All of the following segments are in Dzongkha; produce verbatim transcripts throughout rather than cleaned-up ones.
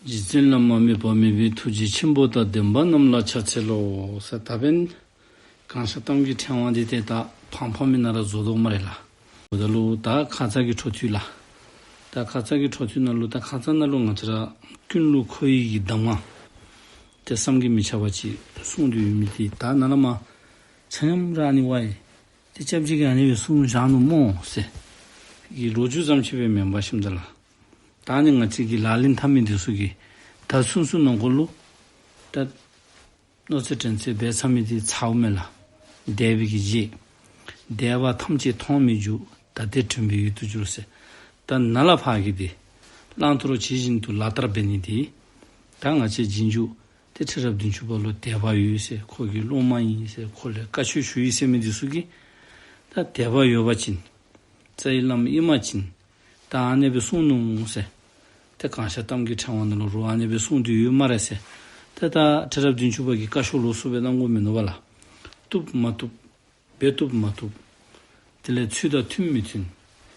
རྗེ་བཙུན་བླ་མ་དམིགས་པ་མེད་པའི་ཐུགས་རྗེ་ཆེན་པོ་དང་ལྡན་པ་རྣམས་ལ་ཕྱག་འཚལ་ལོ་ཟེར། ད་འབདན་གང་ཤར་གཏམ་གྱི་ཕྲེང་བ་འདི་ཏེ་ད་ཕངས་ཕངས་མི་ནང་ར་རྫོགས་དོ་སྨ་རེ་ལགས། འབདཝ་ད་ལུ་ད་ཁ་ཙ་གི་འཕྲོ་མཐུད་ལགས། ད་ཁ་ཙ་གི་འཕྲོ་མཐུད་ནང་ལུ་ད་ཁ་ཙ་ནང་ལུ་ང་བཅས་ར་ཀུན་ལུ་མཁོ་བའི་གི་གདམས་ངག་ཏེ་བསམ་གྱིས་མི་ཁྱབ་པ་ཅིག་གསུངས་ཏེ་ཡོད་མི་འདི་ད་ནཱ་ལས་མར་ཆ་མཉམ་ར་ཨ་ནི་ཝའི་ཏེ་སྐྱབས་རྗེ་གིས་ཨ་ནི་སྦེ་གསུངས་བཞག་ནུག་སྨོ་ཟེར་གྱི་ལོ་རྒྱུས་ཙམ་ཅིག་སྦེ་མེན་པར་ཞིནམ་ད་ལགས། ད་ཨ་ནི་ང་བཅས་ཀྱིས་ལག་ལེན་འཐབ་མི་འདི་ཚུ་གིས་ད་ཚུན་ཚོད་ནང་འཁོད་ལུ་ད་མནོ་ཚད་དྲན་ཚད་འབད་ཚར་མི་འདི་ཚརཝ་མས་ལགས། འདས་པའི་གི་རྗེས། འདས་པ་ཐམས་ཅད་མཐོང་མི་འགྱུར། ད་ལྟའི་དྲན་པའི་ཡུལ་དུ་གྱུར་ཟེར། ད་ནཱ་ལས་ཕར་གྱི་འདི་བླང་དོར་ཇི་བཞིན་དུ་ལག་བསྟར་འབད་ནི་འདི་ད་ང་བཅས་རྗེས་འཇུག་ཏེ་ཁྲི་རབས་བདུན་ཅུ་པ་ལུ་དད་པ་ཡོད་ཟེར། ཁོ་གི་སློབ་མ་ཨིན་ཟེར། ཁོ་ལས་བཀའ་ཆོས་ཞུ་ཡི་ཟེར་མི་འདི་ཚུ་གིས་ད་དད་པ་ཡོད་པ་ཅིན་རྩ་བའི་བླམ་ཨིན་པ་ཅིན་ད་ཨ་ནི་སྦེ་གསུངས་ནུག་ཟེར། ཏེ་གང་ཤར་གཏམ་གྱི་ཕྲེང་བ་ནང་ལུ་རུང་ཨ་ནི་སྦེ་གསུངས་ཏེ་ཡོད་སྨ་རེ་ཟེར། ཏེ་ད་ཁྲི་རབས་བདུན་ཅུ་པ་གིས་བཀའ་ཤོག་ལོགས་སུ་སྦེ་གནང་དགོ་མི་ནུག་པ་ལགས། བཏུབ་མ་བཏུབ། འབད་བཏུབ་མ་བཏུབ། དེ་ལས་ཚུལ་དང་མཐུན་མི་མཐུན།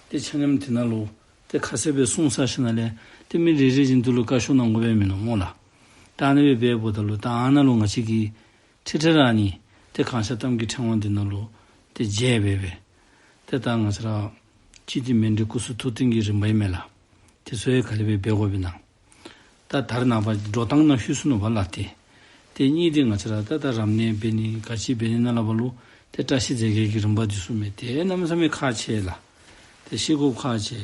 ཏེ་ཆ་མཉམ་དེ་ནང་ལུ་ཏེ་ཁ་གསལ་སྦེ་གསུངས་ཚར་ཞིནམ་ལས་ཏེ་མི་རེ་རེ་བཞིན་དུ་ལུ་བཀའ་ཤོག་གནང་དགོ་པས་མིན་ནུག་སྨོ་ལགས། ད་ཨ་ནི་སྦེ་འབདཝ་ད་ལུ་ད་ཨ་ནཱ་ལུ་ང་བཅས་ཀྱིས་ཁྲིག་ཁྲི་ར་ཨ་ནི་ཏེ་གང་ཤར་གཏམ་གྱི་ཕྲེང་བ་འདི་ནང་ལུ་ཏེ་མཇལ་སྦེ་སྦེ། ཏེ་ད་ང་བཅས་ར་སྤྱི་འདི་མཎྜལ་སྐུ་གསུང་ཐུགས་རྟེན་གྱི་རིམ་པ་ཨིན་མས་ལགས། དེ་ཚུ་ཡང་ག་དེ་སྦེ་འབད་དགོཔ་ཨིན་ན། ད་ད་རེས་ནངས་པ་འགྲོ་སྟངས་ནང་ལྷོད་སོ་ནུག་པ་ལགས། ཏེ་ཏེ་གཉིས་འདི་ང་བཅས་ར་ད་ད་རབ་གནས་འབད་ནི་ག་ཅི་འབད་ནི་ནང་ལས་ཕར་ལུ་ཏེ་བཀྲ་ཤིས་རྫས་བརྒྱད་ཀྱི་རིམ་པ་འདི་ཚུ་མས། ཏེ་གནམ་མེད་ས་མེད་ཁག་ཆེ་ལགས། ཏེ་ཤེས་དགོཔ་ཁག་ཆེ།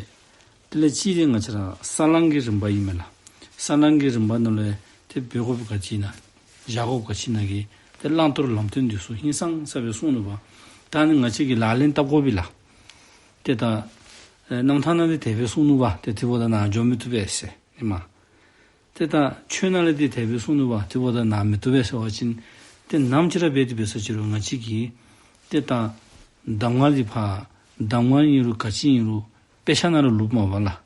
དེ་ལས་གཅིག་འདི་ང་བཅས་ར་ས་བསླང་གི་རིམ་པ་ཨིན་མས་ལགས། ས་བསླང་གི་རིམ་པ་ནང་ལས་ཏེ་འབད་དགོཔ་ག་ཅི་ཨིན་ན། བཞག་དགོཔ་ག་ཅི་ཨིན་ན་གི་ཏེ་བླང་དོར་ལམ་སྟོན་འདི་ཚུ་ཧིང་སངས་ས་སྦེ་གསུངས་ནུག་པ། ད་ཨ་ནི་ང་བཅས་ཀྱིས་ལག་ལེན་འཐབ་དགོ་པས་ལགས། ཏེ་ད་ཨེ་རྣམ་ཐར་ནང་འདི་དེ་སྦེ་གསུངས་ནུག་པ། ཏེ་དེ་འབདཝ་ད་ནཱ་འགྱོ་མི་བཏུབ་པས་ཟེར་ཨིན་མས། ཏེ་ད་ཆོས་ནང་ལས་འདི་དེ་སྦེ་གསུངས་ནུག་པ། དེ་འབདཝ་ད་ནཱ་མི་བཏུབ་པས་ཟེར་བ་ཅིན་ཏེ་ནམ་ཅིག་ར་འབད་དེ་འབད་ས་ཅི་རུང་ང་བཅས་ཀྱིས་ཏེ་ད་གདམས་ངག་འདི་ཕར་གདམས་ངག་ཨིན་རུང་ག་ཅི་ཨིན་རུང་དཔེ་ཆ་ནང་ལུ་ལུསཔ་མས་པ་ལགས།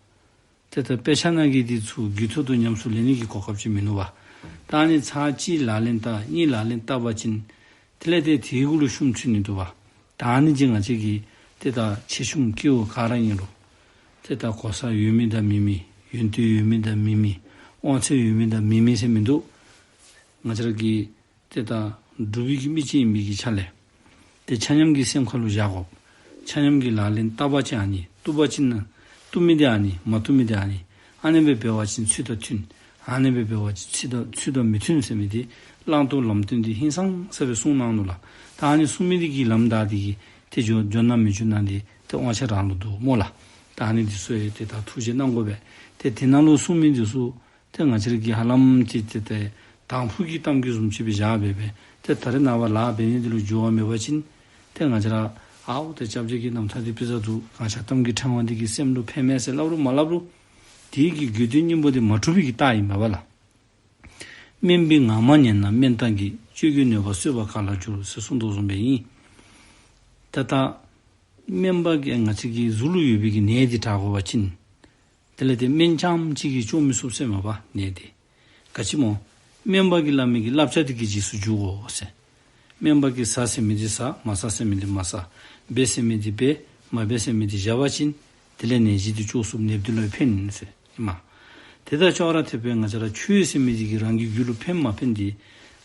ཏེ་ད་དཔེ་ཆ་ནང་གི་འདི་ཚུ་རྒྱུད་ཐོག་ཏུ་ཉམས་སུ་ལེན་ནི་གི་གོ་སྐབས་ཅིག་མིན་ནུག་པ། ད་ཨ་ནི་ཚར་གཅིག་ལག་ལེན་བསྟར་གཉིས་ལག་ལེན་བསྟར་བ་ཅིན་དེ་ལས་ཏེ་དེ་གུ་ལུ་ཤུགས་ཚུད་ནི་འདུག་པ། ད་ཨ་ནི་ཅིག་ང་བཅས་ཀྱིས་ཏེ་ད་ཆེ་ཆུང་སྐྱེ་བོ་ག་ར་ཨིན་རུང་ཏེ་ད་གོ་ས་ཡོད་མི་དང་མེད་མི་ཡོན་ཏན་ཡོད་མི་དང་མེད་མི་དབང་ཚད་ཡོད་མི་དང་མེད་མི་ཟེར་མིན་འདུག། ང་བཅས་ར་གི་ཏེ་ད་འབྲུག་པའི་གི་མི་ཅིག་ཨིན་པའི་གི་ཆ་ལས་ཏེ་ཆ་མཉམ་གྱི་སེམས་ཁ་ལུ་བཞག་དགོ། ཆ་མཉམ་གྱིས་ལག་ལེན་བསྟར་བ་ཅིན་ཨ་ནི་བཏུབ་པ་ཅིན་ན་བཏུབ་མི་འདི་ཨ་ནི་མ་བཏུབ་མི་འདི་ཨ་ནི། ཨ་ནི་སྦེ་འབད་བ་ཅིན་ཚུལ་དང་མཐུན། ཨ་ནི་སྦེ་འབད་བ་ཅིན་ཚུལ་དང་ཚུལ་དང་མི་མཐུན་ཟེར་མི་འདི་བླང་དོར་ལམ་སྟོན་འདི་ཧིང་སངས་ས་སྦེ་གསུངས་གནང་ནུག་ལགས། ད་ཨ་ནི་གསུངས་མི་འདི་གི་ལམ་བདའ་སྟེ་གིས་ཏེ་འགྱོ་འགྱོ་ན་མི་འགྱོ་ན་འདི་ཏེ་དབང་ཆ་རང་ལུ་འདུག་སྨོ་ལགས། ད་ཨ་ནི་འདི་ཚུ་ཡང་ཏེ་ད་ཐུགས་རྗེ་གནང་དགོ་པས། ཏེ་དེ་ནང་ལུ་གསུངས་མི་འདི་ཚུ་ཏེ་ང་བཅས་ར་གིས་ཧ་ལམ་ཅིག་ཏེ་ཏེ་དང་ཕུ་གི་གཏམ་རྒྱུད་བཟུམ་ཅིག་སྦེ་བཞག་སྦེ་སྦེ་ཏེ་ད་རེས་ནངས་པ་ལཱ་འབད་ནི་འདི་ལུ་འགྱུར་བ་མེད་པ་ཅིན་ཏེ་ང་བཅས་ར་ཨའོ་ཏེ་སྐྱབས་རྗེ་གི་རྣམ་ཐར་འདི་དཔེ་ཆ་འདུག། གང་ཤར་གཏམ་གྱི་ཕྲེང་བ་འདི་གིས་སེམས་ལུ་ཕན་མས་ཟེར་སླབ་རུང་མ་སླབ་རུང་དེ་གི་དགོས་དོན་སྙིང་པོ་འདི་མ་གྲུབ་པའི་གི་རྟགས་ཨིན་མས་པ་ལགས། སྨན་པའི་ངག་མ་ཉན་ན་སྨན་བཏང་གི། གཅོད་ཀྱི་ནུས་པ་གསོད་པ་ག་ལ་འགྱུར་ཟེར་གསུངས་དོ་བཟུམ་སྦེ་ཨིན། ད་ད་སྨན་པ་གིས་ང་བཅས་ཀྱི་གཟུགས་ལུ་ཡོད་པའི་གི་ནད་འདི་དྲག་དགོ་པ་ཅིན་དེ་ལས་ཏེ་སྨན་རྐྱངམ་གཅིག་གིས་བཅོ་མི་ཚུགས་ཟེར་མས་པ་ནད་འདི། ག་ཅི་སྨོ། སྨན་པ་གིས་སླབ་མི་གི་བསླབ་བྱ་འདི་གི་རྗེས་སུ་འཇུག་དགོ་ཟེར། སྨན་པ་གིས་ཟ་ཟེར་མི་འདི་ཟ། མ་ཟ་ཟེར་མི་འདི་མ་ཟ། འབད་ཟེར་མི་འདི་འབད། མ་འབད་ཟེར་མི་འདི་བཞག་པ་ཅིན་དེ་ལས་ནད་གཞི་འདི་བཅོ་ཚུགས། ནདཔ་འདི་ལུ་ཕན་ཟེར་ཨིན་མས། དེ་དང་ཅོག་ར་འཐདཔ་སྦེ་ང་བཅས་ར་ཆོས་ཟེར་མི་འདི་གིས་རང་གི་རྒྱུད་ལུ་ཕན་མ་ཕན་འདི་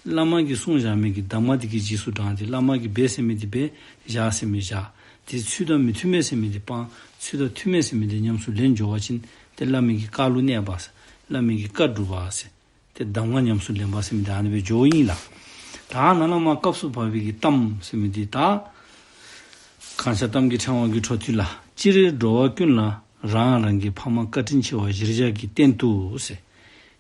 བླ་མ་གིས་གསུངས་བཞག་མི་གི་གདམས་ངག་འདི་གི་རྗེས་སུ་འབྲང་སྟེ་བླ་མ་གིས་འབད་ཟེར་མི་འདི་འབད། བཞག་ཟེར་མི་བཞག། དེ་ཚུལ་དང་མི་མཐུན་མས་ཟེར་མི་འདི་སྤང་། ཚུལ་དང་མཐུན་མས་ཟེར་མི་འདི་ཉམས་སུ་ལེན་འགྱོ་བ་ཅིན་ཏེ་བླ་མའི་གི་བཀའ་ལུ་གནས་པ་ཟེར། བླ་མའི་གི་བཀའ་སྒྲུབ་པ་ཟེར། ཏེ་གདམས་ངག་ཉམས་སུ་ལེན་པ་ཟེར་མི་འདི་ཨ་ནི་སྦེ་འགྱོཝ་ཨིན་ལགས། ད་ནཱ་ལས་མར་སྐབས་སུ་བབས་པའི་གི་གཏམ་ཟེར་མི་འདི་ད་གང་ཤར་གཏམ་གྱི་ཕྲེང་བ་གི་འཕྲོ་མཐུད་ལགས། སྤྱིར་འགྲོ་བ་ཀུན་ལ་རང་རང་གི་ཕ་མ་བཀའ་དྲིན་ཆེ་བ་གཞིར་བཞག་གི་སྟེང་དུ་ཟེར།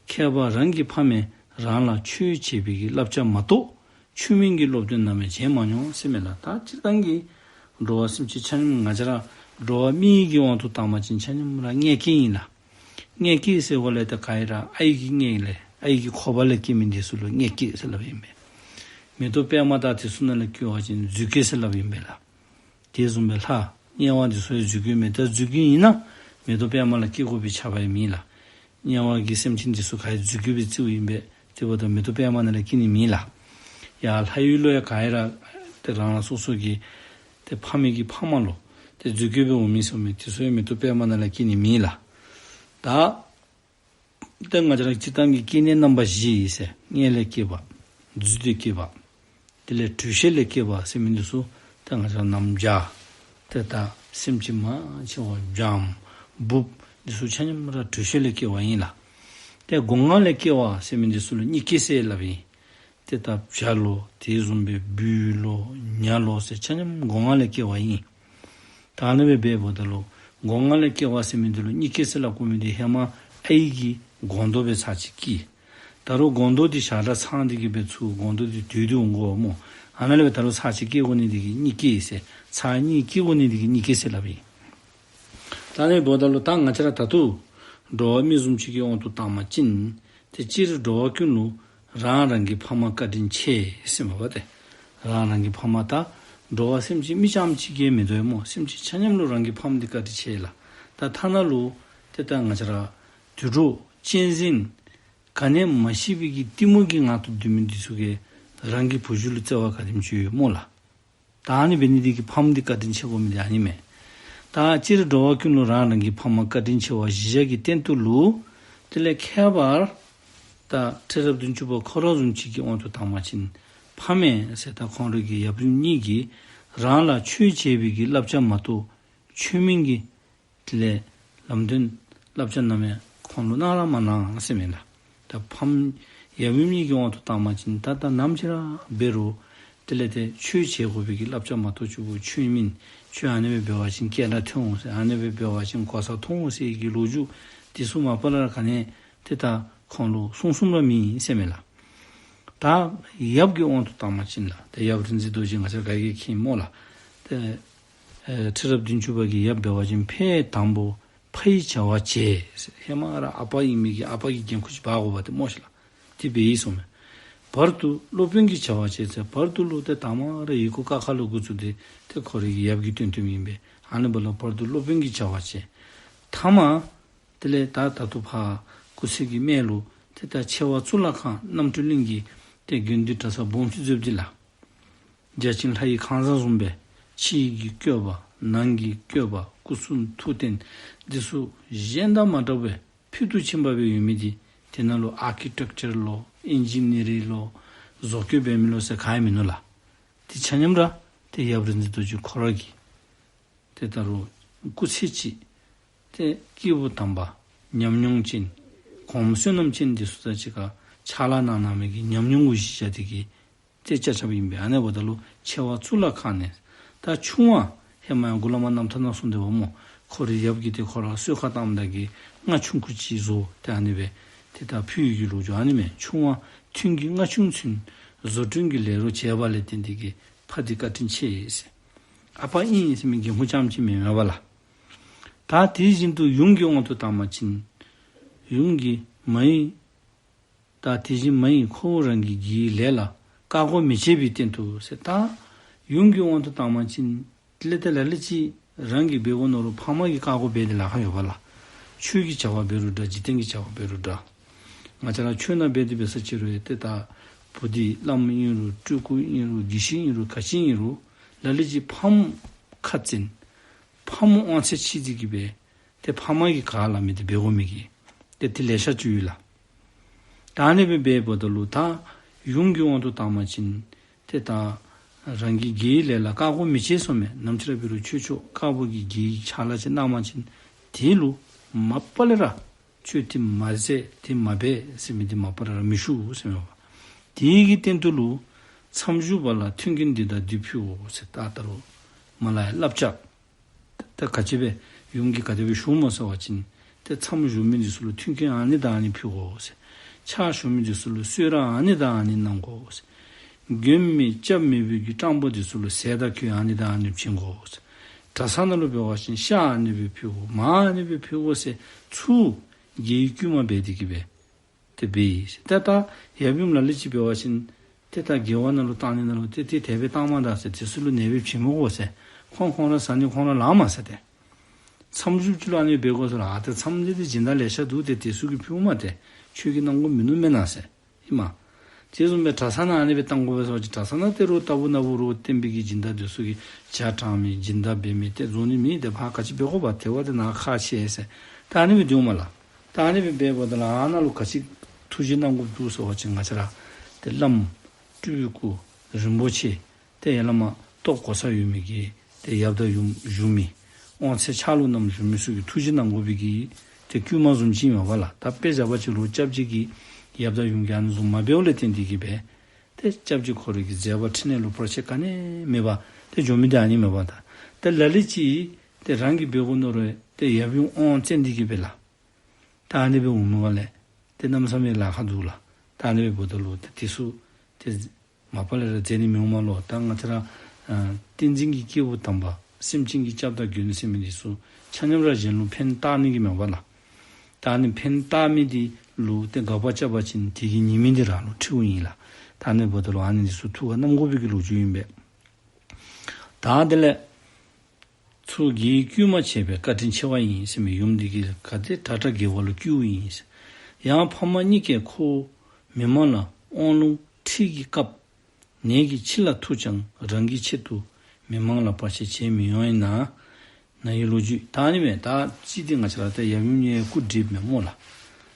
ཁྱད་པར་རང་གི་ཕ་མས་རང་ལ་ཆོས་བྱེད་པའི་གི་བསླབ་བྱ་མ་གཏོགས་ཆོས་མིན་གྱི་སློབ་སྟོན་ནམ་ཡང་བྱེད་མ་མྱོང་ཟེར་མས་ལགས། ད་སྤྱིར་བཏང་གི་འགྲོ་བ་སེམས་ཅན་ཆ་མཉམ་ང་བཅས་ར་འགྲོ་བ་མིའི་གི་དབང་དུ་བཏང་པ་ཅིན་ཆ་མཉམ་ར་མངལ་སྐྱེས་ཨིན་ལགས། མངལ་སྐྱེས་ཟེར་གོ་ལས་ཏེ་ག་ཨིན་ར་ཨའི་གི་མངལ་ལས་ཨའི་གི་ཁོག་པ་ལས་སྐྱེས་མི་འདི་ཚུ་ལུ་མངལ་སྐྱེས་ཟེར་སླབ་ཨིན་པས། མེ་ཏོག་པདྨ་དང་དེ་ཚུ་ནང་ལས་སྐྱེ་བ་ཅིན་རྫུས་སྐྱེས་ཟེར་སླབ་ཨིན་པས་ལགས། དེ་བཟུམ་སྦེ་ལྷ་དམྱལ་བ་འདི་ཚུ་ཡང་རྫུས་སྐྱེས་མས། ད་རྫུས་སྐྱེས་ཨིན་ན་མེ་ཏོག་པདྨ་ལུ་སྐྱེ་དགོ་པའི་ཁྱབ་པ་ཡང་མེད་ལགས། དམྱལ་བ་གི་སེམས་ཅན་འདི་ཚུ་ག་ཡང་རྫུས་སྐྱེས་སྦེ་བརྩིཝ་ཨིན་པས། དེ་འབདཝ་ད་མེ་ཏོག་པདྨ་ནང་ལས་སྐྱེ་ནི་མེད་ལགས། ཡར་ལྷ་ཡུལ་ལུ་ཡང་ག་ཨིན་ར་ཏེ་རང་རང་སོ་སོ་གི་ཏེ་ཕ་མའི་གི་ཕ་མ་ལུ་ཏེ་རྫུས་སྐྱེས་སྦེ་འོང་མི་ཟེར་མི་འདི་ཚུ་ཡང་མེ་ཏོག་པདྨ་ནང་ལས་སྐྱེ་ནི་མེད་ལགས། ད་ ཏེ་ང་བཅས་ར་སྤྱིར་བཏང་གི་སྐྱེ་གནས་རྣམ་པ་བཞི་ཟེར། མངལ་ལས་སྐྱེས་པ། འཛུལ་ཏེ་སྐྱེས་པ། དེ་ལས་དྲོད་གཤེར་ལས་སྐྱེས་པ་ཟེར་མི་འདི་ཚུ་ཏེ་ང་བཅས་ར་ནམ་བྱཱར་ཏེ་ད་སེམས་ཅན་མང་ཆེ་བ་བྱམོ་འབུཔ་འདི་ཚུ་ཆ་མཉམ་ར་དྲོད་གཤེར་ལས་སྐྱེ་བ་ཨིན་ལགས། ཏེ་སྒོ་ལྔ་ལས་སྐྱེ་བ་ཟེར་མི་འདི་ཚུ་ལུ་གཉིས་སྐྱེས་ཟེར་སླབ་ཨིན། ཏེ་ད་བྱ་ལོ་དེ་བཟུམ་སྦེ་སྦུལ་ལོ་ཉ་ལོ་ཟེར་ཆ་མཉམ་སྒོ་ལྔ་ལས་སྐྱེ་བ་ཨིན། ད་ཨ་ནི་སྦེ་འབདཝ་ད་ལུ་སྒོ་ལྔ་ལས་སྐྱེ་བ་ཟེར་མི་འདི་ལུ་གཉིས་སྐྱེས་ཟེར་སླབ་དགོ་མི་འདི་ཧེ་མ་ཨའི་གི་སྒོང་རྡོག་སྦེ་ཚར་གཅིག་སྐྱེས། ད་རུང་སྒོང་རྡོག་འདི་ཞག་གྲངས་ཚང་སྟེ་གི་སྦེ་ཚུར་སྒོང་རྡོག་འདི་དུད་དུད་འོང་དགོ་སྨོ། ཨ་ནཱ་ལས་སྦེ་ད་རུང་ཚར་གཅིག་སྐྱེ་དགོ་ནི་འདི་གིས་གཉིས་སྐྱེས་ཟེར། ཚར་གཉིས་སྐྱེ་དགོ་ནི་འདི་གིས་གཉིས་སྐྱེས་ཟེར་སླབ་ཨིན། ད་ཨ་ནི་འབདཝ་ད་ལུ་ད་ང་བཅས་ར་ད་ལྟོ་འགྲོ་བ་མི་བཟུམ་ཅིག་གི་དབང་དུ་བཏང་བ་ཅིན་ཏེ་སྤྱིར་འགྲོ་བ་ཀུན་ལུ་རང་རང་གི་ཕ་མ་བཀའ་དྲིན་ཆེ་ཟེར་མས་པ་ཏེ། རང་རང་གི་ཕ་མ་ད་འགྲོ་བ་སེམས་ཅན་མི་རྐྱངམ་ཅིག་གི་མི་འདུག་སྨོ། སེམས་ཅན་ཆ་མཉམ་ལུ་རང་གི་ཕམ་འདི་བཀའ་དྲིན་ཆེ་ལགས། ད་ཐ་ན་ལུ་ཏེ་ད་ང་བཅས་ར་དུད་འགྲོ་གཅན་གཟན་ག་ནི་ཡང་མ་ཤེས་པའི་གི་གཏི་མུག་གི་ངང་དུ་སྡོད་མི་འདི་ཚུ་གིས་རང་གི་བུ་གཞི་ལུ་བརྩེ་བ་ག་དེམ་ཅིག་ཡོད་སྨོ་ལགས། ད་ཨ་ནི་འབད་ནི་འདི་གིས་ཕམ་འདི་བཀའ་དྲིན་ཆེ་དགོ་མི་འདི་ཨ་ནི་མས། ད་སྤྱིར་འགྲོ་བ་ཀུན་ལུ་རང་རང་གི་ཕ་མ་བཀའ་དྲིན་ཆེ་བ་གཞི་བཞག་གི་སྟེང་དུ་ལུ་དེ་ལས་ཁྱད་པར་ད་ཁྲི་རབས་བདུན་ཅུ་པ་ཁོ་ར་བཟུམ་ཅིག་གི་དབང་དུ་བཏང་བ་ཅིན་ཕ་མ་ཟེར་ད་ཁོང་རའི་གི་ཡབ་ཡུམ་གཉིས་ཀྱིས་རང་ལ་ཆོས་བྱེད་པའི་གི་བསླབ་བྱ་མ་གཏོགས་ཆོས་མིན་གྱི་དེ་ལས་ལམ་སྟོན་བསླབ་བྱ་ནམ་ཡང་ཁོང་ལུ་གནང་ར་མ་གནང་ཟེར་མས་ལགས། ད་ཕམ་ཡབ་ཡུམ་གཉིས་ཀྱི་དབང་དུ་བཏང་བ་ཅིན་ད་ད་ནམ་ཅིག་ར་འབད་རུང་དེ་ལས་ཏེ་ཆོས་བྱེད་དགོ་པའི་གི་བསླབ་བྱ་མ་གཏོགས་ཆུ་བོ་ཆོས་མིན་ཆོས་ཨ་ནི་སྦེ་འབད་བ་ཅིན་སྐད་གྲགས་ཐོན་འོང་ཟེར། ཨ་ནི་སྦེ་འབད་བ་ཅིན་གོ་ས་མཐོང་འོང་ཟེར་གྱི་ལོ་རྒྱུས་དེ་ཚུ་མ་པ་ལས་ར་ག་ནི་ཡང་ཏེ་ད་ཁོང་ལུ་གསུང་གསུངམ་ར་མེད་ཟེར་མས་ལགས། ད་ཡབ་ཀྱི་དབང་དུ་བཏང་བ་ཅིན་ལགས། ཏེ་ཡབ་རིག་འཛིན་རྡོ་རྗེ་ང་བཅས་ག་གིས་མཁྱེན་སྨོ་ལགས། ཏེ་ཨེ་ཁྲི་རབས་བདུན་ཅུ་པ་གི་ཡབ་འབད་བ་ཅིན་ཕའི་དང་པོ་ཕའི་བྱ་བ་བྱེད། ཧེ་མ་ར་ཨ་པ་ཨིན་མི་གི་ཨ་པ་གི་འགན་ཁུར་ཅིག་འབག་དགོཔ་འདི་སྨོ་ཤིག་ལགས། དེ་སྦེ་ཨིན་སོང་མས། བར་དུ་སློབ་དཔོན་གྱི་བྱ་བ་བྱེད་ཟེར་བར་དུ་ལུ་ཏེ་དང་པ་ར་ཡི་གུ་ཀ་ཁ་ལུ་འགོ་བཙུགས་ཏེ་ཏེ་ཁོ་རའི་གི་ཡབ་ཀྱི་སྟོན་ཐོན་ཨིན་པས། ཨ་ནི་འབདཝ་ལས་བར་དུ་སློབ་དཔོན་གྱི་བྱ་བ་བྱེད། ཐ་མ་དེ་ལས་ད་ད་ལྟོ་ཕར་སྐུ་ཚེ་གི་སྨད་ལུ་ཏེ་ད་ཆེ་བ་གཙུག་ལག་ཁང་རྣམ་གྲོལ་གླིང་གི་ཏེ་དགེ་འདུན་གྲྭ་ཚང་སྦོམ་ཅིག་མཛདཔ་འདི་ལགས། བརྒྱ་བྱིན་ལྷ་ཡི་ཁང་བཟང་བཟུམ་སྦེ་ཕྱི་གི་བཀོད་པ་ནང་གི་བཀོད་པ་སྐུ་གསུང་ཐུགས་རྟེན་འདི་ཚུ་གཞན་དང་མ་འདྲ་བའི་ཕུལ་དུ་ཕྱིན་པ་སྦེ་ཡོད་མི་འདི་དེ་ནང་ལུ་ཨར་ཀི་ཊེག་ཅར་ལོ་ཨིན་ཇི་ནི་ཡརིང་ལོ་བཟོ་བཀོད་འབད་མི་ལོ་ཟེར་ག་ཡང་མིན་ནུག་ལགས། དེ་ཆ་མཉམ་ར་ཏེ་ཡབ་རིག་འཛིན་རྡོ་རྗེ་ཁོ་ར་གིས་ཏེ་ད་རུང་སྐུ་ཚེ་གཅིག་ཏེ་སྐྱེས་བུ་དམ་པ་ཉམས་མྱོང་ཅན་གོངམ་བསོད་ནམས་ཅན་འདི་ཚུ་དང་གཅིག་ཁར་ཕྱག་ལཱ་གནང་གནང་མི་གི་ཉམས་མྱོང་གུ་གཞི་བཞག་སྟེ་གི་ཏེ་ཅ་ཁྱབ་ཨིན་པས། ཨ་ནི་འབདཝ་ད་ལུ་ཆེ་བ་གཙུག་ལག་ཁང་ནས་ད་ཆུང་བ་ཧེ་མ་ཡང་འགོ་ལས་མར་རྣམ་ཐར་ནང་གསུངས་ཏེ་འབདཝ་སྨོ། ཁོ་རའི་ཡབ་ཀྱིས་ཏེ་ཁོ་ར་གསོལ་ཁ་བཏངམ་ད་གི་རྔ་ཆུང་ཀུ་ཅིག་བཟོ། ཏེ་ཨ་ནི་སྦེ་ཏེ་ད་ཕུལ་ཡོད་ཀྱི་ལོ་རྒྱུས་ཨ་ནི་མས། ཆུང་བ་མཐུན་གྱི་རྔ་ཆུང་ཚུན་བཟོ་སྐྲུན་གྱི་ལས་རོགས་བྱས་པ་ལས་བརྟེན་ཏེ་གི་ཕ་འདི་བཀའ་དྲིན་ཆེ་ཟེར། ཨ་པ་ཨིན་ཟེར་མི་འགན་ཁུར་རྐྱངམ་ཅིག་མེན་མས་པ་ལགས། ད་དེ་བཞིན་དུ་ཡུམ་གྱི་དབང་དུ་བཏང་བ་ཅིན་ཡུམ་གྱི་མ་ཡི་ད་དེ་བཞིན་མ་ཡིས་ཁོ་བོ་རང་གི་དགེ་བའི་ལས་ལ་བཀག་འགོག་མི་བྱེད་པའི་སྟེང་དུ་ཟེར། ད་ཡུམ་གྱི་དབང་དུ་བཏང་བ་ཅིན་དེ་ལས་ཏེ་ལ་ལུ་ཅིག་རང་གིས་འབད་དགོ་མནོ་རུང་ཕམ་གིས་བཀག་འགོག་འབད་དེ་ལཱ་ཁག་ཡོད་པ་ལགས། ཆོས་ཀྱི་བྱ་བ་འབད་རུང་འདྲ་འཇིག་རྟེན་གྱི་བྱ་བ་འབད་རུང་འདྲ། ང་བཅས་ར་ཆོས་ནང་འབད་དེ་འབད་ས་ཅིག་རུང་ཡང་ཏེ་ད་བུ་འདི་བླམ་ཨིན་རུང་སྤྲུལ་སྐུ་ཨིན་རུང་དགེ་བཤེས་ཨིན་རུང་ག་ཅི་ཨིན་རུང་ལ་ལུ་ཅིག་ཕམ་ཁ་འཛིན་ཕམ་དབང་ཚད་ཆེ་སྟེ་གི་སྦེ་ཏེ་ཕམ་གིས་ག་སླབ་མི་འདི་འབད་དགོ་མི་གི་ཏེ་དེ་ལེ་ཤ་ཅིག་ཡོད་ལགས། ད་ཨ་ནི་སྦེ་འབདཝ་ད་ལུ་ད་ཡུམ་གྱི་དབང་དུ་བཏང་བ་ཅིན་ཏེ་ད་རང་གི་དགེ་བའི་ལས་ལ་བཀག་འགོག་མི་བྱེད་གསུངམ་མས། ནམ་ཅིག་ར་འབད་རུང་ཆོས་ཕྱོགས་དཀར་པོ་གི་དགེ་བའི་ཕྱག་ལཱ་ཅིག་གནང་བ་ཅིན་དེ་ལུ་མ་པ་ལས་ར་ཁྱོད་དེ་མ་མཛད་དེ་མ་འབད་ཟེར་མི་འདི་མ་པ་ལས་ར་མི་ཞུ་ཟེར་མས་པ། དེ་གི་སྟེང་དུ་ལུ་མཚམས་ཞུགས་པ་ལ་མཐུན་རྐྱེན་འདི་དང་འདི་ཕུལ་དགོ་ཟེར། ད་ད་རུང་མ་ལ་ཡ་བསླབ་བྱ་ད་ག་ཅི་སྦེ་ཡུམ་གྱིས་ག་དེ་སྦེ་ཞུཝ་སྨོ་ཟེར་བ་ཅིན་ཏེ་མཚམས་ཞུགས་མི་འདི་ཚུ་ལུ་མཐུན་རྐྱེན་ཨ་ནི་དང་ཨ་ནི་ཕུལ་དགོ་ཟེར། ཕྱག་ཞུ་མི་འདི་ཚུ་ལུ་གསོལ་རས་ཨ་ནི་དང་ཨ་ནི་གནང་དགོ་ཟེར། མགོནམ་མེད་སྐྱབས་མེད་པའི་གི་སྤྲང་པོ་འདི་ཚུ་ལུ་ཟས་དང་གོས་ཨ་ནི་དང་ཨ་ནི་བྱིན་དགོ་ཟེར། གྲྭ་ཚང་ནང་ལུ་འབད་བ་ཅིན་ཤ་ཨ་ནི་སྦེ་ཕུལ་དགོ་མར་ཨ་ནི་སྦེ་ཕུལ་དགོ་ཟེར་ཚུར་དགེ་བའི་བསྐུལ་མ་འབད་དེ་གི་སྦེ་ཏེ་འབད་ཡི་ཟེར། ཏེ་ད་ཡབ་ཡུམ་ལ་ལུ་ཅིག་འབད་བ་ཅིན་ཏེ་ད་དགེ་བ་ནང་ལུ་བཏང་ནི་ནང་ལུ་ཏེ་ཏེ་དེ་སྦེ་བཏང་མ་ད་ཟེར། དེ་ཚུ་ལུ་ནད་སྦེ་བྱིན་མི་དགོ་ཟེར། ཁོང་ཁོང་ར་བཟའ་ནི་ཁོང་ར་ལང་མས་ཟེར་ཏེ། མཚམས་ཞུགས་ཅིག་ལུ་ཨ་ནི་སྦེ་དགོ་ཟེར་ལགས། ཨ་ཏེ་མཚམས་འདི་ཏེ་སྦྱིན་བདག་ལེ་ཤ་འདུག་ཏེ་དེ་ཚུ་གིས་ཕུལཝ་མས་ཏེ། ཁྱོད་ཀྱིས་གནང་དགོ་མིན་ནུག་མེན་ན་ཟེར། ཨིན་མས། དེ་བཟུམ་སྦེ་གྲྭ་ཚང་ནང་ཨ་ནི་སྦེ་བཏང་དགོ་པས་ཟེར་བ་ཅིན་གྲྭ་ཚང་ནང་ཏེ་རོགས་རྟག་བུ་ན་བུ་རོགས་བསྟེན་པའི་གི་སྦྱིན་བདག་འདི་ཚུ་གིས་ཇ་དྲང་མི་སྦྱིན་བདག་འབད་མི་ཏེ་བཟོ་ནི་མེད། ཏེ་ཕར་ག་ཅི་འབད་དགོ་པ་ཏེ་བ་ཏེ་ནཱ་ཁག་ཆེ་ཟེར། ད་ཨ་ནི་སྦེ་འདུག་མས་ལགས། ད་ཨ་ནི་སྦེ་འབདཝ་ད་ལུ་ཨ་ནཱ་ལུ་ག་ཅི་ཐུགས་རྗེ་གནང་དགོཔ་འདུག་ཟེར་བ་ཅིན་ང་བཅས་ར་ཏེ་བླམ་སྤྲུལ་སྐུ་རིན་པོ་ཆེ་ཏེ་ཡ་བླ་མ་སྟོབས་གོ་ས་ཡོད་མི་གི་ཏེ་ཡབ་དང་ཡུམ་བཞུགས་མི་དབང་ཚད་ཕྱག་ལུ་བསྣམས་བཞུགས་མི་ཚུ་གིས་ཐུགས་རྗེ་གནང་དགོ་པའི་གི་ཏེ་བསྐུལ་མ་བཟུམ་ཅིག་ཨིན་མས་པ་ལགས། ད་དཔེ་བཞག་པ་ཅིན་ལུ་སྐྱབས་རྗེ་གིས་ཡབ་དང་ཡུམ་གྱིས་ཨ་ནི་བཟུམ་མ་འབདཝ་ལས་བརྟེན་ཏེ་གིས་སྦེ་ཏེ་སྐྱབས་རྗེ་ཁོ་རའི་གི་མཛད་པ་འཕྲིན་ལས་ལུ་བར་ཆད་ག་ནི་མེད་པར་ཏེ་འགྱོ་མི་འདི་ཨ་ནི་མས་པ། ད་ཏེ་ལ་ལུ་ཅིག་ཏེ་རང་གིས་འབད་དགོ་མནོ་རུང་ཏེ་ཡབ་ཡུམ་དབང་བཙན་ཏེ་གིས་སྦེ་ལགས། ད་ཨ་ནི་སྦེ་འོང་མི་ག་ལས་ཏེ་གནམ་མེད་ས་མེད་ལཱ་ཁག་འདུག་ལགས། ད་ཨ་ནི་སྦེ་འབདཝ་ད་ལུ་ཏེ་དེ་ཚུ་ཏེ་མ་པ་ལས་ར་མཛད་ནི་མི་འོང་མས་ལོ། ད་ང་བཅས་ར་ཨ་བསྟན་འཛིན་གྱི་སྐྱེས་བུ་དམ་པ་སེམས་ཅན་གྱི་སྐྱབས་དང་མགོན་ཟེར་མི་འདི་ཚུ་ཆ་མཉམ་ར་གཞན་ལུ་ཕན་བཏགས་ནི་གི་མས་པ་ལགས། ད་ཨ་ནི་ཕན་བཏགས་མི་འདི་ལུ་ཏེ་དགག་པ་རྐྱབ་པ་ཅིན་དེ་གི་ཉེས་དམིགས་འདི་རང་ལུ་འཁྲིཝ་ཨིན་ལགས། ད་ཨ་ནི་འབདཝ་ད་ལུ་ཨ་ནི་འདི་ཚུ་ཐུགས་ཁར་བསྣམ་དགོ་པའི་གི་ལོ་རྒྱུས་ཨིན་པས། ད་དེ་ལས་ཚུར་གྱིས་བསྐུལ་མ་བྱས་པས་བཀའ་དྲིན་ཆེ་བ་ཡིན་ཟེར་མི་ཡུམ་འདི་གིས་ག་དེ་དྲག་དྲག་དགེ་བ་ལུ་བསྐུལཝ་ཨིན། ཡང་ཕ་མ་གཉིས་ཀས་ཁོ་མི་མང་ལ་དབང་ལུང་ཁྲིད་ཀྱི་སྐབས་ནད་ཀྱིས་འཆི་ལ་ཐུག་ཀྱང་རང་གི་ཆེད་དུ་མི་མང་ལ་བར་ཆད་བྱེད་མི་ཡོང་ཡི་ན། ན་ཡི་ལོ་རྒྱུས་ད་ཨ་ནི་མས། ད་ཅི་སྟེ་ང་བཅས་ར་ད་ཡབ་ཡུམ་གཉིས་སྐུ་བགྲེསཔ་མས་སྨོ་ལགས།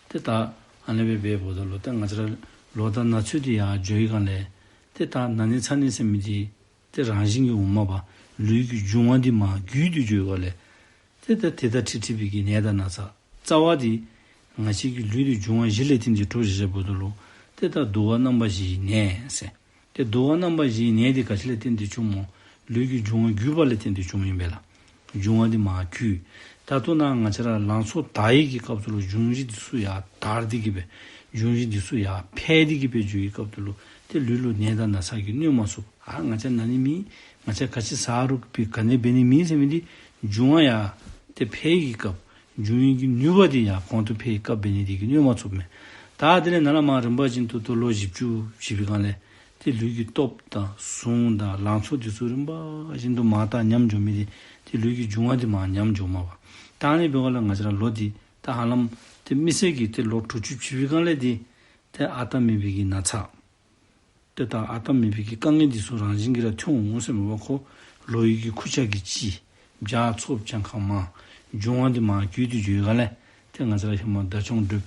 ཏེ་ད་ཨ་ནི་སྦེ་འབདཝ་ད་ལུ་ད་ང་བཅས་ར་ལོ་དང་ན་ཚོད་འདི་ཡར་འགྱོ་ཡི་ག་ལས་ཏེ་ད་ན་ནི་ཚ་ནི་ཟེར་མི་འདི་ཏེ་རང་བཞིན་གྱིས་འོངམ་མས་པ། ལུས་ཀྱི་འབྱུང་བ་འདི་མར་རྒུད་དེ་འགྱོ་ཡི་ག་ལས་ཏེ་ད་དེ་དང་འཁྲིལ་འཁྲིལ་བའི་གི་ནད་དང་ན་ཚ་རྩ་བ་འདི་ང་བཅས་ཀྱི་ལུས་འདི་འབྱུང་བ་བཞི་ལས་བརྟེན་ཏེ་གྲུབ་ཅི་ཟེར་འབདཝ་ད་ལུ་ཏེ་ད་དུ་བ་རྣམ་པ་བཞིའི་ནད་ཟེར། ཏེ་དུ་བ་རྣམ་པ་བཞིའི་ནད་འདི་ག་ཅི་ལས་བརྟེན་ཏེ་བྱུངམ་སྨོ། ལུས་ཀྱི་འབྱུང་བ་རྒུད་པ་ལས་བརྟེན་ཏེ་བྱུངམ་ཨིན་པས་ལགས། འབྱུང་བ་འདི་མར་རྒུད། ད་ལྟོ་ནཱ་ང་བཅས་ར་ལང་ཚོ་དར་བའི་གི་སྐབས་སུ་ལུ་འབྱུང་བཞི་འདི་ཚུ་ཡར་དར་ཏེ་གིས་སྦེ་འབྱུང་བཞི་འདི་ཚུ་ཡར་འཕེལ་ཏེ་གིས་སྦེ་འགྱོ་བའི་སྐབས་སུ་ལུ་ཏེ་ལུས་ལུ་ནད་དང་ན་ཚ་གིས་གནོད་མ་ཚུགས། ཨ་ང་བཅས་ན་ནི་མེད། ང་བཅས་ག་ཅི་ཟ་རུང་ག་ནི་འབད་ནི་མེད་ཟེར་མི་འདི་འབྱུང་བ་ཡར་ཏེ་འཕེལ་གྱི་སྐབས་འབྱུང་བའི་གི་ནུས་པ་འདི་ཡར་གོང་དུ་འཕེལ་གྱི་སྐབས་འབད་ནི་འདི་གིས་གནོད་མ་ཚུགསཔ་མས། ད་དེ་ལས་ནཱ་ལས་མར་རིམ་པ་བཞིན་དུ་ཏེ་ལོ་བཞི་བཅུ་བཞེས་པའི་སྒང་ལས་ཏེ་ལུས་ཀྱི་སྟོབས་དང་ཟུངས་དང་ལང་ཚོ་འདི་ཚུ་རིམ་པ་བཞིན་དུ་མར་ད་ཉམས་འགྱོ་མི་འདི་ཏེ་ལུས་ཀྱི་འབྱུང་བ་འདི་མར་ཉམས་འགྱོཝ་མས་པ། ད་ཨ་ནི་འབདཝ་ལས་ང་བཅས་ར་ལོ་འདི་ད་ཧ་ལམ་ཏེ་མི་སེར་གྱི་ཏེ་ལོ་དྲུག་ཅུ་བཞེས་པའི་སྒང་ལས་འདི་ཏེ་ཨ་རྟག་མེད་པའི་གི་ན་ཚ་ཏེ་ད་ཨ་རྟག་མེད་པའི་གི་དཀའ་ངལ་འདི་ཚུ་རང་བཞིན་གྱིས་ར་ཐོན་འོང་ཟེར་མས་པ། ཁོ་ལོ་ཡི་གི་ཁུར་ཆ་གིས་ལྕི། བྱ་ཚོགས་གྱངས་ཁ་མང་། འབྱུང་བ་འདི་མར་རྒུད་དེ་འགྱོ་ཡི་ག་ལས་ཏེ་ང་བཅས་ར་ཧེ་མ་བདག་སྐྱོང་སྒྲུབ་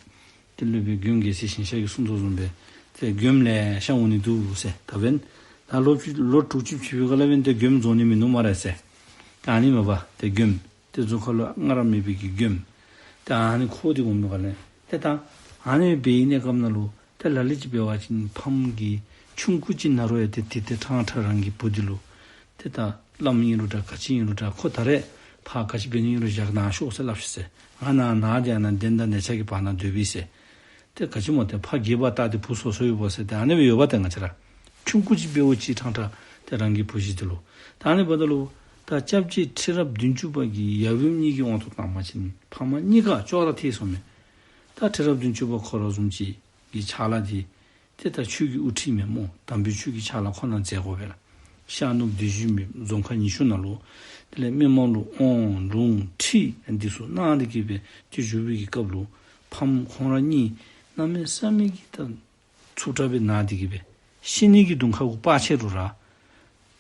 ཏེ་སློབ་དཔོན་མགོན་རྒྱལ་མཚན་ཞིང་གཤེགས་ཀྱིས་གསུངས་དོ་བཟུམ་སྦེ་ཏེ་མགྱོནམ་ལེ་ཤ་འོང་ནི་འདུག་ཟེར། ད་འབདན་ད་ལོ་བཅུ་ལོ་དྲུག་ཅུ་བཞེས་པའི་སྒང་ལས་འབདན་ཏེ་མགྱོནམ་རྫོགས་ནི་མིན་ནུག་སྨ་རེ་ཟེར། ད་ཨ་ནི་མས་པ་ཏེ་མགྱོནམ། ཏེ་གཟུགས་ཁ་ལུ་སྔར་མེད་པའི་གི་མགྱོནམ། ཏེ་ཨ་ནི་འཁོར་ཏེ་འོང་མི་ག་ལས་ཏེ་ད་ཨ་ནི་སྦེ་ཨིན་ནི་སྐབས་ནང་ལུ་ཏེ་ལ་ལུ་ཅིག་འབད་བ་ཅིན་ཕམ་གིས་ཆུང་ཀུ་ཅིག་ན་རུང་ཡང་ཏེ་དེ་ཏེ་ཕྲང་ཕྲང་རང་གི་བུ་འདི་ལུ་ཏེ་ད་བླམ་ཨིན་རུང་འདྲ་ག་ཅི་ཨིན་རུང་འདྲ་ཁོ་ད་རེས་ཕར་ག་ཅི་འབད་ནི་ཨིན་རུང་བཞག་གནང་ཤོག་ཟེར་སླབ་ཤིག་ཟེར། ང་ནཱ་ནཱ་འདི་ཨ་ནཱ་གདོན་དང་ནད་ཆགས་ཀྱིས་བར་ན་སྡོད་པས་ཟེར། ཏེ་ག་ཅི་སྨོ་ཏེ་ཕ་རྒས་པ་ལྟ་སྟེ་བུ་སོ་སོ་ཡོད་པ་ཟེར་ཏེ་ཨ་ནི་སྦེ་ཡོད་པ་ཏེ་ང་བཅས་ར། ཆུང་ཀུ་ཅིག་འབདཝ་ཅིག་ཕྲང་ཕྲང་ཏེ་རང་གི་བུ་གཞི་འདི་ལུ། ད་ཨ་ནི་འབདཝ་ད་ལུ་ད་སྐྱབས་རྗེ་ཁྲི་རབས་བདུན་ཅུ་པ་གིས་ཡབ་ཡུམ་གཉིས་ཀྱི་དབང་དུ་བཏང་པ་ཅིན་ཕ་མ་གཉིས་ཀ་ཅོག་ར་འཐད་སོང་མས། ད་ཁྲི་རབས་བདུན་ཅུ་པ་ཁོ་ར་བཟུམ་ཅིག་གི་ཕྱག་ལཱ་འདི་ཏེ་ད་ཆོས་ཀྱི་དབུ་ཁྲིད་མས་སྨོ། དམ་པའི་ཆོས་ཀྱི་ཕྱག་ལཱ་ཁོ་ན་མཛད་དགོ་པས་ལགས། ཤར་ནུབ་སྡེ་བཞི་མི་རྫོང་ཁག་ཉི་ཤུ་ནང་ལུ་དེ་ལས་མི་མང་ལུ་དབང་ལུང་ཁྲིད་འདི་ཚུ་གནང་སྟེ་གིས་སྦེ་ཏེ་བཞུགས་པའི་གི་སྐབས་ལུ་ཕམ་ཁོང་ར་གཉིས་གནམ་མེད་ས་མེད་ཀྱི་ད་ཚུབ་དྲགས་སྦེ་ན་སྟེ་གིས་སྦེ་ཤི་ནི་གི་གདོང་ཁ་གུ་དཔའ་ཆེ་རུང་ར་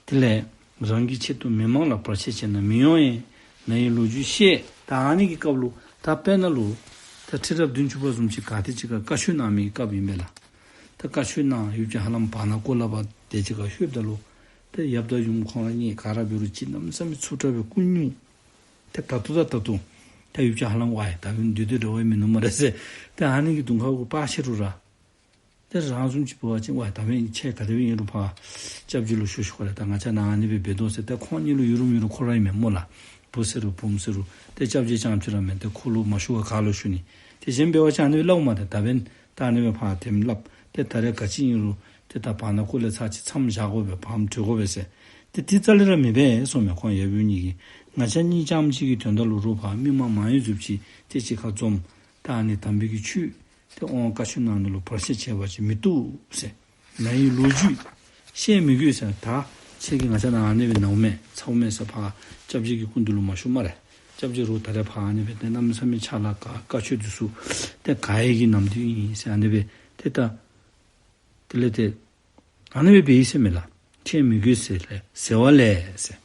དེ་ལས་རང་གི་ཆེད་དུ་མི་མང་ལ་བར་ཆད་བྱས་ན་མི་ཡོང་ཡང་ན་ཡི་ལོ་རྒྱུས་བཤད། ད་ཨ་ནི་གི་སྐབས་ལུ་ད་དཔེར་ན་ལུ་ད་ཁྲི་རབས་བདུན་ཅུ་པ་བཟུམ་ཅིག་ག་ཏེ་ཅིག་ཁར་བཀའ་ཆོས་གནང་མི་གི་སྐབས་ཨིན་པས་ལགས། ད་བཀའ་ཆོས་གནང་ཡུལ་གྱི་ཧ་ལམ་བར་ན་ཀོ་ལ་བ་དེ་ཅིག་ཁར་ལྷོདཔ་ད་ལུ་ད་ཡབ་དང་ཡུམ་ཁོང་ར་གཉིས་ག་ར་འབད་རུང་ཅིག་གནམ་མེད་ས་མེད་ཚུབ་དྲགས་སྦེ་སྐུ་སྙུང་། ད་ད་ལྟོ་ད་ད་ལྟོ་ད་ཡུལ་གྱི་ཧ་ལམ་ཝའི་ད་འབདན་འདི་དེ་འདྲ་བ་མིན་ནུག་སྨ་རེ་ཟེར། ད་ཨ་ནི་གི་གདོང་ཁ་གུ་དཔའ་ཆེ་རུང་ར་ཏེ་རང་བཟུམ་ཅིག་འབད་བ་ཅིན་ཝའི་ད་འབདན་ཁྱེད་ག་དེ་སྦེ་ཨིན་རུང་ཕར་སྐྱབས་རྗེ་ལུ་ཞུ་ཞུ་ག་ལགས། ད་ང་བཅས་ནཱ་ཨ་ནི་སྦེ་འབད་དོ་ཟེར། ད་ཁོང་གཉིས་ལུ་ཡུན་རིངམོ་ཡུན་རིངམོ་ཁོ་ར་ཨིན་མས་སྨོ་ལགས། བུ་ཟེར་རུང་བུམོ་ཟེར་རུང་ཏེ་སྐྱབས་རྗེ་རྐྱངམ་ཅིག་ར་མེན། ཏེ་ཁོ་ལུ་མ་ཞུ་བར་ག་ལུ་ཞུ་ནི། ཏེ་གཞན་འབད་བ་ཅིན་ཨ་ནི་སྦེ་སླབ་མས། ཏེ་ད་འབདན་ད་ཨ་ནི་སྦེ་ཕར་དེམ་སླབ། ཏེ་ད་རེས་ག་ཅི་ཨིན་རུང་ཏེ་ད་བར་ན་ཀོ་ལ་ཚར་ཅིག་མཚམས་བཞག་དགོ་པས། བར་མཚམས་གྲོལ་དགོ་པས་ཟེར། ཏེ་དེ་རྩ་ལས་ར་མི་འབད་གསུངས་མས། ཁོང་ཡབ་ཡུམ་གཉིས་ཀྱིས་ང་བཅས་གཉིས་རྐྱངམ་ཅིག་གི་དོན་དག་ལུ་རུང་ཕར་མི་མང་མང་ཡོད་ཟེརཝ་ཅིག་ཏེ་གཅིག་ཁར་འཛོམས། ད་ཨ་ནི་དམ་པའི་གི་ཆོས་ཏེ་དབང་བཀའ་ཆོས་གནང་ནི་ལུ་བར་ཆད་བྱས་པ་ཅིན་མི་བཏུབ་ཟེར། ན་ཡི་ལོ་རྒྱུས་བཤད་མི་དགོས་ཟེར། ད་ཁྱེད་ཀྱིས་ང་བཅས་ནཱ་ཨ་ནི་སྦེ་ནཝ་མས་ཚཝ་མས་ཟེར་ཕར་སྐྱབས་རྗེ་གི་སྐུ་མདུན་ལུ་མ་ཞུ་སྨ་རེ། སྐྱབས་རྗེ་རུང་ད་རེས་ཕར་ཨ་ནི་སྦེ་ཏེ་གནམ་མེད་ས་མེད་ཕྱག་ལཱ་བཀའ་བཀའ་ཆོས་འདི་ཚུ་ཏེ་ག་ཡི་གི་ནམ་དུས་ཨིན་ཟེར་ཨ་ནི་སྦེ་ཏེ་ད་དེ་ལས་ཏེ་ཨ་ནི་སྦེ་འབད་ཡི་ཟེར་མས་ལགས། ཁྱེད་མི་དགོས་ཟེར་ལས་ཟེར་བ་ལས་ཟེར།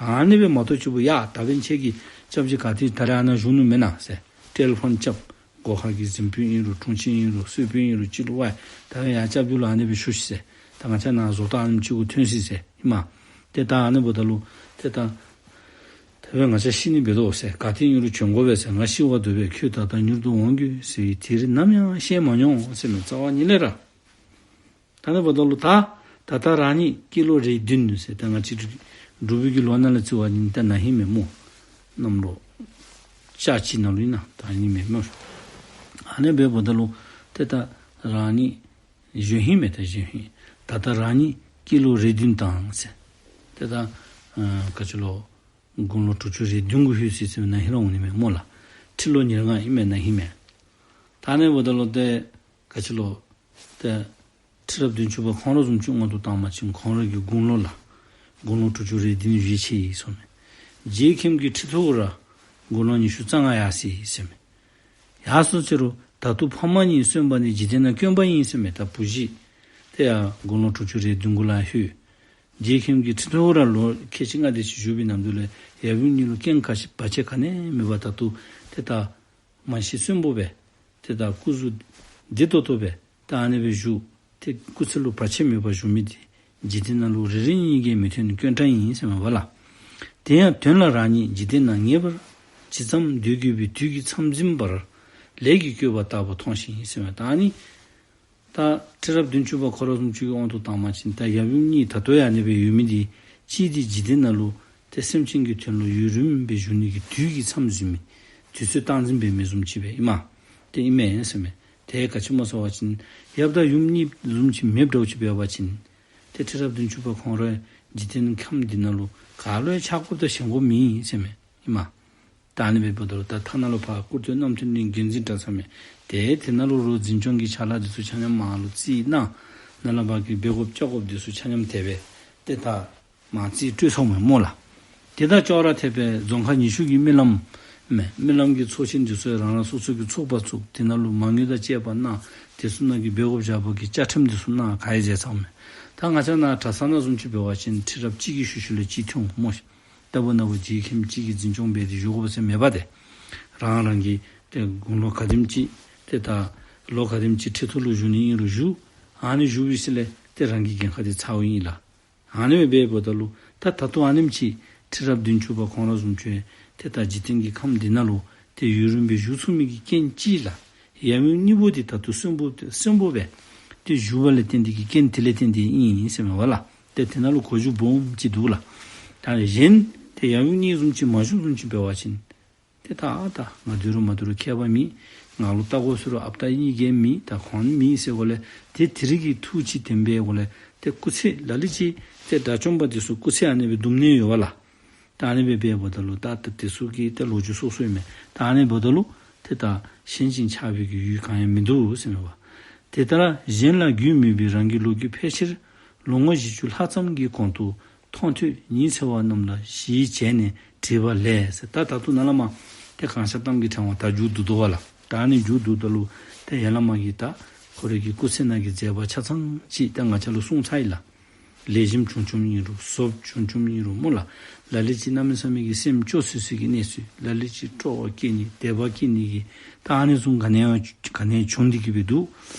ཨ་ནི་སྦེ་མ་གཏོགས་ཅིག་པོ་ཡ་ད་འབདན་ཁྱེད་ཀྱིས་སྐྱབས་རྗེ་ག་ཏེ་ད་རེས་ཨ་ནཱ་བཞུགས་ནུག་མེན་ན་ཟེར་ཊེ་ལི་ཕོན་རྐྱབ། སྒོ་ཁ་གི་གཟིམ་དཔོན་ཨིན་རུང་དྲུང་ཆེན་ཨིན་རུང་གསོལ་དཔོན་ཨིན་རུང་ཅིག་ལུ་ཝའི་ད་ཡར་སྐྱབས་འཇུག་ལུ་ཨ་ནི་སྦེ་ཞུ་ཤིག་ཟེར། ད་ང་བཅས་ནཱ་བཟོ་ལྟ་ཨ་ནེམ་ཅིག་གུ་ཐོན་ཅི་ཟེར་ཨིན་མས། ཏེ་ད་ཨ་ནི་འབདཝ་ད་ལུ་ཏེ་ད་ད་འབདན་ང་བཅས་ཤི་ནི་འབད་དོ་ཟེར། ག་ཏེ་ཨིན་རུང་བྱོན་དགོ་པས་ཟེར། ང་ཤི་བར་འདོད་པས་ཁྱོད་ད་ལྟ་མྱུར་དུ་འོང་དགོས་ཟེར་བའི་དེ་རིང་ནམ་ཡང་ཤེས་མ་མྱོང་ཟེར་མས། རྩ་བ་ཉིད་ལས་ར། ད་ཨ་ནི་འབདཝ་ད་ལུ་ད་ད་ལྟ་རང་ཉིད་སྐྱེས་ལོ་རེ་བདུན་ཟེར། ད་ང་བཅས་འབྲུག་པའི་གི་ལོ་ནང་ལས་བརྩི་བ་ཅིན་ད་ན་ཧིང་མས་སྨོ། གནམ་ལོ་ལྕགས་བྱི་ནང་ལུ་ཨིན་ན་ད་ཨ་ནི་མས་སྨོ། ཨ་ནི་འབདཝ་ད་ལུ་ཏེ་ད་རང་ཉིད་གཞོན་ཧིང་མས། ད་གཞོན་ཧིང་། ད་ལྟ་རང་ཉིད་སྐྱེས་ལོ་རེ་བདུན་དང་ཟེར། ཏེ་ད་ཨ་ག་ཅི་ལོ་དགུང་ལོ་དྲུག་ཅུ་རེ་བདུན་གུ་ལྷོད་ཅི་ཟེར་ན་ཧིང་ར་འོང་ནི་མས་སྨོ་ལགས། ཁྲི་ལོ་ཉེར་ལྔ་ཨིན་མས་ན་ཧིང་མས། ད་ཨ་ནི་འབདཝ་ད་ལུ་ཏེ་ག་ཅི་ལོ་ཏེ་ཁྲི་རབས་བདུན་ཅུ་པ་ཁོང་ར་བཟུམ་ཅིག་དབང་དུ་བཏང་བ་ཅིན་ཁོང་ར་གི་དགུང་ལོ་ལགས། དགུང་ལོ་དྲུག་ཅུ་རེ་བདུན་བཞེས་ཅི་ཟེར་མས། རྗེ་མཁན་གྱི་ཁྲི་ཐོག་ར་དགུང་ལོ་ཉི་ཤུ་རྩ་ལྔ་ཡར་སོ་ཡི་ཟེར་མས། ཡར་སོ་ཅི་རུང་ད་ལྟོ་ཕ་མ་གཉིས་གསོན་པ་ནི་འཇིག་རྟེན་ན་དཀོན་པ་ཡིན་ཟེར་མས། ད་བུ་གཞི་དེ་ཡང་དགུང་ལོ་དྲུག་ཅུ་རེ་བདུན་གུ་ལུ་ལྷོད། རྗེ་མཁན་གྱི་ཁྲི་ཐོག་ར་ལོ་ཁལ་གཅིག་ལྔ་དེ་ཅིག་བཞུགས་པའི་ནམ་དུས་ལས་ཡབ་ཡུམ་གཉིས་ལུ་རྐྱེན་ག་ཅི་བར་ཆད་ག་ནི་མེད་པར་ད་ལྟོ་ཏེ་ད་མ་ཤི་གསོན་པོ་སྦེ་ཏེ་ད་སྐུ་གཟུགས་བདེ་ཏོག་ཏོ་སྦེ་ད་ཨ་ནི་སྦེ་བཞུགས། ཏེ་སྐུ་ཚེ་ལུ་བར་ཆད་མེད་པར་བཞུགས་མི་དེ་འཇིག་རྟེན་ནང་ལུ་རེ་རེ་གཉིས་ཀྱིས་མི་ཐོན་དཀོན་དྲགས་ཨིན་ཟེར་མས་པ་ལགས། དེ་ཡང་དོན་ལ་རང་ཉིད་འཇིག་རྟེན་ན་ངེས་པར་ཇི་ཙམ་སྡོད་དགོས་པའི་དུས་ཀྱི་མཚམས་འཛིན་པར་ལས་ཀྱིས་བསྐོས་པ་ལྟ་བུ་མཐོང་ཞིང་ཟེར་མས། ད་ཨ་ནི་ད་ཁྲི་རབས་བདུན་ཅུ་པ་ཁོ་ར་བཟུམ་ཅིག་གི་དབང་དུ་བཏང་བ་ཅིན་ད་ཡབ་ཡུམ་གཉིས་ད་ལྟོ་ཡང་ཨ་ནི་སྦེ་ཡོད་མི་དེ་གཅིག་དེ་འཇིག་རྟེན་ནང་ལུ་ཏེ་སེམས་ཅན་གྱི་དོན་ལུ་ཡུན་རིངམོ་སྦེ་བཞུགས་ནི་གི་དུས་ཀྱི་མཚམས་འཛིན་མི་དུས་ཚོད་སྟངས་འཛིན་འབད་མི་བཟུམ་ཅིག་སྦེ་ཨིན་མས། ཏེ་ཨིན་མས་ཟེར་མས། དེ་ག་ཅི་སྨོ་ཟེར་བ་ཅིན་ཡབ་དང་ཡུམ་གཉིས་བཟུམ་ཅིག་མེདཔ་འདྲཝ་ཅིག་འབད་བ་ཅིན་ཏེ་ཁྲི་རབས་བདུན་ཅུ་པ་ཁོང་ར་འཇིག་རྟེན་ཁམས་འདི་ནང་ལུ་ག་ལུ་ཡང་ཆགས་དགོཔ་དང་ཞེན་དགོཔ་མེད་ཟེར་མས་ཨིན་མས། ད་ཨ་ནི་སྦེ་འབདཝ་ད་ལུ་ད་ཐ་ན་ལུ་ཕར་སྐུར་སྟོད་རྣམ་ཐོས་གླིང་མགོན་འཛིན་གྲྭ་ཟེར་མི་དེ་དེ་ནང་ལུ་རོགས་འཛིན་སྐྱོང་གི་ཕྱག་ལཱ་འདི་ཚུ་ཆ་མཉམ་མར་ལུ་རྩིས་གནང་། ནཱ་ལས་ཕར་གྱི་འབད་དགོཔ་བཅའ་དགོཔ་འདི་ཚུ་ཆ་མཉམ་དེ་སྦེ་ཏེ་ད་མར་རྩིས་སྤྲོད་ཚརཝ་མས་སྨོ་ལགས། དེ་དང་ཅོག་ར་འཐདཔ་སྦེ་རྫོང་ཁག་ཉི་ཤུ་གི་རྨི་ལམ་མས། རྨི་ལམ་གྱི་ཚོགས་ཆེན་འདི་ཚུ་རང་རང་སོ་སོ་གི་ཚོགས་པ་བཙུགས། དེ་ནང་ལུ་མ་དངུལ་དང་བཅས་པ་གནང་། དེ་ཚུ་ནང་གི་འབད་དགོཔ་བཞག་པ་གི་བཅའ་ཁྲིམས་འདི་ཚུ་གནང་ག་ཡི་མཛད་ཚརཝ་མས། ད་ང་བཅས་ནཱ་གྲྭ་ཚང་ནང་བཟུམ་ཅིག་འབད་བ་ཅིན་ཁྲི་རབས་གཅིག་གི་ཤུལ་ཤུལ་ལས་གཅིག་ཐོན་འོང་སྨོ་ཤིག། ལྟ་བུ་ན་བུ་རྗེ་མཁན་གཅིག་གིས་འཛིན་སྐྱོང་འབད་དེ་བཞུགས་དགོཔ་ཟེར་མེད་པ་ཏེ། རང་རང་གི་ཏེ་དགུང་ལོ་ག་དེམ་ཅིག་ཏེ་ད་ལོ་ག་དེམ་ཅིག་ཁྲི་ཐོག་ལུ་བཞུགས་ནི་ཨིན་རུང་བཞུགས། ཨ་ནི་བཞུགས་པའི་ཤུལ་ལས་ཏེ་རང་གི་འགན་ཁག་དེ་ཚརཝ་ཨིན་ལགས། ཨ་ནི་སྦེ་འབདཝ་ད་ལུ་ད་ད་ལྟོ་ཨ་ནེམ་ཅིག་ཁྲི་རབས་བདུན་ཅུ་པ་ཁོང་ར་བཟུམ་ཅིག་ཏེ་ད་འཇིག་རྟེན་གྱི་ཁམས་འདི་ནང་ལུ་ཏེ་ཡུན་རིངམོ་སྦེ་བཞུགས་ཚུགས་མི་གི་རྐྱེན་གཅིག་ལགས། ཡབ་ཡུམ་གཉིས་པོ་དེ་ད་ལྟོ་གསོན་པོ་གསོན་པོ་སྦེ་ཏེ་བཞུགས་པ་ལས་བརྟེན་ཏེ་གི་རྐྱེན་དེ་ལས་བརྟེན་ཏེ་ཨིན་ཟེར་མས་པ་ལགས། ཏེ་དེ་ནང་ལུ་གོ་རྒྱུ་སྦོམ་ཅིག་འདུག་ལགས། ད་གཞན་ཏེ་ཡབ་ཡུམ་གཉིས་བཟུམ་ཅིག་མ་བཞུགས་བཟུམ་ཅིག་འབད་བ་ཅིན་ཏེ་ད་ཨ་ད་ང་འདུལ་རུང་མ་འདུལ་རུང་ཁྱད་པར་མེད། ང་ལུ་བལྟ་དགོ་ཟེར་རུང་ཨཔ་བལྟ་ནི་ག་ཡང་མེད། ད་ཁོང་མེད་ཟེར་གོ་ལས་ཏེ་དེ་རིགས་ཀྱི་ཐུགས་ཅིག་དེ་སྦེ་གོ་ལས་ཏེ་སྐུ་ཚེ་ལ་ལུ་ཅིག་ཏེ་དགྲ་བཅོམ་པ་འདི་ཚུ་སྐུ་ཚེ་ཨ་ནི་སྦེ་སྡུག་བསྔལ་ཡོད་པ་ལགས། ད་ཨ་ནི་སྦེ་འབདཝ་ད་ལུ་ད་ད་དེ་ཚུ་གི་ད་ལོ་རྒྱུས་སོ་སོ་ཨིན་མས། ད་ཨ་ནི་འབདཝ་ད་ལུ་ཏེ་ད་ཞེན་ཅིང་ཆགས་པའི་གི་ཡུལ་གང་ཡང་མིན་འདུག་ཟེར་མས་པ། དེ་ལྟར་གཞན་ལ་རྒྱུས་མེད་པའི་རང་གི་ལོ་རྒྱུས་ཕལ་ཆེར་ལོ་ངོ་བཞི་བཅུ་ལྷག་ཙམ་གྱི་གོང་དུ་མཐོང་ཐོས་ཉི་ཚེ་བ་རྣམས་ལ་གཞི་བྱས་ནས་བྲིས་པ་ལས་ཟེར། ད་ད་ལྟོ་ནཱ་ལས་མར་ཏེ་གང་ཤར་གཏམ་གྱི་ཕྲེང་བ་ད་མཇུག་བསྡུ་དོ་བ་ལགས། ད་ཨ་ནི་མཇུག་བསྡུཝ་ད་ལུ་ཏེ་ཡར་ལས་མར་གྱི་ད་ཁོ་རའི་གི་སྐུ་ཚེ་ནང་གི་མཛད་པ་ཆ་ཚང་ཅིག་ད་ང་བཅས་ལུ་གསུངས་ཚར་ཡི་ལགས། ལེགས་ཤོམ་བྱུང་བྱུངམ་ཨིན་རུང་ཟོགཔ་བྱུང་བྱུངམ་ཨིན་རུང་སྨོ་ལགས། ལ་ལུ་ཅིག་གནམ་མེད་ས་མེད་ཀྱི་སེམས་སྐྱོ་སི་སི་གི་གནས་ཚུལ། ལ་ལུ་ཅིག་སྤྲོ་བ་སྐྱེ་ནི་དད་པ་སྐྱེ་ནི་གི་ད་ཨ་ནི་བཟུམ་ག་ནི་ཡང་ག་ནི་ཡང་བྱུང་སྟེ་གི་སྦེ་འདུག།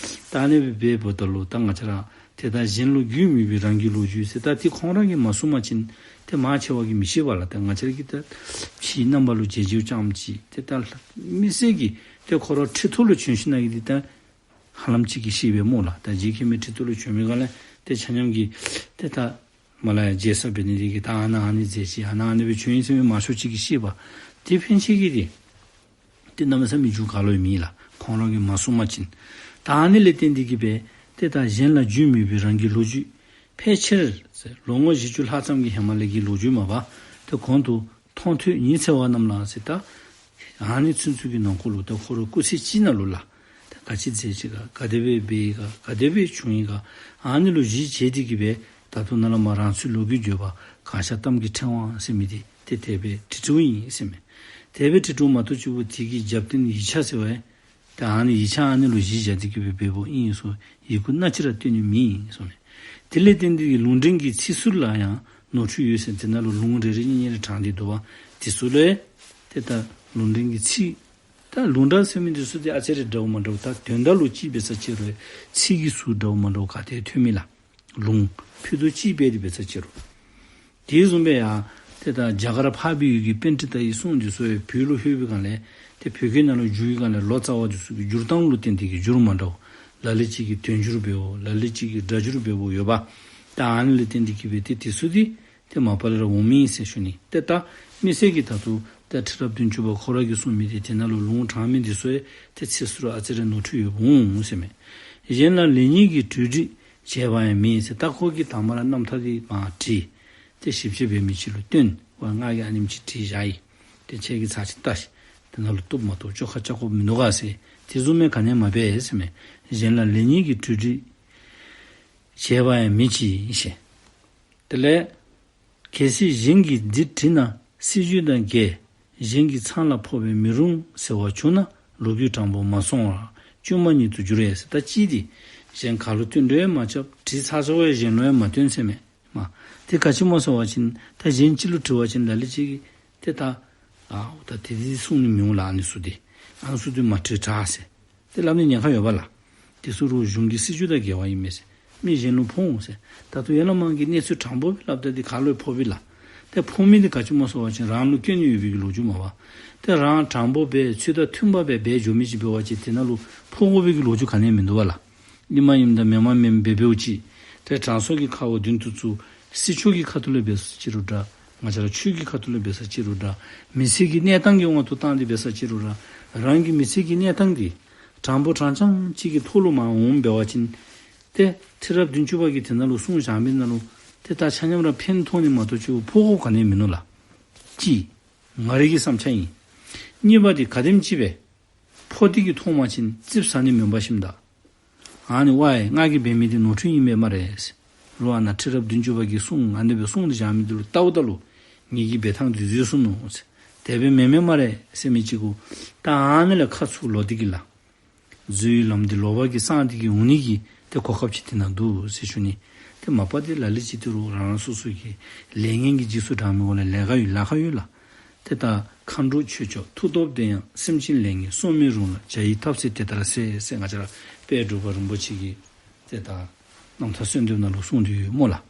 ད་ཨ་ནི་སྦེ་འབདཝ་ད་ལུ་ད་ང་བཅས་ར་དེ་ད་གཞན་ལུ་རྒྱུས་མེད་པའི་རང་གི་ལོ་རྒྱུས་ཟེར་ད་དེ་ཁོང་ར་གིས་མ་གསུངས་པ་ཅིན་ཏེ་མང་ཆེ་བ་གིས་མི་ཤེས་པ་ལགས། ད་ང་བཅས་ར་གིས་ད་ཕྱིའི་རྣམ་པ་ལུ་མཇལ་མཇལཝ་ཙམ་ཅིག་ཏེ་ད་མི་སེར་གྱིས་ཏེ་ཁོ་ར་ཁྲི་ཐོག་ལུ་བྱོན་ཞིནམ་ལས་ཀྱི་ཏེ་ད་ཧ་ལམ་ཅིག་གིས་ཤེས་པས་སྨོ་ལགས། ད་རྗེ་མཁན་མའི་ཁྲི་ཐོག་ལུ་བྱོན་མི་ག་ལས་ཏེ་ཆ་མཉམ་གྱིས་ཏེ་ད་མར་ལས་ཡར་མཇལ་ས་འབད་ནི་དེ་གིས་ད་ཨ་ནཱ་ཨ་ནི་མཛད་ཅི་ཨ་ནཱ་ཨ་ནི་སྦེ་བྱོན་ཡི་ཟེར་མི་མང་ཤོས་ཅིག་གིས་ཤེས་པས། ཏེ་ཕན་ཆད་ཀྱི་དེ་ཏེ་གནམ་མེད་ས་མེད་རྒྱུས་ག་ལུ་ཡང་མེད་ལགས། ཁོང་ར་གིས་མ་གསུངས་པ་ཅིན། ད་ཨ་ནི་ལས་བརྟེན་ཏེ་གི་སྦེ་ཏེ་ད་གཞན་ལ་རྒྱུས་མེད་པའི་རང་གི་ལོ་རྒྱུས་ཕལ་ཆེར་ལོ་ངོ་བཞི་བཅུ་ལྷག་ཙམ་གྱི་ཧེ་མ་ལས་ཀྱི་ལོ་རྒྱུས་མ་པ་ཏེ་གོང་དུ་མཐོང་ཐོས་ཉི་ཚེ་བ་རྣམས་ལ་ཟེར་ད་ཨ་ནི་ཚུན་ཚོད་ཀྱི་ནང་འཁོད་ལུ་ད་ཁོ་ར་སྐུ་ཚེ་གཅིག་ནང་ལུ་ལགས། ད་ག་ཅི་མཛད་ཅི་ག་ག་དེ་སྦེ་འབད་ཡི་ག་ག་དེ་སྦེ་བྱུང་ཡི་ག་ཨ་ནི་ལུ་གཞི་བྱས་ཏེ་གི་སྦེ་ད་ལྟོ་ནཱ་ལས་མར་རང་ཚུལ་ལོ་རྒྱུས་བརྗོད་པ་གང་ཤར་གཏམ་གྱི་ཕྲེང་བ་ཟེར་མི་དེ་ཏེ་དེ་སྦེ་བྲིས་བྲིསཝ་ཨིན་ཟེར་མས། དེ་སྦེ་བྲིས་བྲིསཝ་མ་གཏོགས་གཅིག་པོ་དེ་གི་རྒྱབ་རྟེན་ཡིག་ཆ་ཟེར་བ་ད་ཨ་ནི་ཡིག་ཆ་ཨ་ནི་ལུ་གཞི་བཞག་སྟེ་གི་སྦེ་འབདཝ་ཨིན་ཟེར་ཡི་གུ་སྣ་གཅིག་ར་སྟོན་ནི་མེད་ཟེར་མས། དེ་ལས་བརྟེན་ཏེ་གི་ལུང་འདྲེན་གྱི་ཚིག་ཟུར་ལ་ཡང་ནོར་འཁྲུལ་ཡོད་ཟེར་དེ་ནང་ལུ་ལུང་རེ་རེ་གཉིས་གཉིས་རེ་དྲངས་ཏེ་འདུག་པ། དེ་ཚུ་ལས་ཏེ་ད་ལུང་འདྲེན་གྱི་ཚིག་ ད་ལུང་གྲགས་ཟེར་མི་འདི་ཚུ་འདི་ཨ་ཙི་རེ་འདྲཝ་མ་འདྲཝ་ད་དོན་དག་ལུ་གཅིག་འབད་ས་ཅིག་རུང་ཚིག་གི་ཟུར་འདྲཝ་མ་འདྲཝ་ག་ཏེ་ཐོན་མི་ལགས། ལུང་ཕུད་རྡོག་གཅིག་འབད་དེ་འབད་ས་ཅིག་རུང་། དེ་བཟུམ་སྦེ་ཡང་ཏེ་ད་རྒྱ་གར་འཕགས་པའི་ཡུལ་གྱི་པཎྜི་ཏ་ཡི་གསུང་འདི་ཚུ་ཡང་བོད་ལུ་ལྷོད་པའི་སྒང་ལས་ཏེ་བོད་སྐད་ནང་ལུ་བསྒྱུར་བའི་སྒང་ལས་ལོ་ཙཱ་བ་འདི་ཚུ་གི་བསྒྱུར་སྟངས་ལུ་བརྟེན་ཏེ་གིས་བསྒྱུར་མ་འདྲཝ། ལ་ལུ་ཅིག་གིས་དོན་བསྒྱུར་འབདཝ་ལ་ལུ་ཅིག་གིས་སྒྲ་བསྒྱུར་འབདཝ་ཡོདཔ། ད་ཨ་ནི་ལུ་བརྟེན་ཏེ་གིས་འབད་ཏེ་དེ་ཚུ་འདི་ཏེ་མ་པ་ལས་ར་འོང་མི་ཨིན་ཟེར་ཞུ་ནི། ཏེ་ད་མི་སེར་གྱིས་ད་ལྟོ་ཏེ་ཁྲི་རབས་བདུན་ཅུ་པ་ཁོ་ར་གིས་གསུངས་མི་འདི་དེ་ནང་ལུ་ལུང་དྲངས་མི་འདི་ཚུ་ཡང་ཏེ་ཚིག་ཟུར་ཨ་ཙི་རེ་ནོར་འཁྲུལ་ཡོདཔ་འོང་ཟེར་མས། གཞན་ལ་ལེགས་ཉེས་ཀྱི་གྲོས་འདྲི་བྱས་པ་ཡང་མེད་ཟེར། ད་ཁོ་གིས་དང་པ་ར་རྣམ་ཐར་འདི་མར་བྲིས། ཏེ་ཞིབ་དཔྱད་འབད་མི་ཅིག་ལུ་སྟོན། ཝའེ་ང་གིས་ཨ་ནེམ་ཅིག་བྲིས་བཞག་ཡི། ཏེ་ཁྱེད་ཀྱིས་ཚར་ཅིག་བལྟ་ཤིག། དེ་ནང་ལུ་བཏུབ་མ་བཏུབ་བཅོ་ཁ་རྐྱབ་དགོཔ་མིན་འདུག་ག་ཟེར། དེ་བཟུམ་མའི་ག་ནི་ཡང་མ་འབད་ཟེར་མས། གཞན་ལ་ལེགས་ཉེས་ཀྱི་གྲོས་འདྲི་བྱས་པ་ཡང་མེད་ཅིང་ཞེས། དེ་ལས་གལ་སྲིད་གཞན་གྱིས་འདི་དྲིས་ན་སྲིད་བྱུས་དང་འགལ། གཞན་གྱི་མཚང་ལ་ཕོག་པས་མི་རུང་ཟེར་བ་བྱུང་ན་ལོ་རྒྱུས་དྲང་པོ་མ་སོང་བར་བཅོས་མ་ཉིད་དུ་འགྱུར་ཡ་ཟེར། ད་གཅིག་འདི་གཞན་ག་ལུ་བསྟུན་གྲོས་མ་རྐྱབ། དྲིས་ཚར་ཚརཝ་ཡང་གཞན་ལུ་ཡང་མ་བསྟུན་ཟེར་མས། མ་དེ་ག་ཅི་སྨོ་ཟེར་བ་ཅིན་ད་གཞན་ཅིག་ལུ་དྲི་བ་ཅིན་ལ་ལུ་ཅིག་གིས་ཏེ་ད་ཨ་ད་དེ་འདི་གསུང་ནི་མི་འོང་ལགས། ཨ་ནི་ཚུ་འདི་ཨ་ནི་ཚུ་འདི་མ་དྲིས་དྲག་ཟེར། དེ་སླབ་ནི་ཉེན་ཁ་ཡོདཔ་ལགས། དེ་ཚུ་རུང་གཞུང་གི་སྲིད་བྱུས་དང་འགལ་བ་ཨིན་མས་ཟེར། མི་གཞན་ལུ་ཕོག་འོང་ཟེར། ད་ལྟོ་ཡར་ལས་མར་གྱི་གནས་ཚུལ་དྲང་པོ་སྦེ་སླབ་ད་འདི་ག་ལུ་ཡང་ཕོག་པས་ལགས། ཏེ་ཕོག་མི་འདི་ག་ཅི་སྨོ་ཟེར་བ་ཅིན་རང་ལུ་སྐྱོན་ཡོད་པའི་གི་ལོ་རྒྱུས་མས་པ། ཏེ་རང་དྲང་པོ་སྦེ་ཚུལ་དང་མཐུན་པ་སྦེ་འབད་འགྱོ་མི་ཅིག་འབད་བ་ཅིན་དེ་ནང་ལུ་ཕོག་དགོ་པའི་གི་ལོ་རྒྱུས་ག་ནི་ཡང་མིན་འདུག་པ་ལགས། ཨིནམ་ཨིནམ་དང་མེནམ་མེནམ་འབད་འབདཝ་ཅིག། ཏེ་དྲང་སྲོང་གི་ཁ་འོག་མདུན་དུ་བཙུགས། སྲིད་ཕྱོགས་ཀྱི་ཁ་ཐུག་ལས་འབད་ས་ཅིག་རུང་འདྲ། ང་བཅས་ར་ཆོས་ཀྱི་ཁ་ཐུག་ལས་འབད་ས་ཅིག་རུང་འདྲ། མི་ཚེ་གི་གནས་སྟངས་ཀྱི་དབང་དུ་བཏང་སྟེ་འབད་ས་ཅིག་རུང་འདྲ། རང་གི་མི་ཚེ་གི་གནས་སྟངས་འདི་དྲང་པོ་དྲང་རྐྱང་ཅིག་གི་ཐོག་ལུ་མར་འོང་འབད་བ་ཅིན་ཏེ་ཁྲི་རབས་བདུན་ཅུ་པ་གིས་དེ་ནང་ལུ་གསུངས་བཞག་མི་ནང་ལུ་ཏེ་ད་ཆ་མཉམ་ར་ཕན་ཐོགས་ནི་མ་གཏོགས་ཅིག་ཕོག་དགོཔ་ག་ནི་ཡང་མིན་ནུག་ལགས། གཅིག། ང་རའི་གི་བསམ་འཆར་ཨིན། གཉིས་པ་འདི་ག་དེམ་ཅིག་སྦེ་ཕོག་སྟེ་གིས་མཐོང་པ་ཅིན་ཙིགཔ་ཟ་ནི་མེན་པ་ཞིནམ་ད། ཨ་ནི་ཝའེ་ང་གིས་འབད་མི་འདི་ནོར་འཁྲུལ་ཨིན་མས་སྨ་རེ་ཟེར། རོགས་ཨ་ནཱ་ཁྲི་རབས་བདུན་ཅུ་པ་གིས་གསུངས་ཨ་ནི་སྦེ་གསུངས་ཏེ་བཞག་མི་འདི་ལུ་བལྟཝ་ད་ལུ་ངེ་གི་འབད་ཐངས་འདི་འཛོལ་སོང་ནུག་ཟེར། དེ་སྦེ་མེན་མས་སྨ་རེ་ཟེར་མི་ཅིག་གུ་ད་ཨ་ནི་ལས་ཁ་ཚུར་ལོག་སྟེ་གིས་ལགས། འཛོལ་བའི་ལམ་འདི་ལོག་པ་གིས་སངས་ཏེ་གིས་འོང་ནི་གི་ཏེ་གོ་སྐབས་ཅིག་དེ་ནང་འདུག་ཟེར་ཞུ་ནི། ཏེ་མ་པ་འདི་ལ་ལུ་ཅིག་ཏུ་རུང་རང་རང་སོ་སོ་གི་ལས་ངན་གྱི་རྗེས་སུ་འབྲང་མི་འོག་ལས་ལས་ཀ་ཡོད་ལཱ་ཁག་ཡོད་ལགས། ཏེ་ད་མཁའ་འགྲོ་ཆོས་སྐྱོང་མཐུ་སྟོབས་ལྡན་ཡང་། སེམས་ཅན་ལས་ངན་གསོ་མི་རུང་ལ། བྱ་ཡི་ཐབས་ཟད་དེ་ལྟར་ཟད་ཟེར་ང་བཅས་ར་དཔལ་འབྲུག་པ་རིན་པོ་ཆེ་གིས་ཏེ་ད་རྣམ་ཐར་གསོལ་འདེབས་ནང་ལུ་གསུངས་ཏེ་ཡོད་སྨོ་ལགས།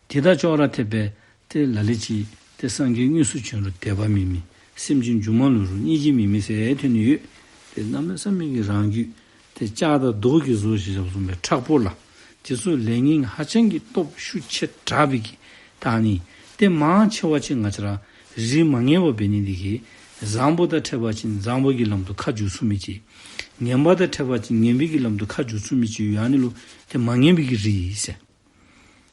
དེ་དང་ཅོག་ར་འཐདཔ་སྦེ་ཏེ་ལ་ལུ་ཅིག་ཏེ་སངས་རྒྱས་དངོས་སུ་བྱོན་རུང་དད་པ་མེད་མི། སེམས་ཅན་སྒྱུ་མ་ལུས་རུང་སྙིང་རྗེ་མེད་མི་ཟེར་ཐོན་ནི་ཡོད། ཏེ་གནམ་མེད་ས་མེད་ཀྱི་རང་རྒྱུད་ཏེ་ལྕགས་དང་རྡོ་གིས་བཟོ་བཞག་བཞགཔ་བཟུམ་སྦེ་མཁྲེགས་པོ་ལགས། དེ་ཚུ་ལས་ངན་ཧ་ཅང་གི་སྟོབས་ཤུགས་ཆེ་དྲགས་པའི་གི་ད་ཨ་ནི་ཏེ་མང་ཆེ་བ་ཅིག་ང་བཅས་ར་རིགས་མ་ངེས་པ་འབད་ནི་འདི་གིས་བཟང་པོ་དང་འཕྱད་པ་ཅིན་བཟང་པོ་གི་ལམ་དུ་ཁ་འཇུག་ཚུགས་མི་ཅིག། ངན་པ་དང་འཕྱད་པ་ཅིན་ངན་པའི་གི་ལམ་དུ་ཁ་འཇུག་ཚུགས་མི་ཅིག་ཡོད། ཨ་ནི་ལུ་ཏེ་མ་ངེས་པའི་གི་རིགས་ཟེར།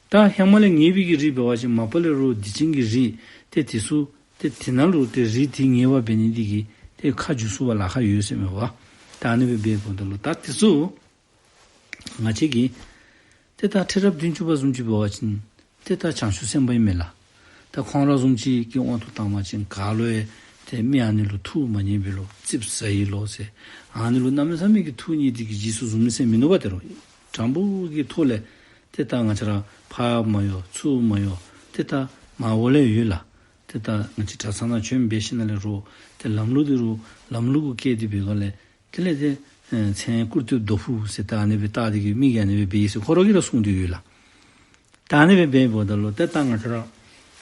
ད་ཧེ་མ་ལས་ངེས་པའི་གི་རིགས་འབད་བ་ཅིན་མ་པ་ལས་རོགས་འདི་ཅིག་གི་རིགས་ཏེ་དེ་ཚུ་ཏེ་དེ་ནང་ལུ་ཏེ་རིགས་དེ་ངེས་པ་འབད་ནི་འདི་གིས་ཏེ་ཁ་འཇུག་ཚུགས་པར་ལཱ་ཁག་ཡོད་ཟེར་མས་པ། ད་ཨ་ནི་སྦེ་འབདཝ་ད་ལུ་ད་དེ་ཚུ་ང་བཅས་ཀྱིས་ཏེ་ད་ཁྲི་རབས་བདུན་ཅུ་པ་བཟུམ་ཅིག་འབད་བ་ཅིན་ཏེ་ད་བྱང་ཆུབ་སེམས་དཔའ་ཨིན་མས་ལགས། ད་ཁོང་ར་བཟུམ་ཅིག་གི་དབང་དུ་བཏང་བ་ཅིན་ག་ལུ་ཡང་ཏེ་མི་ཨ་ནི་ལུ་ཐུགས་མ་མཉེས་པས་ལོ། ཙིགཔ་ཟ་ཡི་ལོ་ཟེར། ཨ་ནི་ལུ་གནམ་མེད་ས་མེད་ཀྱི་ཐུགས་མཉེས་ཏེ་གིས་རྗེས་སུ་བཟུང་མི་ཟེར་མིན་ནུག་པ། ཏེ་རོགས་དྲང་པོ་གི་ཐོག་ལས་ཏེ་ད་ང་བཅས་ར་ཕར་མ་གཡོ་ཚུར་མ་གཡོ་ཏེ་ད་མར་འོག་ལས་ཡོད་ལགས། ཏེ་ད་ང་བཅས་གྲྭ་ཚང་ནང་བྱོན་འབད་ཞིནམ་ལས་རོགས་ཏེ་ལམ་ལུགས་འདི་རོགས་ལམ་ལུགས་གུ་བཀལ་ཏེ་འབད་སྒང་ལས་དེ་ལས་ཏེ་ཨེ་མཚན་སྐུར་སྟོད་རྡོ་ཕུག་ཟེར་ད་ཨ་ནི་སྦེ་བཏགས་ཏེ་གིས་མི་གིས་ཨ་ནི་སྦེ་འབད་ཡི་ཟེར་ཁོ་ར་གིས་ར་གསུངས་ཏེ་ཡོད་ལགས། ད་ཨ་ནི་སྦེ་འབདཝ་ད་ལུ་ཏེ་ད་ང་བཅས་ར་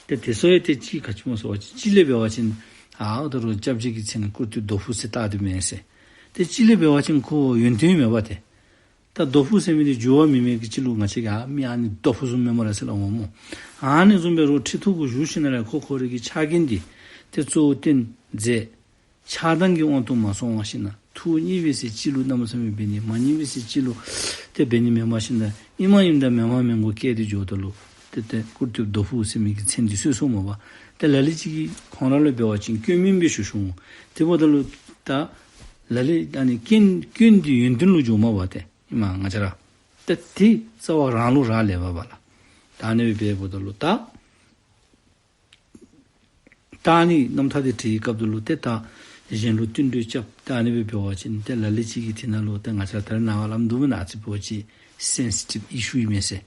ཏེ་དེ་ཚུ་ཡང་ཏེ་གཅིག་ག་ཅི་སྨོ་ཟེར་བ་ཅིན་གཅིག་ལས་འབད་བ་ཅིན་ཨ་འོ་ད་རོགས་སྐྱབས་རྗེ་གི་མཚན་སྐུར་སྟོད་རྡོ་ཕུག་ཟེར་བཏགས་ཏེ་མེན་ཟེར། ཏེ་གཅིག་ལས་འབད་བ་ཅིན་ཁོ་ཡོན་ཏན་མེད་པ་ཏེ། ད་རྡོ་ཕུག་ཟེར་མི་འདི་འགྱུར་བ་མེད་མི་གི་ཅིག་ལུ་ང་བཅས་ཀྱིས་ཨ་མི་ཨ་ནི་རྡོ་ཕུག་བཟུམ་མས་སྨ་རེ་ཟེར་སླབ་འོང་སྨོ། ཨ་ནི་བཟུམ་སྦེ་རོགས་ཁྲི་ཐོག་གུ་བཞུགས་ཞིནམ་ལས་ཁོ་ཁོ་རའི་གི་ཕྱག་འགན་འདི་ཏེ་གཙོ་བོ་བསྟན་མཛད་ཆགས་སྡང་གི་དབང་དུ་མ་སོང་བ་ཞིནམ་ལས་ཐུགས་མཉེས་པའི་ཟེར་ཅིག་ལུ་གནམ་མེད་ས་མེད་འབད་ནི་མ་མཉེས་པའི་ཟེར་ཅིག་ལུ་ཏེ་འབད་ནི་མེན་པ་ཞིནམ་ལས་ཨིནམ་ཨིནམ་དང་མེནམ་མེན་དགོ་བཀལ་ཏེ་འགྱོཝ་ད་ལུ་ཏེ་ཏེ་སྐུར་སྟོད་རྡོ་ཕུག་ཟེར་མི་གི་མཚན་འདི་གསོལ་སོངམ་མས་པ། ཏེ་ལ་ལུ་ཅིག་གིས་ཁོང་ར་ལུ་འབད་བ་ཅིན་སྐྱོན་མིན་སྦེ་ཞུ་ཞུཝ་འོང་། དེ་འབདཝ་ད་ལུ་ད་ལ་ལུ་ཨ་ནི་སྐྱོན་སྐྱོན་འདི་ཡོན་ཏན་ལུ་འགྱོཝ་མས་པ་ཏེ། ཨིནམ་ང་བཅས་ར་ཏེ་དེ་རྩ་བ་རང་ལུ་རག་ལས་པ་པ་ལགས། ད་ཨ་ནི་སྦེ་འབདཝ་ད་ལུ་ད་ད་ཨ་ནི་རྣམ་ཐར་འདི་བྲིས་སྐབས་ད་ལུ་ཏེ་ད་གཞན་ལུ་བསྟུན་གྲོས་རྐྱབ་ད་ཨ་ནི་སྦེ་འབད་བ་ཅིན་ཏེ་ལ་ལུ་ཅིག་གིས་དེ་ནང་ལུ་ཏེ་ང་བཅས་ར་ད་རེས་ནངས་པ་སླབ་དོ་མེན་ན་ཨ་ཙི་འབད་བ་ཅིན་སེན་སི་ཊིབ་ཨི་ཤུ་ཨིན་མས་ཟེར།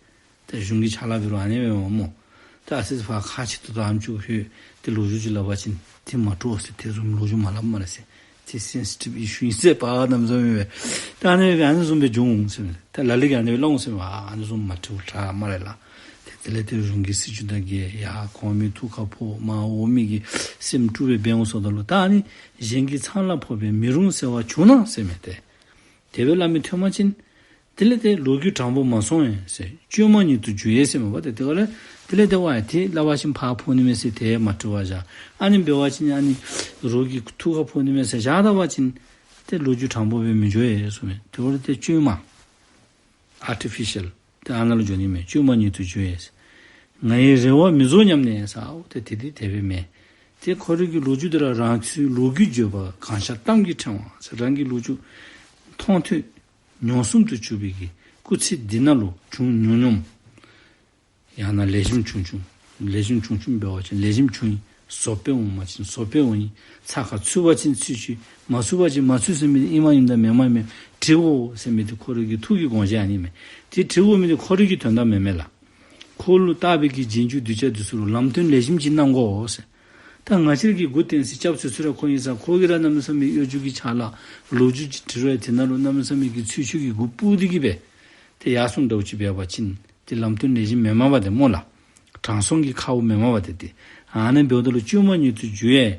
ཏེ་གཞུང་གི་ཕྱག་ལཱ་འབད་རུང་ཨ་ནི་སྦེ་མས་སྨོ། ཏེ་ཨ་ཙི་ཕར་ཁ་ཕྱི་ཏོག་ཏོ་ཨ་ནེམ་ཅིག་ལྷོད་དེ་ལོ་རྒྱུས་ཅིག་སླབ་པ་ཅིན་དེ་མ་འདྲཝ་ཟེར་དེ་བཟུམ་ལོ་རྒྱུས་མ་སླབ་སྨ་རེ་ཟེར། ཏེ་སེན་སི་ཊིབ་ཨི་ཤུ་ཨིན་ཟེར་པ་ནམ་བཟུམ་ཨིན་པས། ད་ཨ་ནི་སྦེ་ཨ་ནི་བཟུམ་སྦེ་འབྱུང་འོང་ཟེར་མས། ད་ལ་ལུ་གིས་ཨ་ནི་སྦེ་སླབ་འོང་ཟེར་མས། ཨ་ནི་བཟུམ་མ་འཁྲིལཝ་དྲག་སྨ་རེ་ལགས། ཏེ་དེ་ལས་ཏེ་རུང་གི་སྲིད་བྱུས་དང་འགལ། ཡ་གོང་མའི་ཐུགས་ཁར་ཕོག། མར་འོག་མའི་གི་སེམས་དཀྲུགས་སྦེ་འབད་འོང་ཟེརཝ་ད་ལུ་ད་ཨ་ནི་གཞན་གྱི་མཚང་ལ་ཕོག་པས་མི་རུང་ཟེར་བ་བྱུང་ན་ཟེར་མས། ཏེ་དེ་སྦེ་སླབ་མི་ཐོན་པ་ཅིན་དེ་ལས་ཏེ་ལོ་རྒྱུས་དྲང་པོ་མ་སོང་ཡང་ཟེར། བཅོས་མ་ཉིད་དུ་འགྱུར་ཡས་ཟེར་མས་པ། ཏེ་དེ་ཁར་ལས་དེ་ལས་ཏེ་ཝའི་ཏེ་སླབ་པ་ཅིན་ཕར་ཕོག་ནི་མས་ཟེར་ཏེ་མ་འཁྲིལ་བར་བཞག། ཨ་ནི་འབད་བ་ཅིན་ཨ་ནི་རོགས་ཀྱི་ཐུགས་ཁར་ཕོག་ནི་མས་ཟེར་བཞག་ད་པ་ཅིན་ཏེ་ལོ་རྒྱུས་དྲང་པོ་སྦེ་མི་འགྱོ་ཡས་ཟེར་མས། དེ་ཁར་ལས་ཏེ་བཅོས་མ་ཨར་ཊི་ཕི་ཤལ་ཏེ་ཨ་ནཱ་ལུ་འགྱོ་ནི་མས། བཅོས་མ་ཉིད་དུ་འགྱུར་ཡས་ཟེར། ང་ཡི་རེ་བ་མི་རྫོགས་སྙམ་ནས་ཟེར། ཨའོ་ཏེ་དེ་དེ་དེ་སྦེ་མེན། ཏེ་ཁོ་རའི་གི་ལོ་རྒྱུས་འདི་ར་རང་ཚུལ་ལོ་རྒྱུས་བརྗོད་པ་གང་ཤར་གཏམ་གྱི་ཕྲེང་བ་ཟེར། རང་གི་ལོ་རྒྱུས་མཐོང་ཐོས་མྱོང་གསུམ་དུ་གྱུར་པའི་གི་སྐུལ་ཚིག་འདི་ནང་ལུ་བྱུང་མྱོང་མྱོང་། ཡང་ན་ལེགས་ཤོམ་བྱུང་བྱུང་། ལེགས་ཤོམ་བྱུང་བྱུང་འབད་བ་ཅིན་ལེགས་ཤོམ་བྱུང་ཡི། བཟོ་པས་འོང་པ་ཅིན་བཟོ་པས་འོང་ཡི། ཚགས་ཁར་ཚུད་པ་ཅིན་ཚུད་ཅི། མ་ཚུད་པ་ཅིན་མ་ཚུད་ཟེར་མི་འདི་ཨིནམ་ཨིནམ་དང་མེནམ་མེནམ་དྲིཝ་འོང་ཟེར་མི་འདི་ཁོ་རའི་གི་ཐུགས་ཀྱི་དགོངས་བཞེད་ཨ་ནི་མས། ཏེ་དྲིཝ་འོང་མི་འདི་ཁོ་རའི་གི་དོན་དག་མེན་མས་ལགས། ཁོ་ལུ་བཏགས་པའི་གི་རྗེས་འཇུག་གདུལ་བྱ་འདི་ཚུ་ལུ་ལམ་སྟོན་ལེགས་ཤོམ་ཅིག་གནང་དགོ་ཟེར། ད་ང་བཅས་ར་གིས་མགུ་རྟིང་སྟེ་སྐྱབས་སུ་ཚུད་ར་ཁོ་ཨིན་ས། ཁོ་གིས་ར་གནམ་མེད་ས་མེད་གཡོ་སྒྱུ་གི་ཕྱག་ལཱ་ལོ་རྒྱུས་ཅིག་དྲི་རུང་ཡང་དེ་ནང་ལུ་གནམ་མེད་ས་མེད་ཀྱི་ཚུལ་འཆོས་ཀྱི་མགུ་སྤུབས་ཏེ་གི་སྦེ་ཏེ་ཡར་སོང་འདྲཝ་ཅིག་འབད་བ་ཅིན་ཏེ་ལམ་སྟོན་ལེགས་ཤོམ་མེན་མས་པ་ཏེ་སྨོ་ལགས། དྲང་སྲོང་གི་ཁ་དབུགས་མེན་མས་པ་ཏེ། ཏེ་ཨ་ནི་འབདཝ་ད་ལུ་བཅོས་མ་ཉིད་དུ་འགྱུར་ཡས།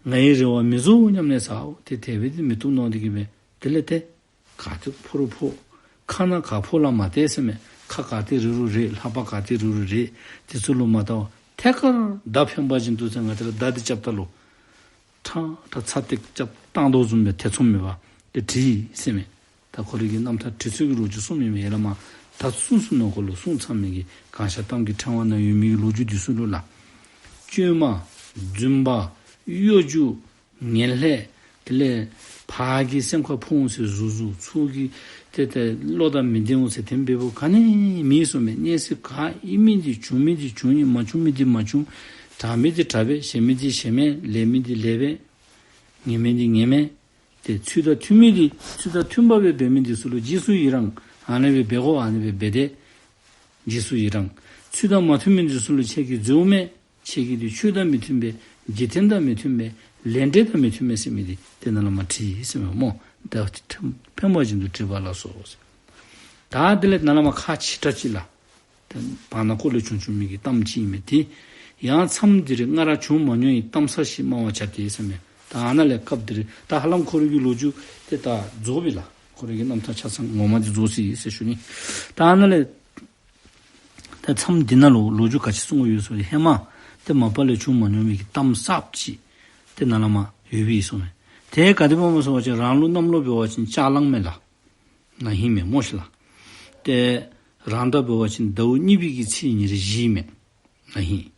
ང་ཡི་རེ་བ་མི་རྫོགས་སྙམ་ནས་ཟེར། ཨའོ་ཏེ་དེ་སྦེ་ཏེ་མི་བཏུབ་མནོ་སྟེ་གི་སྦེ་དེ་ལས་ཏེ་ག་ཏེ་ཕོག་རུང་ཕོག། ཁ་ནང་ག་ཕོག་ལ་མ་བལྟ་ཟེར་མས། ཁ་ག་ཏེ་རིལ་རུང་རིལ། ལྷ་པ་ག་ཏེ་རིལ་རུང་རིལ། དེ་ཚུ་ལུ་མ་བལྟ་བར་ཐད་ཀར་མདའ་འཕེན་པ་བཞིན་དུ་ཟེར། ང་བཅས་ར་མདའ་འདི་རྐྱབ་ད་ལུ་ཁྲ་ཁྲ་ཚ་ཏེ་རྐྱབ་བཏང་དོ་བཟུམ་སྦེ་ཐེ་ཚོམ་མེད་པར་ཏེ་བྲིས་ཟེར་མས། ད་ཁོ་རའི་གི་རྣམ་ཐར་བྲིས་ཚུལ་གྱི་ལོ་རྒྱུས་གསུངམ་ཨིན་མས། ཡར་ལས་མར་ད་གསུངས་གསུངས་ནང་འཁོད་ལུ་གསུངས་ཚར་མི་གི་གང་ཤར་གཏམ་གྱི་ཕྲེང་བ་ནང་ཡོད་མི་གི་ལོ་རྒྱུས་འདི་ཚུ་ལུ་ལགས། བཅོས་མ་རྫུན་པ་གཡོ་སྒྱུ་ངན་ལྷད་དེ་ལས་ཕར་གྱི་སེམས་ཁར་ཕོག་འོང་ཟེར་ཟུར་ཟུར། ཚུར་གྱི་ཏེ་ཏེ་བློ་དང་མི་ལྡན་འོང་ཟེར་དེམ་འབདཝ་ག་ནི་མེད་ཟེར་མས། གནས་ཚུལ་ག་ཨིན་མི་འདི་བྱུང་མི་འདི་བྱུང་ཡི། མ་བྱུང་མི་འདི་མ་བྱུང་། དྲག་མི་འདི་དྲག་པས། ཞན་མི་འདི་ཞན་མས། ལེགས་མི་འདི་ལེགས་པས། ངན་མི་འདི་ངན་མས། ཏེ་ཚུལ་དང་མཐུན་མི་འདི་ཚུལ་དང་མཐུན་པ་སྦེ་འབད་མི་འདི་ཚུ་ལུ་རྗེས་སུ་ཡི་རང་། ཨ་ནི་སྦེ་འབད་དགོ། ཨ་ནི་སྦེ་འབད་དེ་རྗེས་སུ་ཡི་རང་། ཚུལ་དང་མ་མཐུན་མི་འདི་ཚུ་ལུ་ཁྱེད་ཀྱིས་འཛོལཝ་མས། ཁྱེད་ཀྱི་འདི་ཆོས་དང་མི་མཐུན་པས། འཇིག་རྟེན་དང་མི་མཐུན་པས། ལས་འབྲས་དང་མི་མཐུན་པས་ཟེར་མི་འདི་ཏེ་ནཱ་ལས་མར་བྲིས་ཟེར་མས་སྨོ། མདའ་འཕེན་པ་བཞིན་དུ་བྲིས་པ་ལ་སོགས་ཟེར། ད་དེ་ལས་ནཱ་ལས་མར་ཁ་ཕྱི་དྲགས་ཅིག་ལགས། ཏེ་བར་ན་ཁོ་ལས་བྱུང་བྱུང་མི་གི་གཏམ་ཅིག་ཨིན་མས། ཏེ་ཡང་མཚམས་འདིར་སྔར་བྱུང་མ་མྱོང་བའི་གཏམ་གསར་ཞིག་སྨྲ་བར་བྱ་སྟེ་ཟེར་མས། ད་ཨ་ནཱ་ལས་སྐབས་འདིར་ད་ཧ་ལམ་ཁོ་རའི་གི་ལོ་རྒྱུས་ཏེ་ད་རྫོགས་པས་ལགས། ཁོ་རའི་གི་རྣམ་ཐར་ཆ་ཚང་ངོ་མ་འདི་རྫོགས་སོ་ཡི་ཟེར་ཞུ་ནི། ད་ཨ་ནཱ་ལས་ད་མཚམས་འདི་ནང་ལུ་ལོ་རྒྱུས་ག་ཅི་གསུང་གི་ཡོད་ཟེར་བ་ཅིན་ཧེ་མ་ཏེ་མ་པ་ལས་བྱུང་མ་མྱོང་མི་གི་གཏམ་གསརཔ་ཅིག་ཏེ་ནཱ་ལས་མར་ཡོདཔ་ཨིན་ཟེར་མས། ཏེ་ག་དེ་སྦེ་སྨོ་ཟེར་བ་ཅིན་རང་ལུགས་གནམ་ལོ་འབད་བ་ཅིན་ལྕགས་གླང་མས་ལགས། ན་ཧིང་མས་སྨོ་ཤིག་ལགས། ཏེ་རང་ཟླ་འབད་བ་ཅིན་ཟླཝ་གཉིས་པའི་གི་ཚེས་ཉེར་བཞི་མས། ན་ཧིང་།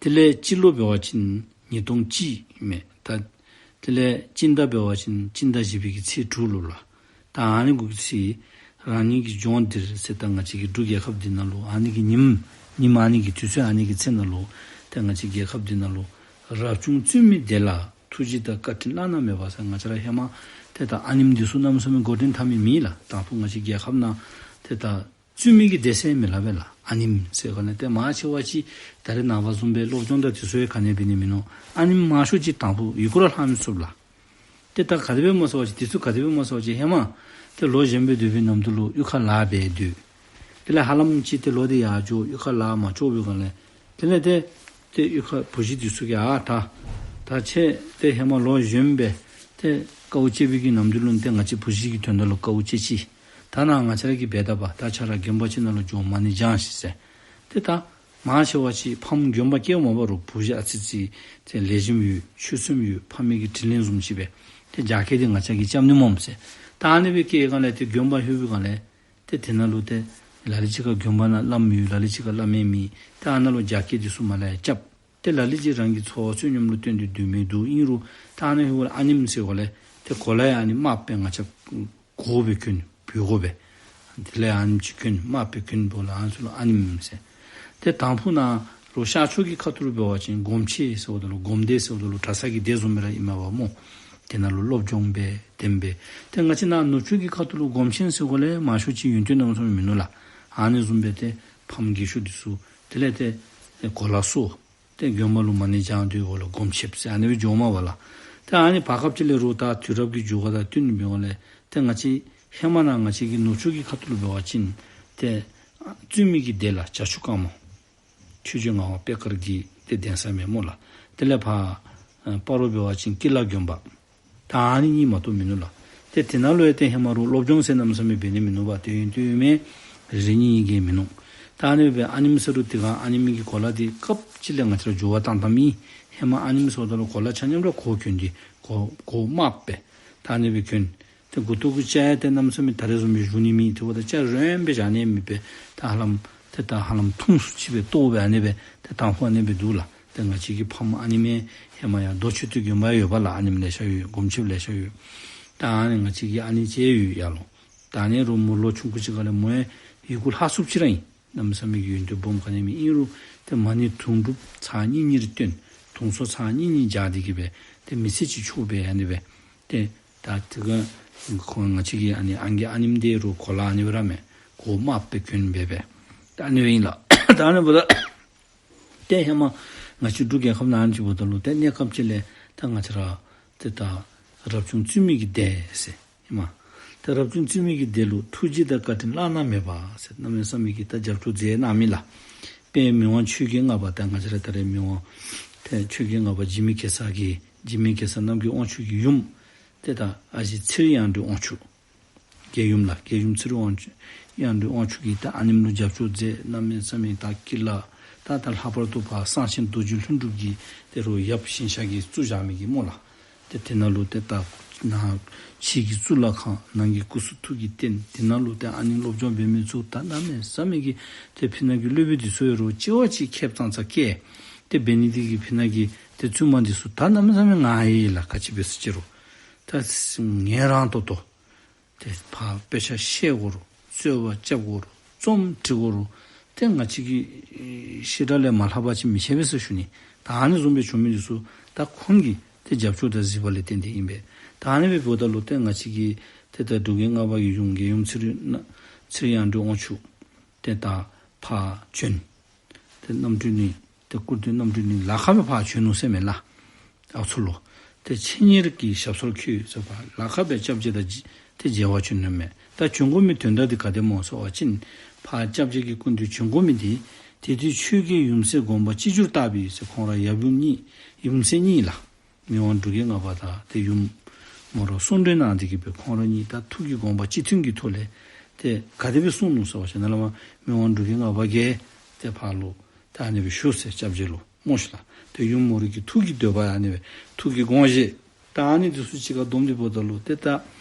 དེ་ལས་སྤྱི་ལོ་འབད་བ་ཅིན་ཉིས་སྟོང་གཅིག་མས། ད་དེ་ལས་སྤྱི་ཟླ་འབད་བ་ཅིན་སྤྱི་ཟླ་བཞི་པའི་གི་ཚེས་དྲུག་ལུ་ལགས། ད་ཨ་ནི་གུ་གི་ཚེ་རང་ཉིད་ཀྱི་ལྗོངས་འདིར་ཟེར། ད་ང་བཅས་ཀྱི་འབྲུག་རྒྱལ་ཁབ་འདི་ནང་ལུ་ཨ་ནི་གི་ཉིནམ་ཉིནམ་ཨ་ནི་གི་དུས་ཚོད་ཨ་ནི་གི་ཚེ་ནང་ལུ་ཏེ་ང་བཅས་རྒྱལ་ཁབ་འདི་ནང་ལུ་རབ་བྱུང་བཙུན་མའི་སྡེ་ལ་ཐུགས་རྗེ་དང་བཀའ་དྲིན་བླ་ན་མེད་པ་ཟེར། ང་བཅས་ར་ཧེ་མ་ཏེ་ད་ཨ་ནེམོ་འདི་ཚུ་གནམ་མེད་ས་མེད་འགོ་འདྲེན་འཐབ་མི་མེད་ལགས། དང་ཕུ་ང་བཅས་རྒྱལ་ཁབ་ནང་ཏེ་ད་བཙུན་མའི་གི་སྡེ་ཟེར་མི་སླབ་པས་ལགས། ཨ་ནེམོ་ཟེར་ག་ལས་ཏེ་མང་ཆེ་བ་ཅིག་ད་རེས་ནངས་པ་བཟུམ་སྦེ་སློབ་སྦྱོང་དང་དེ་ཚུ་ཡང་ག་ནི་འབད་ནི་མིན་ནུག། ཨ་ནེམོ་མང་ཤོས་ཅིག་དང་ཕུ་ཡི་གུ་ར་ལྷག་མི་ཚུགས་ལགས། ཏེ་ད་ག་དེ་སྦེ་སྨོ་ཟེར་བ་ཅིན་དེ་ཚུ་ག་དེ་སྦེ་སྨོ་ཟེར་བ་ཅིན་ཧེ་མ་ཏེ་ལོ་གཞོནམ་སྦེ་སྡོད་པའི་ནམ་དུས་ལུ་གཡུས་ཁར་ལཱ་འབད་སྡོད། དེ་ལས་ཧ་ལམ་ཅིག་ཏེ་ལོག་སྟེ་ཡར་འགྱོ་གཡུས་ཁར་ལཱ་མ་ལྕོགས་པའི་སྒང་ལས་དེ་ལས་ཏེ་ཏེ་གཡུས་ཁར་བུ་གཞི་འདི་ཚུ་གིས་ཨ་ད་ད་ཁྱེད་ཏེ་ཧེ་མ་ལོ་གཞོནམ་སྦེ་ཏེ་དཀའཝ་སྤྱད་པའི་གི་ནམ་དུས་ལུ་ཏེ་ང་བཅས་བུ་གཞི་གི་དོན་དག་ལུ་དཀའཝ་སྤྱད་ཅི། ད་ནཱ་ང་བཅས་ར་གིས་འབད་ད་པ། ད་ཁྱོད་ར་དགོན་པ་ཅིག་ནང་ལུ་འགྱོ་མ་ཎི་བགྱང་ཤིག་ཟེར། ཏེ་ད་མང་ཆེ་བ་ཅིག་ཕམ་དགོན་པ་སྐྱེལ་མ་པ་རུང་བུ་གཞི་ཨ་ཙི་ཙི་ཏེ་ལེགས་ཤོམ་ཡོད་ཆོས་སེམས་ཡོད་ཕ་མའི་གི་དྲིན་ལན་བཟུམ་ཅིག་སྦེ་ཏེ་རྒྱ་སྐྱེད་འདི་ང་བཅས་ཀྱིས་རྐྱབ་ནི་སྨོ་ཟེར། ད་ཨ་ནི་སྦེ་སྐྱེལ་སྒང་ལས་ཏེ་དགོན་པ་ལྷོད་པའི་སྒང་ལས་ཏེ་དེ་ནང་ལུ་ཏེ་ལ་ལུ་ཅིག་ཁར་དགོན་པ་ནང་བླམ་ཡོད། ལ་ལུ་ཅིག་ཁར་བླ་མ་མེད། ཏེ་ཨ་ནཱ་ལུ་རྒྱ་སྐྱེད་འདི་ཚུ་མར་ལས་ཡར་རྐྱབ། ཏེ་ལ་ལུ་ཅིག་རང་གི་འཚོ་བ་བསོད་སྙོམས་ལུ་བརྟེན་ཏེ་སྡོད་མི་འདུག། ཨིན་རུང་ད་ཨ་ནི་ཧེ་མ་ལས་ཨ་ནེམོ་ཟེར་གོ་ལས་ཏེ་གོ་ལ་ཡང་ཨ་ནི་དམརཔོ་སྦེ་ང་བཅས་གོ་བས་གྱོན་བོད་གོ་སྦེ། དེ་ལས་ཨ་ནེམོ་ཅིག་གྱོན་དམརཔོ་སྦེ་གྱོན་བོ་ལ་ཨ་ནི་ཚུ་ལུ་ཨ་ནེམོ་ཟེར། ཏེ་དང་ཕུ་ནཱ་རོགས་ཤར་ཕྱོགས་ཀྱི་ཁ་ཐུག་ལུ་འབད་བ་ཅིན་སྒོམ་ཆེན་ཟེརཝ་ད་ལུ་སྒོམ་སྡེ་ཟེརཝ་ད་ལུ་གྲྭ་ས་གི་སྡེ་བཟུམ་སྦེ་ར་ཨིན་མས་པ་སྨོ། དེ་ནང་ལུ་སློབ་སྦྱོང་འབད་དེམ་འབད། ཏེ་ང་བཅས་ནཱ་ནུབ་ཕྱོགས་ཀྱི་ཁ་ཐུག་ལུ་སྒོམ་ཆེན་ཟེར་གོ་ལས་མང་ཤོས་ཅིག་ཡོན་ཏན་གནམ་མེད་ས་མེད་མིན་ནུག་ལགས། ཨ་ནི་བཟུམ་སྦེ་ཏེ་ཕམ་རྒས་ཤོས་འདི་ཚུ་དེ་ལས་ཏེ་གོ་ལ་སོར། ཏེ་དགོན་པ་ལུ་མ་ཎི་བགྱང་སྡོད་གོ་ལ་སྒོམ་ཆེན་ཟེར་ཨ་ནི་སྦེ་འགྱོཝ་མས་པ་ལགས། ད་ཨ་ནི་བར་སྐབས་ཅིག་ལས་རུང་ད་དུས་རབས་ཀྱི་འགྱུར་བ་དང་བསྟུན་ནི་འབདཝ་ལས་ཏེ་ང་བཅས་ཧེ་མ་ནཱ་ང་བཅས་ཀྱི་ནུབ་ཕྱོགས་ཀྱི་ཁ་ཐུག་ལུ་འབད་བ་ཅིན་ཏེ་བཙུན་མའི་གི་སྡེ་ལགས་བྱ་ཁྱུང་དཀར་མོ། ཆོས་རྗེ་ངག་དབང་པད་དཀར་གྱི་ཏེ་གདན་ས་མས་སྨོ་ལགས། དེ་ལས་ཕར་ཨ་སྤ་རོ་འབད་བ་ཅིན་ཀི་ལ་དགོན་པ། ད་ཨ་ནི་གཉིས་མ་གཏོགས་མིན་ནུག་ལགས། ཏེ་དེ་ནང་ལུ་ཡང་ཏེ་ཧེ་མ་རུང་སློབ་སྦྱོང་ཟེར་གནམ་མེད་ས་མེད་འབད་ནི་མིན་ནུག་པ། ཏེ་ཡོན་ཏན་ཡོད་མི་རེ་གཉིས་གཉིས་གི་མིན་ནུག། ད་ཨ་ནི་སྦེ་ཨ་ནེམོ་ཟེར་རུང་དེ་སྒང་ཨ་ནེམོ་གི་གོ་ལ་འདི་སྐབས་ཅིག་ལས་ང་བཅས་ར་འགྱུར་བ་བཏང་བཏངམ་ཨིན། ཧེ་མ་ཨ་ནེམོ་ཟེརཝ་ད་ལུ་གོ་ལ་ཆ་མཉམ་ར་གོ་གྱོན་ཏེ་གོ་གོ་དམརཔོ་སྦེ་ད་ཨ་ནི་སྦེ་གྱོན། ཏེ་མགུ་ཏོ་གི་སྐྱ་ཡང་ཏེ་གནམ་མེད་ས་མེད་ད་རེས་བཟུམ་སྦེ་བཞུ་ནི་མེད། དེ་འབདཝ་ད་སྐྱ་རོལ་སྦེ་བཞག་ནི་མེད་པས། ད་ཧ་ལམ་ཏེ་ད་ཧ་ལམ་ཐུང་སུ་ཅིག་སྦེ་བཏོག་སྦེ་ཨ་ནི་སྦེ་ཏེ་དང་ཕུ་ཨ་ནི་སྦེ་འདུག་ལགས། ཏེ་ང་བཅས་ཀྱི་ཕམ་ཨ་ནེམོ་ཧེ་མ་ཡར་རྡོ་མཆོད་རྟེན་དགོན་པ་ཡོདཔ་ལགས། ཨ་ནེམོ་ལེ་ཤ་ཡོད། སྒོམ་ཆེན་ལེ་ཤ་ཡོད། ད་ཨ་ནི་ང་བཅས་ཀྱི་ཨ་ནི་ཅིག་ཡོད་ཡར་ལུ། ད་ཨ་ནི་རུང་མོ་ལོ་ཆུང་ཀུ་ཅིག་ཁ་ལས་མོ་ཡང་ཡི་གུ་ལྷག་སུ་ཅིག་ར་ཨིན། གནམ་མེད་ས་མེད་ཀྱི་ཡོན་ཏན་སྦོམ་ག་ནི་མེད། ཨིན་རུང་ཏེ་མ་ཎི་དུང་སྒྲུབ་ཚར་གཉིས་གཉིས་རེ་བཏོན། དུང་སོ་ཚར་གཉིས་གཉིས་རྐྱབ་སྟེ་གི་སྦེ་ཏེ་མི་ཚེ་ཅིག་ཆོགཔ་སྦེ་ཨ་ནི་སྦེ་ཏེ་ད་དེ་སྒང་ཁོང་ང་བཅས་ཀྱི་ཨ་ནི་ཨང་རྒས་ཨ་ནེམོ་འདི་རུང་གོ་ལ་ཨ་ནི་སྦེ་ར་མས། གོ་དམརཔོ་སྦེ་གྱོན་སྦེ་སྦེ་ད་ཨ་ནི་སྦེ་ཨིན་ལགས། ད་ཨ་ནི་འབདཝ་ད་ཏེ་ཧེ་མ་ང་བཅས་འབྲུག་རྒྱལ་ཁབ་ནང་ཅིག་འབདཝ་ད་ལུ་ཏེ་གནས་སྐབས་ཅིག་ལས་ད་ང་བཅས་ར་ཏེ་ད་རབ་བྱུང་བཙུན་མའི་གི་སྡེ་ཟེར་ཨིན་མས། ཏེ་རབ་བྱུང་བཙུན་མའི་གི་སྡེ་ལུ་ཐུགས་རྗེ་དང་བཀའ་དྲིན་བླ་ན་མེད་པ་ཟེར་གནམ་མེད་ས་མེད་ཀྱི་ད་རྒྱབ་སྐྱོར་མཛད་གནང་མི་ལགས། དཔལ་མི་དབང་ཆོས་རྒྱལ་ལྔ་པ་ད་ང་བཅས་ར་ད་རེས་མི་དབང་ཏེ་ཆོས་རྒྱལ་ལྔ་པ་འཇིགས་མེད་གེ་སར་གྱི་འཇིགས་མེད་གེ་སར་རྣམ་རྒྱལ་དབང་ཕྱུག་གི་ཡུམ་ཏེ་ད་ཨ་ཞེ་ཚེ་རིང་དབྱངས་སྒྲོན་དབང་ཕྱུག། རྒྱལ་ཡུམ་ལགས། རྒྱལ་ཡུམ་ཚེ་རིང་དབང་ཕྱུག་དབྱངས་སྒྲོན་དབང་ཕྱུག་གིས་ད་ཨ་ནེམོ་ལུ་རྒྱབ་སྐྱོར་མཛད། གནམ་མེད་ས་མེད་ད་ཀི་ལ་ད་ད་ལྷག་པར་དུ་ཕར་གསང་ཆེན་རྡོ་རྗེ་ལྷུན་གྲུབ་ཀྱི་ཏེ་རུང་ཡབ་ཞིང་གཤེགས་ཀྱིས་བཙུགས་བཞག་མི་གི་སྨོ་ལགས། ཏེ་དེ་ནང་ལུ་ཏེ་ད་ནང་ཕྱི་གི་གཙུག་ལག་ཁང་ནང་གི་སྐུ་གསུང་ཐུགས་ཀྱི་རྟེན་དེ་ནང་ལུ་ཏེ་ཨ་ནི་སློབ་སྦྱོང་འབད་མི་ཚུ་ད་གནམ་མེད་ས་མེད་ཀྱི་ཏེ་ཕི་ནང་གི་སློབ་དཔོན་འདི་ཚུ་ཡང་རུང་གཅིག་བ་གཅིག་ཁེབ་ཙང་ཙ་བཀལ། ཏེ་འབད་ནི་འདི་གིས་ཕི་ནང་གི་ཏེ་བཙུན་མ་འདི་ཚུ་ད་གནམ་མེད་ས་མེད་ངར་ཡི་ལགས། ག་ཅི་འབད་ཟེར་ཅི་རུང་ད་ངལ་རངས་ཏོག་ཏོ། ཏེ་ཕར་དཔེ་ཆ་བཤད་དགོ་རུང་རྩོད་པ་རྐྱབ་དགོ་རུང་རྩོམ་འབྲི་དགོ་རུང་ཏེ་ང་བཅས་ཀྱི་ཨེ་བཤད་གྲྭ་ལས་མ་ལྷག་པ་ཅིག་མི་བྱེད་པས་ཟེར་ཞུ་ནི། ད་ཨ་ནི་བཟུམ་སྦེ་བྱུང་མི་འདི་ཚུ་ད་ཁོང་གི་ཏེ་རྒྱབ་སྐྱོར་དང་གཟིགས་པ་ལས་བརྟེན་ཏེ་ཨིན་པས། ད་ཨ་ནི་སྦེ་འབདཝ་ད་ལུ་ཏེ་ང་བཅས་ཀྱི་ཏེ་ད་འབྲུག་རྒྱལ་ལྔ་པ་གི་ཡུམ་རྒྱལ་ཡུམ་ཚེ་རིང་ཚེ་རིང་དབྱངས་སྒྲོན་དབང་ཕྱུག་ཏེ་ད་ཕར་བྱོན། ཏེ་རྣམ་སྤྲུལ་ནི་ཏེ་སྐུ་མདུན་རྣམ་སྤྲུལ་ནི་ལ་ཁ་སྦེ་ཕར་བྱོན་ནུག་ཟེར་མས་ལགས། ཨ་ཚུ་ལུ་ཏེ་ཆེད་གཉེར་གྱི་ཞབས་སོར་འཁོད་ཟེར་ཕར་ལ་ཁ་སྦེ་སྐྱབས་རྗེ་དང་ཏེ་མཇལ་བར་བྱོན་ནུག་མས། ད་བྱོན་དགོ་མི་དོན་དག་འདི་ག་དེ་སྨོ་ཟེར་བ་ཅིན་ཕར་སྐྱབས་རྗེ་གི་སྐུ་མདུན་བྱོན་དགོ་མི་འདི་དེ་དུས་ཆོས་རྒྱལ་ཡུམ་སྲས་དགོངས་པ་གཅིག་གྱུར་ལྟར་བའི་ཟེར་ཁོང་ར་ཡབ་ཡུམ་གཉིས་ཡུམ་སྲས་གཉིས་ལགས། མི་དབང་འབྲུག་རྒྱལ་ལྔ་པ་དང་ཏེ་ཡུམ་མོ་ར་གསུང་གྲོས་གནང་སྟེ་གི་སྦེ་ཁོང་ར་གཉིས་ད་ཐུགས་ཀྱི་དགོངས་པ་གཅིག་མཐུན་གྱི་ཐོག་ལས་ཏེ་ག་དེ་སྦེ་གསུངས་ནུག་ཟེར་བ་ཅིན་ནཱ་ལས་མར་མི་དབང་འབྲུག་རྒྱལ་ལྔ་པ་གིས་ཏེ་ཕར་ལུ་ད་ཨ་ནི་སྦེ་ཞུ་ཟེར་སྐྱབས་རྗེ་ལུ་སྨོ་ཤིག་ལགས། ཏེ་ཡུམ་མོ་ར་གི་ཐུགས་ཀྱི་འདོད་པ་ཨ་ནི་སྦེ་ཐུགས་ཀྱི་དགོངས་བཞེད་ད་ཨ་ནི་འདི་ཚུ་གཅིག་ཁར་བསྡོམས་ཏེ་འབདཝ་ད་ལུ་ཏེ་ད་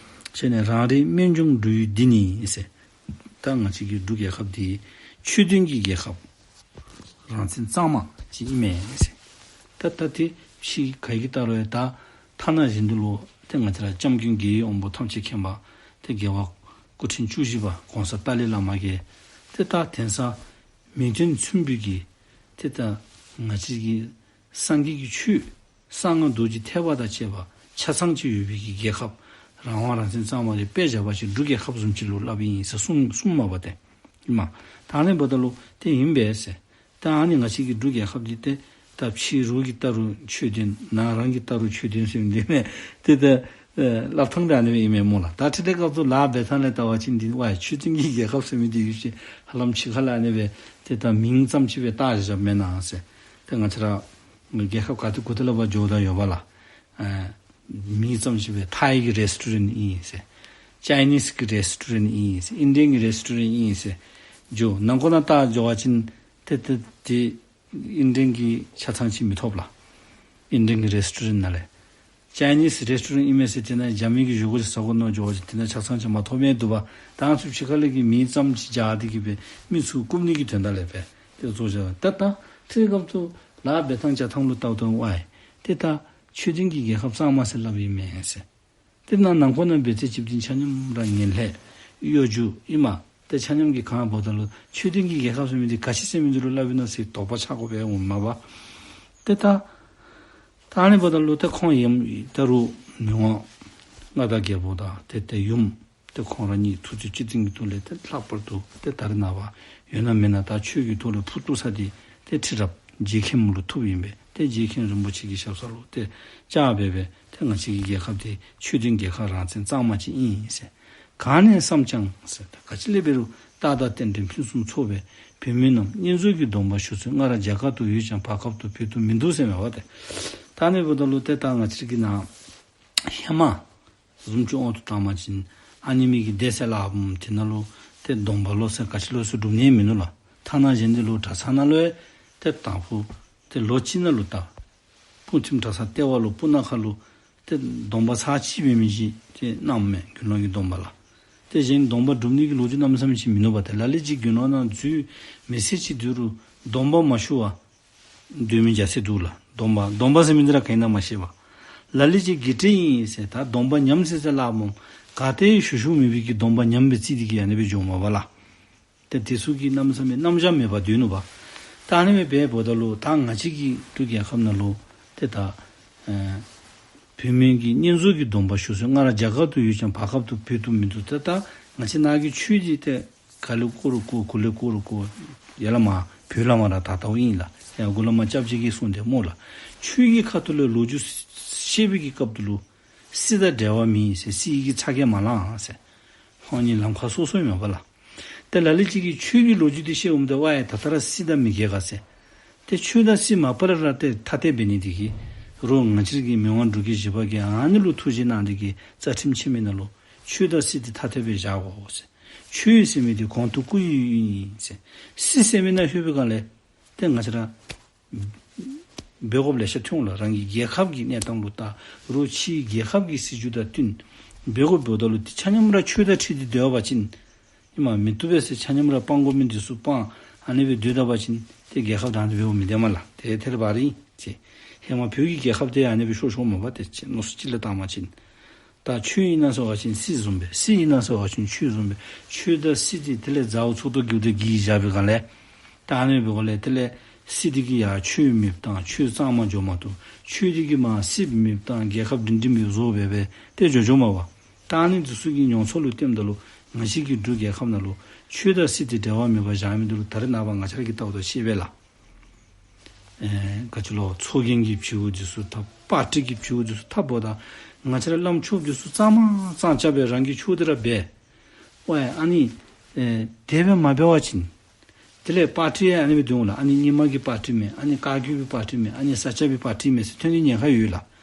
ཁྱེད་ནི་རང་རིགས་སྨན་ལྗོངས་འབྲུག་ཡུལ་འདི་ནི་ཟེར། ད་ང་བཅས་ཀྱི་འབྲུག་རྒྱལ་ཁབ་འདི་ཆོས་ལྡན་གྱི་རྒྱལ་ཁབ་རང་བཙན་གཙང་མ་ཅིག་ཨིན་མས་ཟེར། ད་ད་ཏེ་ཕྱི་ག་གིས་བལྟ་རུང་ཡང་ད་ཐ་ན་བཞིན་དུ་ལུ་ཏེ་ང་བཅས་ར་སྐྱབས་མགོན་རྒྱལ་བའི་དབང་པོ་ཐམས་ཅད་མཁྱེན་པ་ཏེ་རྒྱལ་བ་སྐུ་ཕྲེང་བཅུ་བཞི་པ་གོང་ས་ཏཱ་ལའི་བླ་མ་གིས་ཏེ་ད་དེང་སང་མི་དོན་མཚུངས་པའི་གི་ཏེ་ད་ང་བཅས་ཀྱི་སངས་རྒྱས་ཀྱི་ཆོས་གསང་སྔགས་རྡོ་རྗེ་ཐེག་པ་དང་བཅས་པ་ཆ་ཚང་ཅིག་ཡོད་པའི་གི་རྒྱལ་ཁབ་རང་དབང་རང་བཙན་གཙང་མ་རེ་དཔེ་བཞག་པ་ཅིན་འབྲུག་རྒྱལ་ཁབ་བཟུམ་ཅིག་ལུ་སླབ་ཨིན་ཟེར་གསུངས་གསུངས་མས་པ་ཏེ། ཨིན་མས། ད་ཨ་ནི་འབདཝ་ད་ལུ་ཏེ་ཨིན་པས་ཟེར། ད་ཨ་ནི་ང་བཅས་ཀྱི་འབྲུག་རྒྱལ་ཁབ་འདི་ཏེ་ད་ཕྱི་རོལ་གྱིས་བལྟ་རུང་ཆོས་ལྡན་ནང་རང་གིས་བལྟ་རུང་ཆོས་ལྡན་ཟེར་མི་འདི་ནི་ཏེ་ད་ཨེ་སླབ་ཐངས་འདི་ཨ་ནི་སྦེ་ཨིན་མས་སྨོ་ལགས། ད་ཁྲིད་དེ་སྐབས་སུ་ལཱ་འབད་ཐངས་ལས་བལྟ་བ་ཅིན་འདི་ཝའི་ཆོས་ལྡན་གྱི་རྒྱལ་ཁབ་ཟེར་མི་འདི་ཡོད་ཅི་ཧ་ལམ་ཕྱི་ཁ་ལས་ཨ་ནི་སྦེ་ཏེ་ད་མིང་ཙམ་ཅིག་སྦེ་བཏགས་བཞགཔ་མེན་ན་ཟེར། ཏེ་ང་བཅས་ར་རྒྱལ་ཁབ་ག་ཏེ་གུ་ཏེ་ལུ་འབད་འགྱོཝ་ད་ཡོདཔ་ལགས། ཨེ་མིང་ཙམ་ཅིག་སྦེ་ཐའི་གི་རེསི་ཊོ་རེནཊ་ཨིན་ཟེར། ཅའི་ནིསི་གི་རེསི་ཊོ་རེནཊ་ཨིན་ཟེར། ཨིན་ཌི་ཡན་གྱི་རེསི་ཊོ་རེནཊ་ཨིན་ཟེར། འགྱོ་ནང་འཁོད་ནང་བལྟ་འགྱོ་བ་ཅིན་ཏེ་ཏེ་ཏེ་ཨིན་ཌི་ཡན་གྱི་ཆ་ཚང་ཅིག་མི་ཐོབ་ལགས། ཨིན་ཌི་ཡན་གྱི་རེསི་ཊོ་རེནཊ་ནང་ལས། ཅའི་ནིསི་རེསི་ཊོ་རེནཊ་ཨིན་མས་ཟེར་དེ་ནང་རྒྱ་མི་གི་བཞེས་སྒོ་ཅིག་ཟ་དགོ་མནོ་འགྱོ་བ་ཅིན་དེ་ནང་ཆ་ཚང་ཅིག་མ་ཐོབ་མི་འདུག་པ། ད་ང་བཅས་ཕྱི་ཁ་ལས་ཀྱི་མིང་ཙམ་ཅིག་སྦྱར་ཏེ་གི་སྦེ་མི་ཚུ་བཀུག་ནི་གི་དོན་དག་ལས་སྦེ་ཏེ་བཟོ་བཞག། ད་ད་ཁྲིད་དེ་སྐབས་སུ་ལཱ་འབད་ཐངས་བྱ་ཐངས་ལུ་བལྟཝ་ད་ཝའི་ཏེ་ད་ཆོས་ལྡན་གྱི་རྒྱལ་ཁབ་གཙང་མ་ཟེར་སླབ་ཨིན་མས་ཟེར། ཏེ་ནང་ནང་འཁོད་ནང་འབད་ཚེ་སྤྱི་དོན་ཆ་མཉམ་ར་ངན་ལྷད་གཡོ་སྒྱུ་ཨིན་མས། ཏེ་ཆ་མཉམ་གྱིས་གང་འབདཝ་ད་ལུ་ཆོས་ལྡན་གྱི་རྒྱལ་ཁབ་ཟེར་མི་འདི་ག་ཅི་ཟེར་མི་འདི་ལུ་སླབ་ཨིན་ན་ཟེར་དོགས་པ་ཆགས་དགོ་པས་འོང་མས་པ། ཏེ་ད་ད་ཨ་ནི་འབདཝ་ད་ལུ་ཏེ་ཁོང་ཡང་ད་རུང་མི་དབང་མངའ་བདག་རྒྱལ་པོ་དང་ཏེ་ཏེ་ཡུམ་ཏེ་ཁོང་ར་གཉིས་ཐུགས་རྗེ་གཅིག་སྒྲིམ་གྱི་ཐོག་ལས་ཏེ་ལྷག་པར་དུ་ཏེ་ད་རེས་ནངས་པ་ཡོད་ན་མེད་ན་ད་ཆོས་ཀྱི་ཐོག་ལས་ཕུ་བཏུ་ས་འདི་ཏེ་ཁྲི་རབས་ རྗེ་མཁན་པོ་ལུ་ཐུགཔ་ཨིན་པས། ཏེ་རྗེ་མཁན་རིན་པོ་ཆེ་གི་ཞབས་ས་ལུ་ཏེ་བཅར་སྦེ་སྦེ་ཏེ་ང་བཅས་ཀྱི་རྒྱལ་ཁབ་འདི་ཆོས་ལྡན་རྒྱལ་ཁབ་རང་བཙན་གཙང་མ་ཅིག་ཨིན་ཟེར། གང་ནས་བསམ་ཀྱང་ཟེར། ད་ག་ཅི་ལས་འབད་རུང་རྟགས་དང་རྟེན་འབྲེལ་ཕུན་སུམ་ཚོགས་པའི་བོད་མི་རྣམས་བསྙེན་རྫོགས་ཀྱི་སྡོམ་པ་ཞུ་སྲོལ་སྔར་རྒྱ་གར་དུ་ཡོད་ཀྱང་བར་སྐབས་སུ་བོད་དུ་མི་འདུག་ཟེར་མས་པ་ཏེ། ད་ཨ་ནི་འབདཝ་ད་ལུ་ཏེ་ད་ང་བཅས་ཀྱི་ནང་ཧེ་མ་བཟུམ་ཅིག་འོང་དོ་བཏང་པ་ཅིན་ཨ་ནི་མི་གི་སྡེ་ཟེར་སླབ་འོང་། དེ་ནང་ལུ་ཏེ་སྡོམ་པ་ལོ་ཟེར་ག་ཅི་ལོ་ཟེར་སྒྲུབ་ནི་མིན་ནུག་ལགས། ཐ་ན་གཞན་འདི་ལུ་གྲྭ་ཚང་ནང་ལུ་ཡང་ཏེ་དང་ཕུ་ཏེ་ལོ་གཅིག་ནང་ལུ་ད་སྤུངས་ཐིམ་གྲྭ་ཚང་ལྟེ་བ་ལུ་སྤུ་ན་ཁ་ལུ་ཏེ་སྡོམ་པ་ཚར་གཅིག་འབད་མི་ཅིག་ཏེ་གནངམ་མས། དགེ་སློང་གི་སྡོམ་པ་ལགས། ཏེ་གཞན་སྡོམ་པ་སྒྲུབ་ནི་གི་ལོ་རྒྱུས་གནམ་མེད་ས་མེད་ཅིག་མིན་ནུག་པ་ཏེ། ལ་ལུ་ཅིག་དགེ་སློང་ནང་འཛུལ་མི་སེར་ཅིག་འདུག་རུང་སྡོམ་པ་མ་ཞུ་བར་སྡོད་མི་རྒྱ་ཆེ་འདུག་ལགས། སྡོམ་པ་སྡོམ་པ་ཟེར་མི་འདི་ར་ག་ཨིན་ན་མ་ཤེས་པར། ལ་ལུ་ཅིག་དགེ་བྲལ་ཨིན་ཟེར་ད་སྡོམ་པ་ཉམས་ཟེར་ཟེར་སླབ་འོང་། ག་ཏེ་ཞུ་ཞུཝ་མེད་པའི་གི་སྡོམ་པ་ཉམས་པའི་རྩིས་འདི་གིས་ཨ་ནི་སྦེ་འགྱོཝ་མས་པ་ལགས། ཏེ་དེ་ཚུ་གི་གནམ་མེད་ས་མེད་རྣམ་གཞག་མེད་པར་སྡོད་ནུག་པ། ད་ཨ་ནི་སྦེ་འབདཝ་ད་ལུ་ད་ང་བཅས་ཀྱི་འབྲུག་རྒྱལ་ཁབ་ནང་ལུ་ཏེ་ད་ཨེ་བོད་མི་གི་བསྙེན་རྫོགས་ཀྱི་སྡོམ་པ་ཞུ་སྲོལ་སྔར་རྒྱ་གར་དུ་ཡོད་ཀྱང་བར་སྐབས་སུ་བོད་དུ་མི་འདུག། ད་ད་ང་བཅས་ནང་གི་ཆོས་འདི་ཏེ་ག་ལས་བརྐོ་རུང་བརྐོ་གུ་ལས་བརྐོ་རུང་བརྐོ་ཡར་ལས་མར་བོད་ལས་མར་ར་དར་དརཝ་ཨིན་ལགས། ཡར་མགུ་ལས་མར་སྐྱབས་རྗེ་གིས་གསུངས་ཏེ་སྨོ་ལགས། ཆོས་ཀྱི་ཁ་ཐུག་ལས་ལོ་རྒྱུས་བཤད་པའི་གི་སྐབས་སུ་ལུ་སྲིད་དང་འབྲེལ་བ་མེད་ཟེར། སྲིད་ཀྱི་ཚ་གྱང་མ་ལང་ཟེར། ཁོང་གཉིས་ལམ་ཁ་སོ་སོ་ཨིན་མས་པ་ལགས། ཏེ་ལ་ལུ་ཅིག་གིས་ཆོས་ཀྱི་ལོ་རྒྱུས་འདི་བཤད་འོངམ་ད་ཝའེ་ད་ལྟོ་ར་སྲིད་དང་མི་འགལ་ག་ཟེར། ཏེ་ཆོས་དང་སྲིད་མ་པ་ལས་ར་ཏེ་ཐ་དད་འབད་ནི་འདི་གིས་རོགས་ང་བཅས་ཀྱི་མི་དབང་འབྲུག་རྒྱལ་བཞི་པ་གིས་ཨ་ནི་ལུ་ཐུགས་བཞེད་གནང་སྟེ་གིས་རྩ་ཁྲིམས་ཆེན་མོའི་ནང་ལུ་ཆོས་དང་སྲིད་འདི་ཐ་དད་སྦེ་བཞག་དགོ་ཟེར། ཆོས་ཟེར་མི་འདི་གོང་དུ་བཀུར་ཡོད་ཡོད་ཨིན་ཟེར། སྲིད་ཟེར་མི་ནང་ལྷོད་པའི་སྒང་ལས་ཏེ་ང་བཅས་ར་འབད་དགོཔ་ལེ་ཤ་ཐོན་ལགས། རང་གི་རྒྱལ་ཁབ་ཀྱི་གནས་སྟངས་ལུ་ལྟ་རུང་ཕྱིའི་རྒྱལ་ཁབ་ཀྱི་སྲིད་བྱུས་དང་བསྟུན་འབད་དགོཔ་འབདཝ་ད་ལུ་ཏེ་ཆ་མཉམ་ར་ཆོས་དང་འཁྲིལ་ཏེ་སྡོད་པ་ཅིན་ཨིན་མས། མི་བཏུབ་པས་ཟེར་ཆ་མཉམ་ར་སྤང་དགོ་མི་འདི་ཚུ་སྤང་ཨ་ནི་སྦེ་སྡོད་ད་པ་ཅིན་ཏེ་རྒྱལ་ཁབ་དང་འདི་འབདཝ་མི་བདེ་མས་ལགས། ཏེ་དེ་ར་འབད་རིགས་ཅིག་ཧེ་མ་བོད་ཀྱི་རྒྱལ་ཁབ་འདི་ཨ་ནི་སྦེ་ཤོར་ཤོརཝ་མས་པ་ཏེ། ཅིག་མནོ་བསམ་ཅིག་ལས་བཏང་པ་ཅིན་ད་ཆོས་ཨིན་ན་ཟེར་བ་ཅིན་སྲིད་བཟུམ་སྦེ། སྲིད་ཨིན་ན་ཟེར་བ་ཅིན་ཆོས་བཟུམ་སྦེ། ཆོས་དང་སྲིད་འདི་དེ་ལས་མཛའ་བོ་ཚོགས་གཏོགས་ཀྱི་འདི་གིས་བཞག་པའི་སྒང་ལས་ད་ཨ་ནི་སྦེ་གོ་ལས་དེ་ལས་སྲིད་འདི་གིས་ཡར་ཆོས་མེདཔ་བཏང་ཆོས་གཙང་མ་འགྱོ་མ་བཏུབ། ཆོས་འདི་གིས་མར་སྲིད་མེདཔ་བཏང་རྒྱལ་ཁབ་སྒྲིང་སྒྲིང་སྦེ་བཟོ་སྦེ་སྦེ་ཏེ་འགྱོ་འགྱོཝ་མས་པ། ད་ཨ་ནི་འདི་ཚུ་གི་མྱོང་ཚོར་ལུ་བསྟནམ་ད་ལུ་ང་བཅས་ཀྱི་འབྲུག་རྒྱལ་ཁབ་ནང་ལུ་ཆོས་དང་སྲིད་འདི་འབྲེལ་བ་མེད་པར་བཞག་མི་འདི་ལུ་ད་རེས་ནངས་པ་ང་བཅས་ར་གིས་བལྟཝ་ད་ཤེས་པས་ལགས། ཨེ་ག་ཅི་ལོ་ཚོགས་རྒྱན་གྱི་བྱིའུ་འདི་ཚུ་ད་པར་ཊི་གི་བྱིའུ་འདི་ཚུ་ད་འབདཝ་ད་ང་བཅས་ར་བླམ་ཆོསཔ་འདི་ཚུ་གཙང་མ་གཙང་རྐྱབ་སྦེ་རང་གི་ཆོས་འདི་ར་འབད། ཝའེ་ཨ་ནི་ཨེ་དེ་སྦེ་མ་འབད་བ་ཅིན་དེ་ལས་པར་ཊི་ཡང་ཨ་ནི་སྦེ་འདུག་ལགས། ཨ་ནི་རྙིང་མ་གི་པར་ཊི་མས། ཨ་ནི་བཀའ་བརྒྱུད་པའི་པར་ཊི་མས། ཨ་ནི་ས་སྐྱ་པའི་པར་ཊི་མས་ཟེར་ཐོན་ནི་ཉེན་ཁ་ཡོད་ལགས།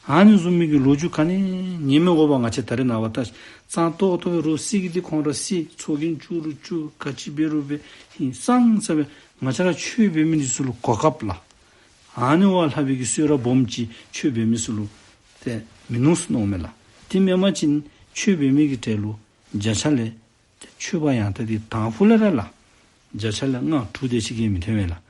ཨ་ནི་བཟུམ་མའི་གི་ལོ་རྒྱུས་ག་ནི་ཉན་མི་དགོ་པར་ང་བཅས་ད་རེས་ནངས་པ་ད་གཙང་ཏོག་ཏོ་སྦེ་རོགས་སྲིད་ཀྱི་འདི་ཁོང་ར་སྲིད་ཚོགས་རྒྱན་བཙུགས་རུང་བཙུགས་ག་ཅི་འབད་རུང་འབད་ཧིང་སངས་ས་སྦེ་ང་བཅས་ར་ཆོས་འབད་མི་འདི་ཚུ་ལུ་གོ་སྐབས་ལགས། ཨ་ནི་བ་ལྷག་པའི་གི་གསོལ་རས་སྦོམ་ཅིག་ཆོས་འབད་མི་ཚུ་ལུ་ཏེ་མིན་ནུག་ཟེར་མནོཝ་མས་ལགས། དེ་མེན་པ་ཅིན་ཆོས་འབད་མི་གི་གྲས་ལུ་བརྒྱ་ཆ་ལས་ཏེ་ཆོས་པ་ཡང་དག་འདི་དང་ཕུ་ལས་ར་ལགས། བརྒྱ་ཆ་ལས་ལྔ་དྲུག་དེ་ཅིག་གིས་མི་ཐོན་པས་ལགས།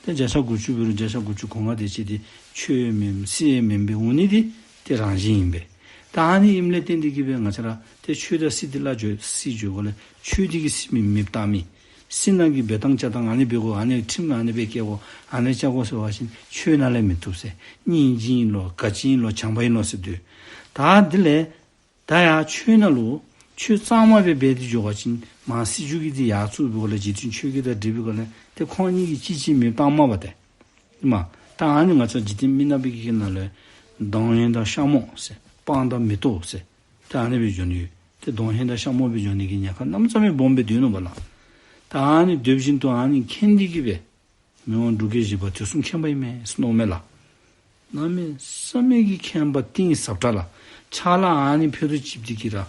ཏེ་བརྒྱ་ཆ་དགུ་བཅུ་འབད་རུང་བརྒྱ་ཆ་དགུ་བཅུ་གོ་ལྔ་དེ་ཅིག་འདི་ཆོས་མེན་སྲིད་མེན་པའི་འོང་ནི་འདི་ཏེ་རང་བཞིན་ཨིན་པས། ད་ཨ་ནི་ཨིནམ་ལས་བརྟེན་ཏེ་གིས་སྦེ་ང་བཅས་ར་ཏེ་ཆོས་དང་སྲིད་འདི་ལ་འགྱོ་སྲིད་འགྱོ་དགོ་ལས་ཆོས་འདི་གིས་སྲིད་མི་མེདཔ་བཏང་མི། སྲིད་ནང་གི་འབད་ཐངས་བྱ་ཐངས་ཨ་ནི་འབད་དགོ། ཨ་ནི་ཁྲིམས་ཨ་ནི་སྦེ་བཀལ་དགོ། ཨ་ནི་བྱ་དགོ་ཟེར་བ་ཅིན་ཆོས་ནང་ལས་མི་བཏུབ་ཟེར། སྙིང་རྗེ་ཨིན་ལོ་ག་ཅི་ཨིན་ལོ་བྱམས་པ་ཨིན་ལོ་ཟེར་སྡོད། ད་དེ་ལས་ད་ཡར་ཆོས་ནང་ལུ་ཆོས་གཙང་མ་སྦེ་འབད་དེ་འགྱོ་བ་ཅིན་མར་སྲིད་བྱུས་ཀྱི་འདི་ཡར་བཙུགས་པའི་སྒང་ལས་འཇིག་རྟེན་ཆོས་བརྒྱད་དང་འབྲེལ་བའི་སྒང་ལས་ཏེ་ཁོང་གཉིས་ཀྱིས་གཅིག་གཅིག་མེདཔ་བཏངམ་མས་པ་ཏེ། ཨིན་མས། ད་ཨ་ནི་ང་བཅས་འཇིག་རྟེན་མི་ནག་པའི་གི་ནང་ལས་གདོང་ཡོན་དང་ཤ་མོ་ཟེར་སྤང་དང་མེ་ཏོག་ཟེར་ད་ཨ་ནི་སྦེ་འགྱོ་ནི་ཡོད། ཏེ་གདོང་ཡོན་དང་ཤ་མོ་སྦེ་འགྱོ་ནི་གི་ཉེན་ཁ་གནམ་མེད་ས་མེད་སྦོམ་སྦེ་འདུག་ནོ་པ་ལགས། ད་ཨ་ནི་འདོད་བཞིན་དུ་ཨ་ནི་མཁྱེན་ཏེ་གིས་སྦེ་མི་དབང་འབྲུག་རྒྱལ་བཞི་པ་དུས་གསུམ་མཁྱེན་པ་ཨིན་མས་ཟེར་མནོཝ་མས་ལགས། གནམ་མེད་ས་མེད་ཀྱི་མཁྱེན་པ་གཏིང་ཟབ་དྲགས་ལགས། ཕྱག་ལཱ་ཨ་ནི་ཕུལ་དུ་ཅིག་འདི་གིས་ར་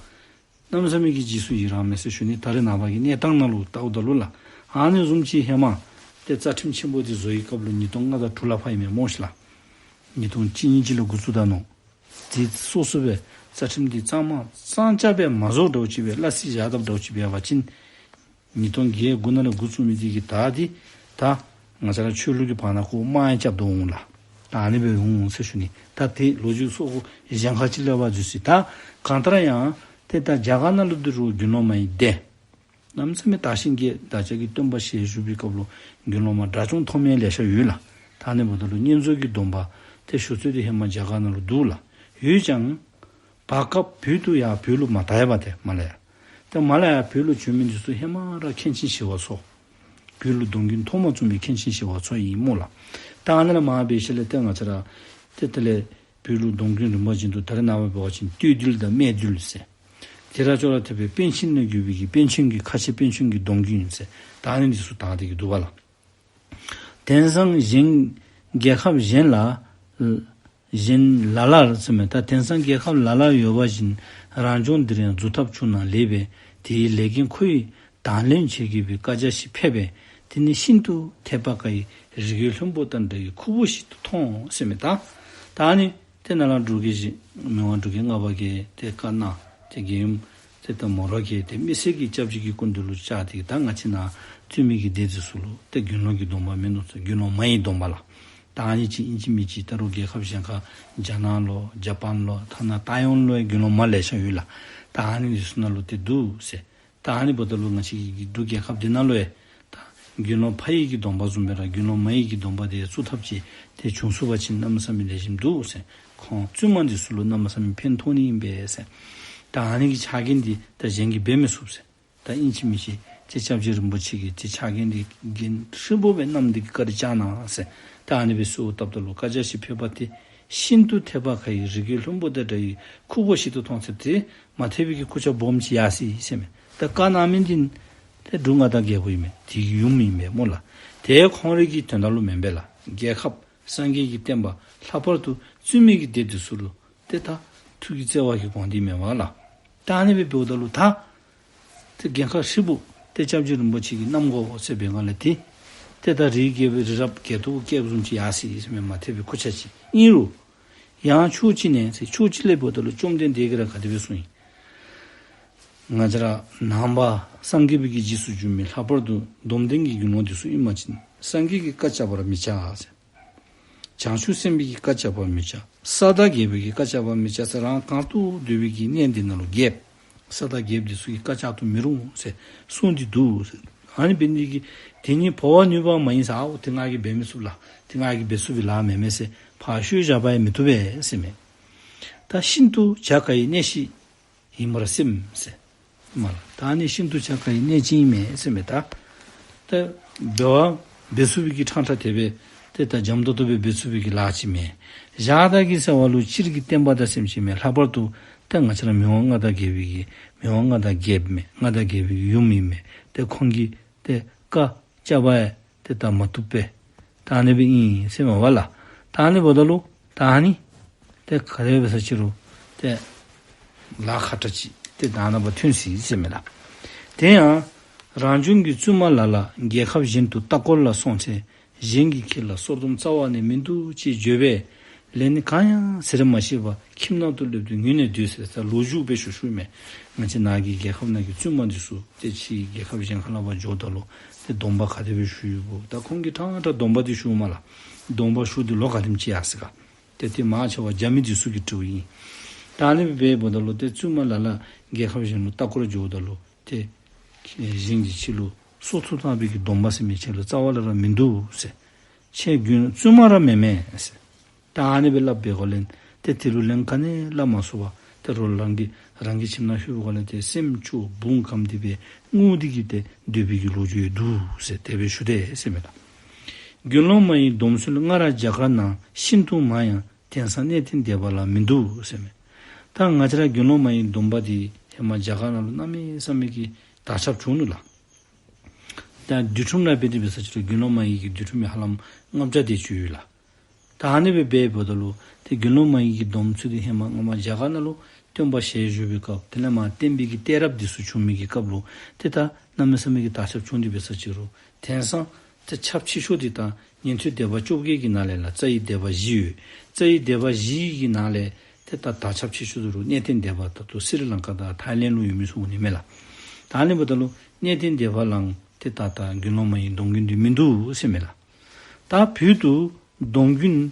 གནམ་མེད་ས་མེད་ཀྱི་རྗེས་སུ་ཡི་རངས་མས་ཟེར་ཞུ་ནི། ད་རེས་ནངས་པ་གི་གནས་སྟངས་ནང་ལུ་བལྟཝ་ད་ལུ་ལགས། ཨ་ནི་བཟུམ་ཅིག་ཧེ་མ་ཏེ་རྩ་ཁྲིམས་ཆེན་པོ་འདི་བཟོ་བའི་སྐབས་ལུ་ཉིས་སྟོང་ལྔ་དང་དྲུག་ལུ་ཕར་ཨིན་མས་སྨོ་ཤིག་ལགས། ཉིས་སྟོང་གཅིག་གཉིས་ཅིག་ལུ་འགོ་བཙུགས་ད་ནུག། དེ་སོ་སོ་སྦེ་རྩ་ཁྲིམས་འདི་གཙང་མ་གཙང་རྐྱབ་སྦེ་མ་བཟོ་འདྲཝ་ཅིག་སྦེ་སླ་བསྲེ་བཞག་དཔ་འདྲཝ་ཅིག་འབད་བ་ཅིན་ཉིས་སྟོང་བརྒྱད་དགུ་ནང་ལས་འགོ་བཙུགས་མི་འདི་གིས་ད་འདི་ད་ང་བཅས་ར་ཆོས་ལུགས་ཀྱི་བར་ན་ཁོ་དམག་ཡང་རྐྱབ་དོ་འོང་ལགས། ད་ཨ་ནི་སྦེ་འོང་ཟེར་ཞུ་ནི། ད་དེ་ལོ་རྒྱུས་སོགས་གུ་གཞན་ཁ་ཅིག་ལས་ཕར་འཛུལ་སོ་ཡི། ད་གང་ལྟར་ཡང་ཏེ་ད་རྒྱ་གར་ནང་ལུ་འདི་རུང་དགེ་སློང་མའི་སྡེ་གནམ་མེད་ས་མེད་དར་ཞིང་རྒྱས། བདག་ཅག་གི་སྟོན་པ་ཞལ་བཞུགས་པའི་སྐབས་ལུ་དགེ་སློང་མ་དགྲ་བཅོམ་ཐོགས་མེད་ལེ་ཤ་ཡོད་ལགས། ད་ཨ་ནི་འབདཝ་ད་ལུ་བསྙེན་རྫོགས་ཀྱི་སྡོམ་པ་ཏེ་ཞུ་སྲོལ་འདི་ཧེ་མ་རྒྱ་གར་ནང་ལུ་འདུག་ལགས། ཡོད་ཀྱང་བར་སྐབས་བོད་དུ་ཡར་བོད་ལུ་མ་དར་བ་ཏེ་མར་ལས་ཡར། ཏེ་མར་ལས་ཡར་བོད་ལུ་བྱོན་མི་འདི་ཚུ་ཧེ་མ་ར་མཁན་ཆེན་ཞི་བ་འཚོ། བོད་ལུ་སྡོམ་རྒྱུན་ཐོག་མ་བཙུགས་མི་མཁན་ཆེན་ཞི་བ་འཚོ་ཨིན་སྨོ་ལགས། ད་ཨ་ནི་ལས་མར་འབད་ཞིནམ་ལས་ཏེ་ང་བཅས་ར་ཏེ་དེ་ལས་བོད་ལུ་སྡོམ་རྒྱུན་རིམ་པ་བཞིན་དུ་ད་རེས་ནངས་པ་འབད་བ་ཅིན་སྟོད་འདུལ་དང་སྨད་འདུལ་ཟེར། དེ་ར་ཅོག་ར་འཐདཔ་སྦེ་པཎ་ཆེན་ལས་བརྒྱུད་པའི་གི་པཎ་ཆེན་གྱི་ཁ་ཆེ་པཎ་ཆེན་གྱི་སྡོམ་རྒྱུན་ཟེར། ད་ཨ་ནི་འདི་ཚུ་དར་ཏེ་གི་འདུག་པ་ལགས། དེང་སང་གཞན་རྒྱལ་ཁབ་གཞན་ལ་གཞན་ལ་ལར་ཟེར་མས། ད་དེང་སང་རྒྱལ་ཁབ་ལ་ལར་ཡོད་པ་བཞིན་རང་ལྗོངས་འདིར་ཡང་འཛུགས་ཐབས་བྱུང་ན་ལེགས་པས། དེའི་ལས་འགན་ཁོ་ཡིས་དང་ལེན་བྱེད་དགོས་པའི་བཀའ་རྒྱ་ཞིག་ཕེབས་པས། དེ་ནི་ཤིན་ཏུ་ཐེག་པ་དཀའ་བའི་རི་རྒྱལ་ལྷུན་པོ་དང་འདྲ་བའི་ཁུར་པོ་ཞིག་ཏུ་མཐོང་ཟེར་མས། ད་ད་ཨ་ནི་ཏེ་ནཱ་ལས་འབྲུག་རྒྱལ་བཞི་མི་དབང་འབྲུག་རྒྱལ་ལྔ་པ་གིས་ཏེ་བཀའ་གནང་ཏེ་རྒྱལ་ཡུམ་ཏེ་ད་མོ་ར་གིས་ཏེ་མི་སེར་གྱི་སྐྱབས་རྗེ་གི་སྐུ་མདུན་ལུ་བཅར་ཏེ་ད་ང་བཅས་ནཱ་བཙུན་མི་གི་སྡེ་འདི་ཚུ་ལུ་ཏེ་དགེ་སློང་གི་སྡོམ་པ་མིན་ནུག་ཟེར། དགེ་སློང་མ་ཡི་སྡོམ་པ་ལགས། ད་ཨ་ནི་ཅིག་ཨིན་ཅི་མིན་ཅི་ད་རུང་རྒྱལ་ཁབ་གཞན་ཁར་རྒྱ་ནག་ལུ་ཇ་པཱན་ལུ་ཐ་ན་ཐའེ་ཝན་ལུ་ཡང་དགེ་སློང་མ་ལེ་ཤ་ཡོད་ལགས། ད་ཨ་ནི་འདི་ཚུ་ནང་ལུ་ཏེ་འདུག་ཟེར། ད་ཨ་ནི་འབདཝ་ད་ལུ་ང་བཅས་ཀྱི་འབྲུག་རྒྱལ་ཁབ་འདི་ནང་ལུ་ཡང་ད་དགེ་སློང་ཕ་ཡི་གི་སྡོམ་པ་བཟུམ་སྦེ་ར་དགེ་སློང་མ་ཡི་གི་སྡོམ་པ་འདི་བཙུགས་ཐབས་ཅིག་ཏེ་བྱུང་ཚུགས་པ་ཅིན་གནམ་མེད་ས་མེད་ལེགས་ཤོམ་འདུག་ཟེར། ཁོང་བཙུན་མ་འདི་ཚུ་ལུ་གནམ་མེད་ས་མེད་ཕན་ཐོགས་ནི་ཨིན་པས་ཟེར། ད་ཨ་ནི་གི་ཕྱག་འགན་འདི་ད་གཞན་གྱིས་འབད་མི་ཚུགས་ཟེར། ད་ཨིན་ཅི་མིན་ཅི་ཏེ་སྐྱབས་རྗེ་རིན་པོ་ཆེ་གིས་ཏེ་ཕྱག་འགན་འདི་འགན་ཧྲིལ་པོ་སྦེ་བསྣམས་ཏེ་གི་བཀའ་དྲིན་བསྐྱང་གནང་ཟེར། ད་ཨ་ནི་སྦེ་གསོལཝ་བཏབ་ད་ལུ་བཀའ་རྒྱ་ཞིག་ཕེབས་པ་དེ་ཤིན་ཏུ་ཐེག་པ་དཀའ་བའི་རི་རྒྱལ་ལྷུན་པོ་དང་འདྲ་བའི་ཁུར་པོ་ཞིག་ཏུ་མཐོང་ཟེར། ཏེ་མ་ཐེག་པའི་གི་ཁུར་ཆ་སྦོམ་ཅིག་ཡར་སོ་ཡི་ཟེར་མས། ད་བཀའ་གནང་མི་འདི་ཏེ་འབྲུག་མངའ་བདག་རྒྱལ་པོ་ཨིན་མས། དེ་གི་ཡུམ་ཨིན་མས་སྨོ་ལགས། དེ་ཁོང་རའི་གི་དོན་དག་ལུ་མེན་པས་ལགས། རྒྱལ་ཁབ་སངས་རྒྱས་ཀྱི་བསྟན་པ་ལྷག་པར་དུ་བཙུན་མའི་གི་སྡེ་འདི་ཚུ་ལུ་ཏེ་ད་ཐུགས་ཀྱི་བརྩེ་བ་གི་དགོངས་འདི་མེན་པ་ལགས། ད་ཨ་ནི་སྦེ་འབདཝ་ད་ལུ་ད་ཏེ་འགན་ཁག་ཧྲིལ་པོ་ཏེ་སྐྱབས་རྗེ་རིན་པོ་ཆེ་གིས་བསྣམ་དགོ་ཟེར་བའི་སྒང་ལས་ཏེ་ཏེ་ད་རི་རྒྱལ་པོའི་རི་རབ་རྒྱལ་ཐོག་རྒྱལཔོ་བཟུམ་ཅིག་ཡར་སོ་ཡི་ཟེར་མས། མ་ཐེག་པའི་ཁུར་ཆ་ཅིག་ཨིན་རུང་ཡང་ཕྱོགས་གཅིག་ནས་ཟེར་ཕྱོགས་གཅིག་ལས་འབདཝ་ད་ལུ་བཅོམ་ལྡན་འདས་ཀྱིས་ར་ག་དེ་སྦེ་གསུངས་ཡི། ང་བཅས་ར་ནང་པ་སངས་རྒྱས་པའི་གི་རྗེས་སུ་འཇུག་མི་ལྷག་པར་དུ་སྡོམ་ལྡན་གྱི་དགེ་སློང་འདི་ཚུ་ཨིན་པ་ཅིན་སངས་རྒྱས་ཀྱི་བཀའ་བཅག་པར་མི་བྱ་ཟེར། བྱང་ཆུབ་སེམས་དཔའི་གི་བཀའ་བཅག་པར་མི་བྱ། ས་བདག་རྒྱལ་པོའི་གི་བཀའ་བཅག་པར་མི་བྱ་ཟེར། རང་གང་དུ་སྡོད་པའི་གི་གནས་འདི་ནང་ལུ་རྒྱལཔོ་ས་བདག་རྒྱལཔོ་འདི་ཚུ་གིས་བཀའ་བཅག་ཏུ་མི་རུང་ཟེར་གསུངས་ཏེ་འདུག་ཟེར། ཨ་ནི་འབད་ནི་འདི་གིས་དེ་ནི་བོར་བར་ནུས་པ་མ་ཡིན་ཟེར། ཨའོ་དེ་ང་གིས་འབད་མི་ཚུགས་ལགས། དེ་ང་གིས་འབད་ཚུགས་པའི་ལཱ་མེན་མས་ཟེར་ཕར་བཤུད་བཞག་པ་ཡང་མི་བཏུབ་པས་ཟེར་མས། ད་ཤིན་ཏུ་བྱ་དཀའ་བའི་གནས་ཤིག་ཡིན་པར་སེམས་ཟེར། མ་ལགས། ད་ཨ་ནི་ཤིན་ཏུ་བྱ་དཀའ་བའི་གནས་ཅིག་ཨིན་མས་ཟེར་མས། ད་ད་འབད་བ་འབད་ཚུགས་པའི་གི་ཕྲང་ཕྲང་དེ་སྦེ་ཏེ་ད་འཇམ་ཏོང་ཏོ་སྦེ་འབད་ཚུགས་པའི་གི་ལཱ་ཅིག་མེན། བཞག་ད་གི་ཟེར་བ་ལུ་སྤྱིར་གྱི་བསྟན་པ་དང་སེམས་ཅན་མེན། ལྷག་པར་དུ་ད་ང་བཅས་ར་མི་དབང་མངའ་བདག་རྒྱལ་པོའི་གི་མི་དབང་མངའ་བདག་རྒྱལཔོ་མས། མངའ་བདག་རྒྱལ་པོའི་གི་ཡུམ་ཨིན་མས། ཏེ་ཁོང་གིས་ཏེ་བཀའ་བཅག་པ་ཡང་ཏེ་ད་མ་བཏུབ་པས། ད་ཨ་ནི་སྦེ་ཨིན་ཟེར་མས་པ་ལགས། ད་ཨ་ནི་འབདཝ་ད་ལུ་ད་ཨ་ནི་ཏེ་ག་དེ་སྦེ་ཟེར་ཅི་རུང་ཏེ་ལཱ་ཁག་དྲགས་ཅིག་ཏེ་ད་ནངས་པ་ཐོན་སོ་ཡི་ཟེར་མས་ལགས། དེ་ཡང་རང་བྱུང་གི་བཙུན་མ་ལ་ལ་རྒྱལ་ཁབ་གཞན་དུ་ལྟ་སྐོར་ལ་སོང་ཚེ། གཞན་གྱིས་ཁྱེད་ལ་གསོལ་སྡོམ་རྩ་བ་ནས་མི་འདུག་ཅེས་བརྗོད་པས། ལན་ནི་གང་ཡང་ཟེར་མ་ཤེས་པར་ཁྱིམ་ནང་དུ་སླེབས་ཏེ་ངུས་ནས་སྡོད་ཟེར། ད་ལོ་རྒྱུས་སྦེ་ཞུ་ཞུཝ་མས། ང་བཅས་ནཱ་གི་རྒྱལ་ཁབ་ནང་གི་བཙུན་མ་འདི་ཚུ་ཏེ་ཕྱིའི་རྒྱལ་ཁབ་གཞན་ཁ་ལས་ཕར་འགྱོཝ་ད་ལུ་ཏེ་སྡོམ་པ་ག་དེ་སྦེ་ཞུ་ཡི་གོ། ད་ཁོང་གིས་ཕྲང་ཕྲང་སྡོམ་པ་འདི་ཞུཝ་མས་ལགས། སྡོམ་པ་ཞུ་སྟེ་ལོ་ག་དེམ་ཅིག་ཡར་སོ་ག། ཏེ་དེ་མང་ཆེ་བ་རྒྱ་མི་འདི་ཚུ་གིས་དྲིཝ་ཨིན། ད་ཨ་ནི་སྦེ་འབདཝ་ད་ལུ་ཏེ་བཙུན་མ་ལ་ལ་རྒྱལ་ཁབ་གཞན་ལུ་ལྟ་སྐོར་འགྱོཝ་ད་ལུ་ཏེ་གཞན་གྱིས་ཁྱེད་ལུ་གསོལ་ཚོགས་བཏབ་པའི་གི་སྡོམ་པ་ཟེར་མི་ཁྱེད་ལུ་རྩ་བ་ལས་ར་མིན་འདུག་ཟེར། ཁྱེད་དགེ་བཙུན་མ་ར་མེན་མས་ཟེར། ད་ཨ་ནི་སྦེ་སླབ་པའི་སྒང་ལས་ཏེ་དེ་ལུ་ལན་ག་ནི་སླབ་མ་ཚུགས་པར་ཏེ་རོགས་རང་གི་རང་གི་ཁྱིམ་ནང་ལྷོད་པའི་སྒང་ལས་ཏེ་སེམས་སྐྱོ་བུང་སྐམ་སྟེ་སྦེ་ངུ་སྟེ་གི་ཏེ་སྡོད་པའི་གི་ལོ་རྒྱུས་འདུག་ཟེར་དེ་སྦེ་ཞུ་དེས་ཟེར་མས་ལགས། དགེ་སློང་མ་ཡི་སྡོམ་ཚུལ་སྔར་རྒྱ་གར་ན་ཤིན་ཏུ་མང་ཡང་། དེང་སང་གནས་བརྟན་སྡེ་པ་ལ་མི་འདུག་ཟེར་མས། ད་ང་བཅས་ར་དགེ་སློང་མ་ཡི་སྡོམ་པ་འདི་ཧེ་མ་རྒྱ་གར་ནང་ལུ་གནམ་མེད་ས་མེད་ཀྱི་དར་ཁྱབ་བྱུང་ནུག་ལགས། ད་འདུལ་ཁྲིམས་ལུ་འབད་དེ་འབད་ས་ཅིག་རུང་དགེ་སློང་མ་ཡི་གི་འདུལ་ཁྲིམས་ཧ་ལམ་ལྔ་བརྒྱ་དེ་ཅིག་ཡོད་ལགས། ད་ཨ་ནི་སྦེ་འབདཝ་ད་ལུ་ཏེ་དགེ་སློང་མ་ཡི་གི་སྡོམ་ཚུལ་འདི་ཧེ་མ་སྔ་མ་རྒྱ་གར་ནང་ལུ་སྟོན་པ་ཞལ་བཞུགས་པའི་སྐབས་དེ་ལས་མར་བསྟན་པའི་གི་གཏད་རབས་འདི་ཚུ་བྱུང་མི་གི་སྐབས་ལུ་ཏེ་ད་གནམ་མེད་ས་མེད་ཀྱི་དར་ཁྱབ་བྱུང་སྟེ་འབད་ས་ཅིག་རུང་དེང་སང་ཏེ་ཁྱབ་ཆེ་ཤོས་འདི་ད་ཉན་ཐོས་སྡེ་པ་བཅོ་བརྒྱད་ཀྱི་ནང་ལས་ལགས་རྩ་བའི་སྡེ་པ་བཞི་ཡོད། རྩ་བའི་སྡེ་པ་བཞི་གི་ནང་ལས་ཏེ་ད་དར་ཁྱབ་ཆེ་ཤོས་འདི་རུང་གནས་བརྟན་སྡེ་པ་ད་ལྟོ་སི་རི་ལང་ཀ་དང་ཐའི་ལེནཌ་ལུ་ཡོད་མི་ཚུ་ཨིན་མས་ལགས། ད་ཨ་ནི་འབདཝ་ད་ལུ་གནས་བརྟན་སྡེ་པ་ལའང་ཏེ་ད་ད་དགེ་སློང་མ་ཡི་སྡོམ་རྒྱུན་འདི་མིན་འདུག་ཟེར་མས་ལགས། ད་བོད་དུ་སྡོམ་རྒྱུན་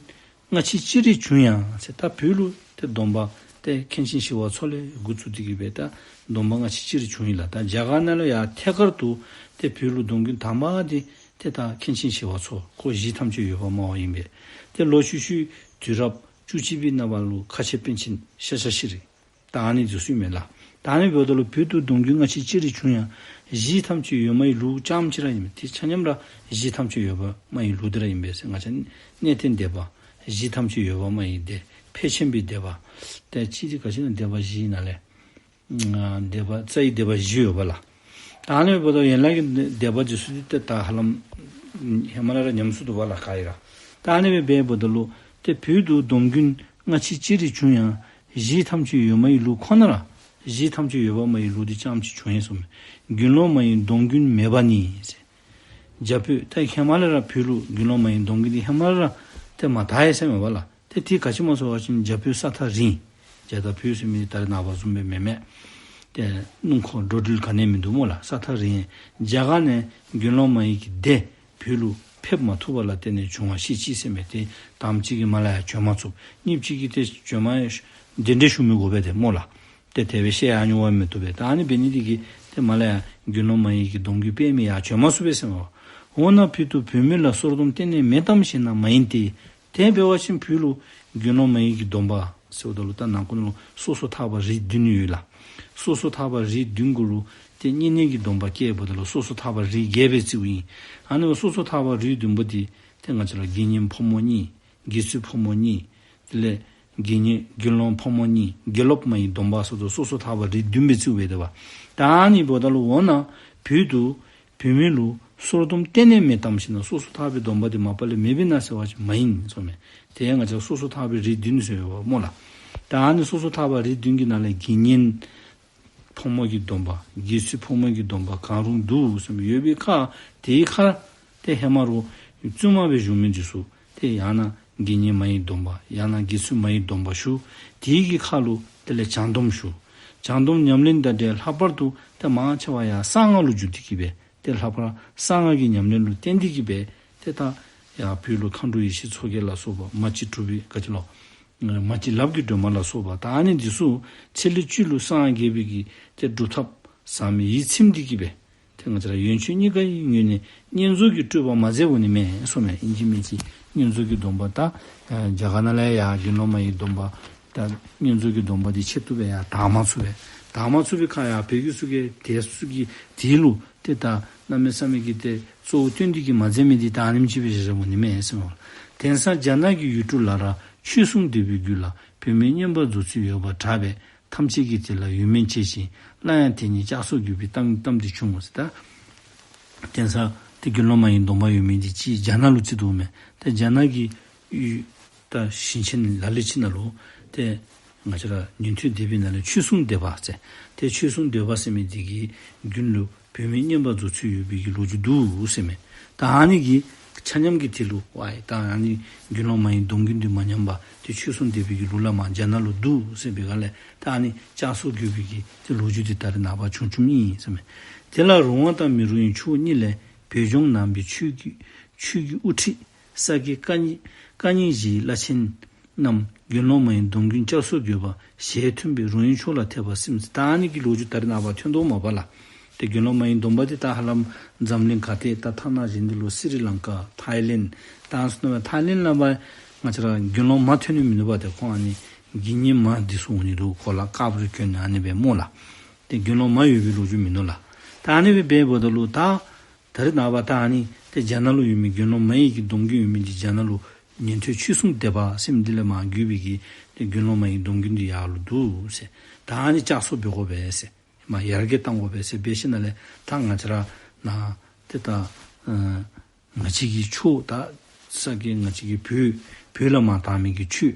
སྔ་ཕྱི་ཅི་རིགས་བྱུང་ཡང་ཟེར། ད་བོད་ལུ་ཏེ་སྡོམ་པ་ཏེ་མཁན་ཆེན་ཞི་བ་འཚོ་ལས་འགོ་བཙུགས་ཏེ་གི་སྦེ་ད་སྡོམ་པ་སྔ་ཕྱི་ཅི་རིགས་བྱུང་ཡི་ལགས། ད་རྒྱ་གར་ནང་ལུ་ཡང་ཐད་ཀར་དུ་ཏེ་བོད་ལུ་སྡོམ་རྒྱུན་དང་པ་འདི་ཏེ་ད་མཁན་ཆེན་ཞི་བ་འཚོ་ཁོ་གཞི་ཐམས་ཅད་འོད་དཔག་སྨྲ་བ་ཨིན་པས། ཏེ་ལོག་ཤུལ་ཤུལ་དུས་རབས་བཅུ་གཅིག་པའི་ནང་པ་ལུ་ཁ་ཆེ་པཎ་ཆེན་ཤཱཀྱ་ཤྲཱི། ད་ཨ་ནི་འདི་ཚུ་ཨིན་མས་ལགས། ད་ཨ་ནི་འབདཝ་ད་ལུ་བོད་དུ་སྡོམ་རྒྱུན་སྔ་ཕྱི་ཅི་རིགས་བྱུང་ཡང་ གཞི་ཐམས་ཅད་ཡོད་མ་ཡི་ལུགས་རྐྱངམ་གཅིག་ར་ཨིན་མས། དེ་ཆ་མཉམ་ར་གཞི་ཐམས་ཅད་ཡོད་པ་མ་ཡི་ལུགས་དེ་ར་ཨིན་པས་ཟེར། ང་བཅས་གནས་བརྟན་སྡེ་པ་གཞི་ཐམས་ཅད་ཡོད་པ་མ་ཡི་སྡེ་ཕལ་ཆེན་པོའི་སྡེ་པ་ཏེ་ཅི་དེ་ག་ཅི་ན་སྡེ་པ་བཞིའི་ནང་ལས་ཨ་སྡེ་པ་རྩ་བའི་སྡེ་པ་བཞི་ཡོད་པ་ལགས། ད་ཨ་ནི་འབདཝ་ད་ཡན་ལག་གི་སྡེ་པ་འདི་ཚུ་འདི་ཏེ་ད་ཧ་ལམ་ཧེ་མ་ལས་ར་ཉམས་སུ་འདུག་པ་ལགས་ག་ཡི་ར། ད་ཨ་ནི་སྦེ་འབདཝ་ད་ལུ་ཏེ་བོད་དུ་སྡོམ་རྒྱུན་སྔ་ཕྱི་ཅི་རིགས་བྱུང་ཡང་གཞི་ཐམས་ཅད་ཡོད་མ་ཡི་ལུགས་ཁོ་ན་ར་གཞི་ཐམས་ཅད་ཡོད་པ་མ་ཡི་ལུགས་འདི་རྐྱངམ་གཅིག་བྱུང་ཡི་གསུངས་མས། རྒྱུན་ལུགས་མ་ཡི་སྡོམ་རྒྱུན་མེད་པ་ནི་ཟེར། རྒྱ་བོད་ད་ཧེ་མ་ལས་ར་བོད་ལུ་རྒྱུན་ལུགས་མ་ཡི་སྡོམ་རྒྱུན་འདི་ཧེ་མ་ལས་ར་ཏེ་མ་དར་ཡི་ཟེར་མས་པ་ལགས། ཏེ་དེ་ག་ཅི་སྨོ་ཟེར་བ་ཅིན་རྒྱ་བོད་ས་ཐག་རིང་། རྒྱ་དང་བོད་ཟེར་མི་ད་རེས་ནངས་པ་བཟུམ་སྦེ་མེན་མས། ཏེ་སྣུམ་འཁོར་འགྲོ་འགྲུལ་ག་ནི་ཡང་མིན་འདུག་སྨོ་ལགས། ས་ཐག་རིང་། རྒྱ་གར་ནས་རྒྱུན་ལུགས་མ་ཡི་གི་སྡེ་བོད་ལུ་ཕེབས་མ་ཐུབ་པ་ལ་བརྟེན་ནས་བྱུང་བ་ཤེས་ཅི་ཟེར་མས། ཏེ་དང་པ་ཅིག་གིས་མ་ལ་ཡ་བྱོན་མ་ཚུགས། གཉིས་པ་ཅིག་གིས་ཏེ་བྱོན་མ་གདན་འདྲེན་ཞུ་མི་དགོ་པས་ཏེ་སྨོ་ལགས། ཏེ་དེ་སྦེ་བཤད་ཡང་མྱོང་བ་མི་བཏུབ་པས། ད་ཨ་ནི་འབད་ནི་འདི་གིས་ཏེ་མ་ལ་ཡ་རྒྱུན་ལུགས་མ་ཡི་གི་སྡོམ་རྒྱུན་སྤེལ་མི་ཡང་བྱོན་མ་ཚུགས་པས་ཟེར་མས། འོ་ན་བོད་དུ་བུད་མེད་ལ་གསོར་སྡོམ་གཏན་ནས་མེད་དམ་ཞེ་ན་མ་ཡིན་ཏེ། དེ་འབད་བ་ཅིན་བོད་ལུ་རྒྱུན་ལུགས་མ་ཡི་གི་སྡོམ་པ་ཟེརཝ་ད་ལུ་ད་ནང་ཁུངས་ལུ་སོ་སོ་ཐར་པ་རིགས་བདུན་ཡོད་ལགས། སོ་སོ་ཐར་པ་རིགས་བདུན་གུ་ལུ་ཏེ་བསྙེན་གནས་ཀྱི་སྡོམ་པ་བཀལཝ་ད་ལུ་སོ་སོ་ཐར་པ་རིགས་བརྒྱད་སྦེ་བརྩིཝ་ཨིན། ཨ་ནི་སོ་སོ་ཐར་པ་རིགས་བདུན་པོ་འདི་ཏེ་ང་བཅས་ར་དགེ་བསྙེན་ཕོ་མོ་གཉིས། དགེ་ཚུལ་ཕོ་མོ་གཉིས། དེ་ལས་དགེ་བསྙེན་དགེ་སློང་ཕོ་མོ་གཉིས། དགེ་སློབ་མ་ཡི་སྡོམ་པ་ཟེར་དོ་སོ་སོ་ཐར་པ་རིགས་བདུན་སྦེ་བརྩིཝ་སྦེ་འདུག་པ། ད་ཨ་ནི་འབདཝ་ད་ལུ་འོ་ན་བོད་དུ་བུད་མེད་ལུ་གསོར་སྡོམ་གཏན་ནས་མེད་དམ་ཞེ་ན། སོ་སོ་ཐར་པའི་སྡོམ་པ་འདི་མ་པ་ལས་མེདཔ་ཨིན་ན་ཟེར་བ་ཅིན་མ་ཡིན་གསུངས་མས། ཏེ་ང་བཅས་སོ་སོ་ཐར་པའི་རིགས་བདུན་ཟེར་ཡོདཔ་སྨོ་ལགས། ད་ཨ་ནི་སོ་སོ་ཐར་པ་རིགས་བདུན་གྱི་ནང་ལས་དགེ་བསྙེན་ཕོ་མོ་གི་སྡོམ་པ་དགེ་ཚུལ་ཕོ་མོ་གི་སྡོམ་པ་གང་རུང་འདུག་གསུངས་ཡོད་པའི་ཁར་དེའི་ཁར་ཏེ་ཧེ་མ་རུ་བཙུན་མ་སྦེ་བཞུགས་མི་འདི་ཚུ་ཏེ་ཡང་ན་དགེ་བསྙེན་མ་ཡི་སྡོམ་པ་ཡང་ན་དགེ་ཚུལ་མ་ཡི་སྡོམ་པ་ཞུ། དེའི་གི་ཁར་ལུ་དེ་ལས་བྱང་སྡོམ་ཞུ། བྱང་སྡོམ་ཉམས་ལེན་དང་འབྲེལ་ལྷག་པར་དུ་ཏེ་མང་ཆེ་བ་ཡང་གསང་སྔགས་ལུ་འཇུག་སྟེ་གི་སྦེ་ཏེ་ལྷག་པར་གསང་སྔགས་ཀྱི་ཉམས་ལེན་ལུ་བརྟེན་ཏེ་གི་སྦེ་ཏེ་ད་ཡང་བོད་ལུ་མཁའ་འགྲོ་ཡེ་ཤེས་མཚོ་རྒྱལ་ལ་སོགས་པ་མ་གཅིག་གྲུབ་པའི་ག་ཅི་ལོ། མ་གཅིག་ལབ་ཀྱི་སྒྲོན་མ་ལ་སོགས་པ་ད་ཨ་ནི་འདི་ཚུ་ཚེ་ལས་བཅུད་ལུ་སངས་རྒྱས་པའི་གི་ཏེ་སྒྲུབ་ཐབས་ཟབ་མོ་ཡིད་ཚིམ་སྟེ་གི་སྦེ་ཏེ་ང་བཅས་ར་ཡོན་མཆོད་གཉིས་ཀ་ཡི་ངོས་ནས་བསྙེན་རྫོགས་ཀྱི་སྤྲོས་པ་མ་མཛད་འོང་ནི་མས་གསུངས་མས། ཨིན་ཅི་མིན་ཅི་བསྙེན་རྫོགས་ཀྱི་སྡོམ་པ་ད་རྒྱ་གར་ནང་ལས་ཡང་རྒྱུན་ལུགས་མ་ཡི་སྡོམ་པ་ད་བསྙེན་རྫོགས་ཀྱི་སྡོམ་པ་འདི་ཆེད་དུ་སྦེ་ཡང་དར་མ་ཚུགས་པས། དར་མ་ཚུགས་པའི་ཁར་ཡང་བོད་ཀྱི་ཚུ་གི་དེ་ཚུ་གི་དེ་ལུ་ཏེ་ད་གནམ་མེད་ས་མེད་ཀྱི་ཏེ་གཙོ་བོ་བཏོན་ཏེ་གི་མ་མཛད་མི་འདི་ད་ཨ་ནེམ་ཅིག་སྦེ་བཞག་བཞགཔ་འོང་ནི་མས་ཟེར་མས། དེང་སང་རྒྱ་ནག་གི་ཡུལ་གྲུ་ལ་ར་ཆོས་སྲུང་སྡེ་པའི་རྒྱུད་ལ་བུད་མེད་བསྙེན་པར་རྫོགས་ཚུལ་ཡོད་པར་གྲགས་པས། ཐམས་ཅད་ཀྱིས་དེ་ལ་ཡིད་སྨོན་བྱེད་ཅིང་སླར་ཡང་དེ་ཉིད་བསྐྱར་གསོ་དགོས་པའི་གཏམ་གཏམ་འདི་བྱུང་ངོ་ཟེར། ད་དེང་སང་ཏེ་རྒྱུན་ལུགས་མ་ཡི་སྡོམ་པ་ཡོད་མི་འདི་ཅིག་རྒྱ་ནག་ལུ་བརྩི་དོ་མས། ཏེ་རྒྱ་ནག་གི་ཡུལ་ད་ཞིང་ཆེན་ལ་ལུ་ཅིག་ནང་ལུ་ཏེ་ང་བཅས་ར་ཉན་ཐོས་སྡེ་པའི་ནང་ལས་ཆོས་སྲུང་སྡེ་པ་ཟེར། ཏེ་ཆོས་སྲུང་སྡེ་པ་ཟེར་མི་འདི་གིས་རྒྱུན་ལུ་བུད་མེད་བསྙེན་པར་རྫོགས་ཚུལ་ཡོད་པའི་གི་ལོ་རྒྱུས་འདུག་ཟེར་མས། ད་ཨ་ནི་གི་ཆ་མཉམ་གྱི་དེ་ལུ་ཝའི་ད་ཨ་ནི་རྒྱུན་ལུགས་མ་ཡི་སྡོམ་རྒྱུན་འདི་མ་ཉམས་པར་ཏེ་ཆོས་སྲུང་སྡེ་པའི་གི་ལུགས་ལ་མ་རྒྱ་ནག་ལུ་འདུག་ཟེར་བའི་སྒང་ལས་ད་ཨ་ནི་བསྐྱར་གསོ་དགོས་པའི་གི་ཏེ་ལོ་རྒྱུས་འདི་ད་རེས་ནངས་པ་བྱུང་བྱུངམ་ཨིན་ཟེར་མས། དེ་ལ་རུང་བ་དང་མི་རུང་བའི་ཕྱོགས་གཉིས་ལས་བོད་ལྗོངས་ནང་པའི་ཆོས་ཀྱི་ཆོས་ཀྱི་དབུ་ཁྲིད་ས་དགེ་བཀའ་རྙིང་བཀའ་རྙིང་བཞིའི་བླ་ཆེན་རྣམས་རྒྱུན་ལུགས་མ་ཡི་སྡོམ་རྒྱུན་བསྐྱར་གསོ་དགོས་པ་ཞལ་མཐུན་པའི་རུང་བའི་ཕྱོགས་ལ་ཐེབས་པར་སེམས་ཟེར། ད་ཨ་ནི་གི་ལོ་རྒྱུས་ད་རེས་ནངས་པ་ཐོན་དོ་མས་པ་ལགས། ཏེ་རྒྱུན་ལུགས་མ་ཡི་སྡོམ་པ་འདི་ད་ཧ་ལམ་འཛམ་གླིང་ག་ཏེ་ད་ཐ་ན་གཞན་འདི་ལུ་སི་རི་ལང་ཀ་ཐའི་ལེནཌ་ད་སོ་ནུ་ཐའི་ལེནཌ་ལ་བ་ང་བཅས་ར་རྒྱུན་ལུགས་མ་ཐོན་ནི་མིན་འདུག་པ། ཏེ་ཁོང་ཨ་ནི་དགེ་བསྙེན་མ་འདི་ཚུ་འོང་ནི་འདུག། གོ་ལ་དཀརཔོ་རེ་གྱོན་ནི་ཨ་ནི་སྦེ་སྨོ་ལགས། ཏེ་རྒྱུན་ལུགས་མ་ཡོད་པའི་ལོ་རྒྱུས་མིན་ནུག་ལགས། ད་ཨ་ནི་སྦེ་འབདཝ་ད་ལུ་ད་ད་རེས་ནངས་པ་ད་ཨ་ནི་ཏེ་རྒྱ་ནག་ལུ་ཡོད་མི་རྒྱུན་ལུགས་མ་ཡི་གི་སྡོམ་རྒྱུན་ཡོད་མི་འདི་རྒྱ་ནག་ལུ་ཉན་ཐོས་ཆོས་སྲུང་སྡེ་པ་ཟེར་མི་འདི་ལས་མར་བརྒྱུད་པའི་གི་ཏེ་རྒྱུན་ལུགས་མ་ཡི་སྡོམ་རྒྱུན་འདི་ཡར་ལུ་འདུག་ཟེར། ད་ཨ་ནི་བསྐྱར་གསོ་འབད་དགོ་པས་ཟེར། མར་ཡར་རྒྱས་གཏང་དགོ་པས་ཟེར་འབད་ཞིནམ་ལས་ད་ང་བཅས་ར་ནཱ་ཏེ་ད་ཨ་ང་བཅས་ཀྱི་ཆོས་ད་ས་གི་ང་བཅས་ཀྱི་བོད་བོད་ལས་མར་དར་མི་གི་ཆོས་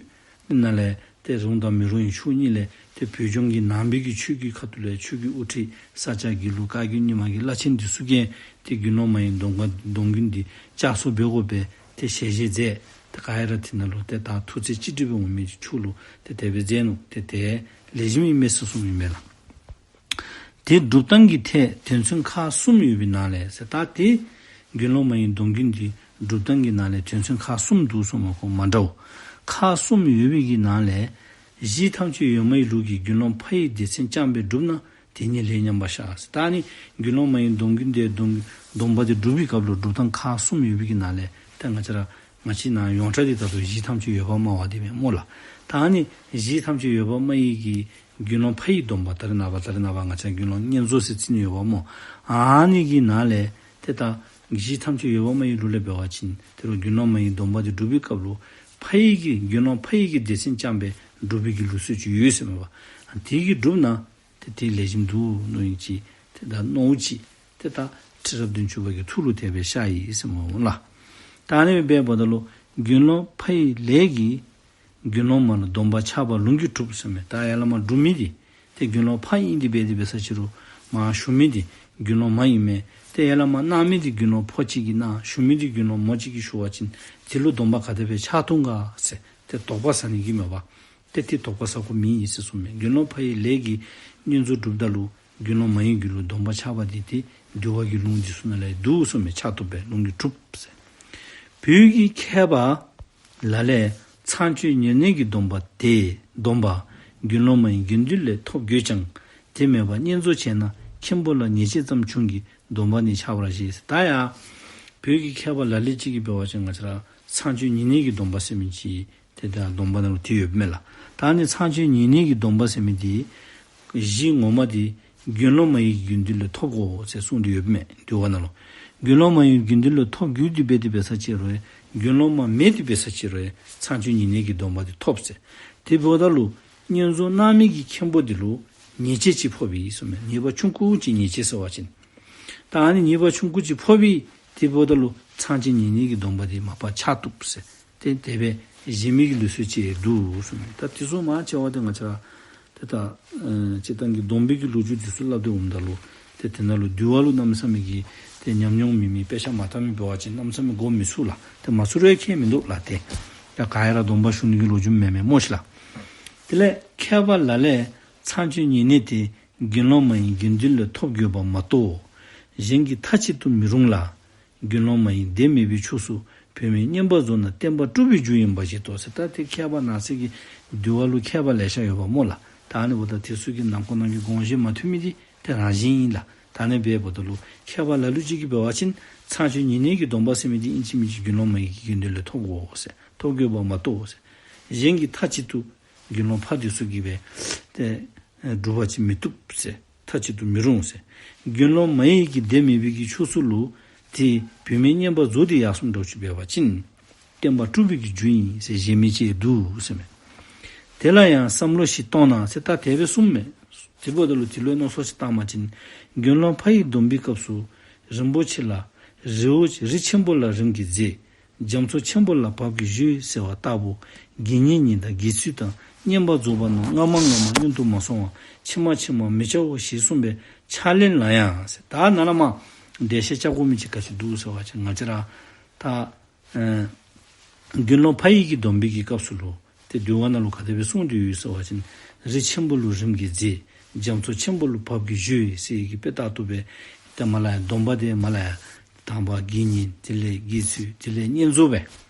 ནང་ལས་ཏེ་རུང་དང་མི་རུང་བའི་ཕྱོགས་གཉིས་ལས་ཏེ་བོད་ལྗོངས་ཀྱི་ནང་པའི་གི་ཆོས་ཀྱི་ཁ་ཐུག་ལས་ཆོས་ཀྱི་དབུ་ཁྲིད་ས་སྐྱ་དགེ་ལུགས་བཀའ་བརྒྱུད་རྙིང་མ་གི་བླ་ཆེན་འདི་ཚུ་གིས་ཏེ་རྒྱུན་ལུགས་མ་ཡི་སྡོམ་ཁ་སྡོམ་རྒྱུན་འདི་བསྐྱར་གསོ་འབད་དགོ་པས་ཏེ་ཞལ་བཞེས་མཛད། ཏེ་ག་ཡ་ར་དེ་ནང་ལུ་ཏེ་ད་ཐུགས་རྗེ་ཅི་འགྲིག་པའི་འོང་མི་ཆོས་ལུ་ཏེ་དེ་སྦེ་མཛད་ནུག། ཏེ་དེ་ལེགས་ཤོམ་ཨིན་མས་ཟེར་གསུངམ་ཨིན་མས་ལགས། དེ་སྒྲུབ་སྟངས་ཀྱི་ཐད་དོན་ཚན་ཁག་གསུམ་ཡོད་པའི་ནང་ལས་ཟེར། ད་དེ་རྒྱུན་ལུགས་མ་ཡི་སྡོམ་རྒྱུན་འདི་སྒྲུབ་སྟངས་ཀྱི་ནང་ལས་དོན་ཚན་ཁག་གསུམ་འདུག་གསུངམ་ཁོ་མ་འདྲཝ་ཁག་གསུམ་ཡོད་པའི་གི་ནང་ལས་གཞི་ཐམས་ཅད་ཡོད་མ་ཡི་ལུགས་ཀྱི་རྒྱུན་ལུགས་ཕ་ཡི་སྡེ་ཚན་རྐྱངམ་སྦེ་སྒྲུབ་ན་དེ་ཉིད་ལས་ཉམས་པར་ཤར་ཟེར། ད་ནི་རྒྱུན་ལུགས་མ་ཡི་སྡོམ་རྒྱུན་དེ་སྡོམ་སྡོམ་པ་དེ་སྒྲུབ་པའི་སྐབས་ལུ་སྒྲུབ་སྟངས་ཁག་གསུམ་ཡོད་པའི་གི་ནང་ལས་ད་ང་བཅས་ར་ང་བཅས་ནཱ་ཡོངས་གྲགས་འདི་ད་ལྟོ་གཞི་ཐམས་ཅད་ཡོད་པར་སྨྲ་བ་དེ་མས་སྨོ་ལགས། ད་ནི་གཞི་ཐམས་ཅད་ཡོད་པར་སྨྲ་ཡི་གི་རྒྱུན་ལུགས་ཕ་ཡི་སྡོམ་པ་ད་རེས་ནངས་པ་ད་རེས་ནངས་པ་ང་བཅས་རྒྱུན་ལུགས་བསྙེན་རྫོགས་ཟེར་བརྩི་ནི་ཡོདཔ་སྨོ། ཨ་ནི་གི་ནང་ལས་ཏེ་ད་གི་གཞི་ཐམས་ཅད་ཡོད་པར་སྨྲ་བའི་ལུགས་ལས་འབད་བ་ཅིན་དེ་རུ་དགེ་སློང་མ་ཡི་སྡོམ་པ་དེ་སྒྲུབ་པའི་སྐབས་ལུ་ཕ་ཡི་གི་དགེ་སློང་ཕ་ཡི་གི་སྡེ་ཚན་བཅངས་པའི་སྒྲུབ་པའི་གི་ལུགས་སྲོལ་ཅིག་ཡོད་ཟེར་མས་པ། དེ་གིས་སྒྲུབ་ན་ཏེ་དེ་ལེགས་ཤོམ་འདུག་མནོ་ཡི་ཅིག་ཏེ་ད་མནོཝ་ཅིག་ཏེ་ད་ཁྲི་རབས་བདུན་ཅུ་པ་གི་ཐུགས་ལུ་དེ་སྦེ་ཤར་ཡི་ཟེར་མས་ལགས། ད་ཨ་ནི་འབདཝ་ད་ལུ་དགེ་སློང་ཕ་ཡི་ལས་ཀྱིས་དགེ་སློང་མ་ལ་སྡོམ་པ་ཆགས་པ་ལུང་གིས་གྲུབ་ཟེར་མས། ད་ཡར་ལས་མར་སྒྲུབ་མི་འདི་ཏེ་དགེ་སློང་ཕ་ཨིན་ཏེ་འབད་དེ་འབད་ས་ཅིག་རུང་མར་ཞུ་མི་འདི་དགེ་སློང་མ་ཨིན་མས། ཏེ་ཡར་ལས་མར་གནང་མི་འདི་དགེ་སློང་ཕོ་གཅིག་གིས་གནང་ཞུ་མི་འདི་དགེ་སློང་མོ་གཅིག་གིས་ཞུ་བ་ཅིན་དེ་ལུ་སྡོམ་པ་ག་དེ་སྦེ་ཆགས་བཏུབ་ག་ཟེར་ཏེ་དོགས་པ་ཟ་ནི་གི་མས་པ། ཏེ་དེ་དོགས་པ་ཟ་དགོཔ་མེད་ཟེར་གསུངས་མས། དགེ་སློང་ཕ་ཡི་ལས་ཀྱིས་བསྙེན་རྫོགས་སྒྲུབ་ད་ལུ་དགེ་སློང་མ་ཡི་རྒྱུད་ལུ་སྡོམ་པ་ཆགས་པ་འདི་ཏེ་འདུལ་བ་གི་ལུང་འདི་ཚུ་ནང་ལས་འདུག་གསུངས་མས། ཆགས་བཏུབ་པའི་ལུང་གིས་གྲུབ་ཟེར། བོད་ཀྱི་མཁས་པ་ལ་ལས་ཚངས་སྤྱོད་ཉེར་གནས་ཀྱི་སྡོམ་པ་དེ་སྡོམ་པ་དགེ་སློང་མ་ཡི་དགེ་འདུན་ལས་ཐོབ་དགོས་ཀྱང་དེ་མེད་པར་བསྙེན་རྫོགས་བྱས་ན་མཁན་པོ་ལ་ཉེས་བྱས་ཙམ་བྱུང་གི་སྡོམ་པ་ནི་ཆགས་པར་བཞེད་ཟེར། ད་ཡང་བོད་ཀྱི་མཁས་པ་ལ་ལུ་ཅིག་གིས་འབད་བ་ཅིན་ང་བཅས་ར་ཚངས་སྤྱོད་ཉེར་གནས་ཀྱི་སྡོམ་པ་ཟེར་མི་ཅིག་ཏེ་ད་སྡོམ་པ་ནང་ལུ་དེ་ཡོདཔ་མས་ལགས། ད་ཨ་ནི་ཚངས་སྤྱོད་ཉེར་གནས་ཀྱི་སྡོམ་པ་ཟེར་མི་འདི་གཞི་ངོ་མ་འདི་དགེ་སློང་མ་ཡི་དགེ་འདུན་ལས་ཐོབ་དགོ་ཟེར་གསུངས་ཏེ་ཡོདཔ་མས་འདུལ་བ་ནང་ལུ། དགེ་སློང་མ་ཡི་དགེ་འདུན་ལས་ཐོབ་དགོས་ཏེ་འབད་དེ་འབད་ས་ཅིག་རུང་དགེ་སློང་མ་མེད་དེ་འབད་ས་ཅིག་རུང་ཚངས་སྤྱོད་ཉེར་གནས་ཀྱི་སྡོམ་པ་འདི་ཐོབ་ཟེར། དེ་འབདཝ་ད་ལུ་བསྙེན་རྫོགས་གནང་མི་གི་མཁན་པོ་འདི་ལུ་ཉེས་བྱས་ཅིག་ཕོགཔ་ཨིན་གསུངས་མས། ཉེས་པ་ཆུང་ཀུ་ཅིག་ཉེས་བྱས་ཟེར་བ་ཅིན་ད་ཨ་ནི་ཉེས་པ་ཆུང་ཀུ་ཅིག་ཕོགཔ་ཨིན། དེ་འབདཝ་ད་ལུ་ཚངས་སྤྱོད་ཉེར་གནས་ཀྱི་སྡོམ་པ་འདི་མ་པ་ཆགས་བཏུབ་ཟེར། ཏེ་དེ་སྦེ་བཞེད་མི་གི་ལུགས་སྲོལ་ཅིག་འདུག་གསུངས་མས། ད་དེ་ཚུ་མང་ཆེ་བ་འདི་ང་བཅས་ར་ཏེ་ད་ཨེ་སྤྱིར་བཏང་གི་སྡོམ་པའི་གི་ལོ་རྒྱུས་འདི་ཚུ་སླབ་སྟེ་འོངམ་ད་ལུ་ཏེ་དེ་ནང་ལུ་འདུལ་བ་ལུ་གནམ་མེད་ས་མེད་ཀྱི་ཏེ་ཉམས་མྱོང་མེད་མི་དཔེ་ཆ་མ་བལྟ་མི་འབད་བ་ཅིན་གནམ་མེད་ས་མེད་གོ་མི་ཚུགས་ལགས། ཏེ་མ་ཚུགས་རུང་ཁྱད་མིན་འདུག་ལགས། ཏེ་ད་ག་ཡ་ར་སྡོམ་པ་ཞུ་ནི་གི་ལོ་རྒྱུས་མེད་མི་སྨོ་ཤིག་ལགས། དེ་ལས་མཁས་པ་ལ་ལས་ཚངས་སྤྱོད་ཉེར་གནས་དེ་དགེ་སློང་མ་ཡི་དགེ་འདུན་ལས་ཐོབ་དགོས་པ་མ་གཏོགས་གཞན་གྱིས་མཐའ་གཅིག་ཏུ་མི་རུང་ལ། དགེ་སློང་མ་ཡི་སྡེ་མེད་པའི་ཕྱོགས་སུ་བུད་མེད་བསྙེན་པར་རྫོགས་ན་བསྟན་པ་དཀྲུགས་པའི་རྒྱུ་ཡིན་པ་བཞིན་དུ་ཟེར། ད་དེ་མཁས་པ་ནང་གསེས་ཀྱི་འདུལ་བ་ལུ་མཁས་པ་ལེ་ཤ་ཡོདཔ་སྨོ་ལགས། ད་ཨ་ནི་འབདཝ་ད་དེ་ཚུ་གི་ནང་ཁོངས་ནང་གི་དགོངས་བཞེད་མ་མཐུན་མི་འདི་དེ་རང་བཞིན་ཨིན་ལགས། ད་ཨ་ནི་འབདཝ་ད་ལུ་མཁས་པ་ལ་ལུ་ཅིག་གིས་འབད་བ་ཅིན་ཚངས་སྤྱོད་ཉེར་གནས་ཀྱི་སྡོམ་པ་ཟེར་མི་འདི་ཨིན་ཅི་མིན་ཅི་དགེ་སློང་མ་ཡི་དགེ་འདུན་ལས་ཐོབ་དགོ་ཟེར། ཐོབ་དགོས་པ་མ་གཏོགས་ཟེར། གཞན་གྱིས་མཐའ་གཅིག་ཏུ་དགེ་སློང་ཕ་དེ་ཚུ་གིས་འབད་དེ་སྒྲུབ་པ་ཅིན་མི་བཏུབ་ཟེར། མཐའ་གཅིག་ཏུ་མི་རུང་ཟེར། དགེ་སློང་མ་ཡི་གི་སྡེ་མེད་པའི་གི་ཕྱོགས་སུ་ལུ་དེ་བུད་མེད་བསྙེན་པར་རྫོགས་ཏེ་ཡར་སོངམ་འདྲཝ་ཅིག་འབད་བ་ཅིན་བསྟན་པ་དཀྲུགས་པའི་གི་རྒྱུ་ཨིན་ཟེར་བཞེད་མི་ཅིག་འདུག་ཟེར་མས། དེ་ལ་ཡང་བསམ་བློ་ཞིག་གཏོང་ན་ཟེར་ད་དེ་སྦེ་གསུངམ་མས། དེ་འབདཝ་ད་ལུ་དེ་ལུ་མནོ་བསམ་ཅིག་བཏང་བ་ཅིན་དགེ་སློང་ཕ་ཡི་སྡོམ་པའི་སྐབས་སུ་རིན་པོ་ཆེ་ལ་རི་བོ་རི་ཆེན་པོ་ལ་རིམ་གྱིས་འཛེགས། རྒྱ་མཚོ་ཆེན་པོ་ལ་བབས་ཀྱིས་བཞུད་ཟེར་བ་ལྟ་བུ་དགེ་བསྙེན་ཉིད་དང་དགེ་ཚུལ་དང་བསྙེན་པར་རྫོགས་པ་རྣམས་སྔ་མ་སྔ་མ་སྔོན་དུ་མ་སོང་བར་ཕྱི་མ་ཕྱི་མ་མི་བྱའོ་ཞེས་གསུངས་པའི་ཕྱག་ལེན་ལ་ཡང་ཟེར། ད་ནཱ་ལས་མར་འགྲེལ་བཤད་རྐྱབ་དགོ་མི་ཅིག་ག་ཅི་འདུག་ཟེར་བ་ཅིན་ང་བཅས་ར་ད་ཨེ་དགེ་སློང་ཕ་ཡི་གི་སྡོམ་པའི་གི་སྐབས་སུ་ལུ་ཏེ་འདུལ་བ་ནང་ལུ་ག་དེ་སྦེ་གསུངས་ཏེ་ཡོད་ཟེར་བ་ཅིན་རི་ཆེན་པོ་ལུ་རིམ་གྱིས་འཛེགས། རྒྱ་མཚོ་ཆེན་པོ་ལུ་བབས་ཀྱིས་བཞུད་ཟེར་གྱི་དཔེ་ལྟར་དུ་སྦེ་ཏེ་མར་ལས་ཡར་སྡོམ་པ་དེ་མར་ལས་ཡར་དང་པ་དགེ་བསྙེན་དེ་ལས་དགེ་ཚུལ་དེ་ལས་བསྙེན་རྫོགས་སྦེ་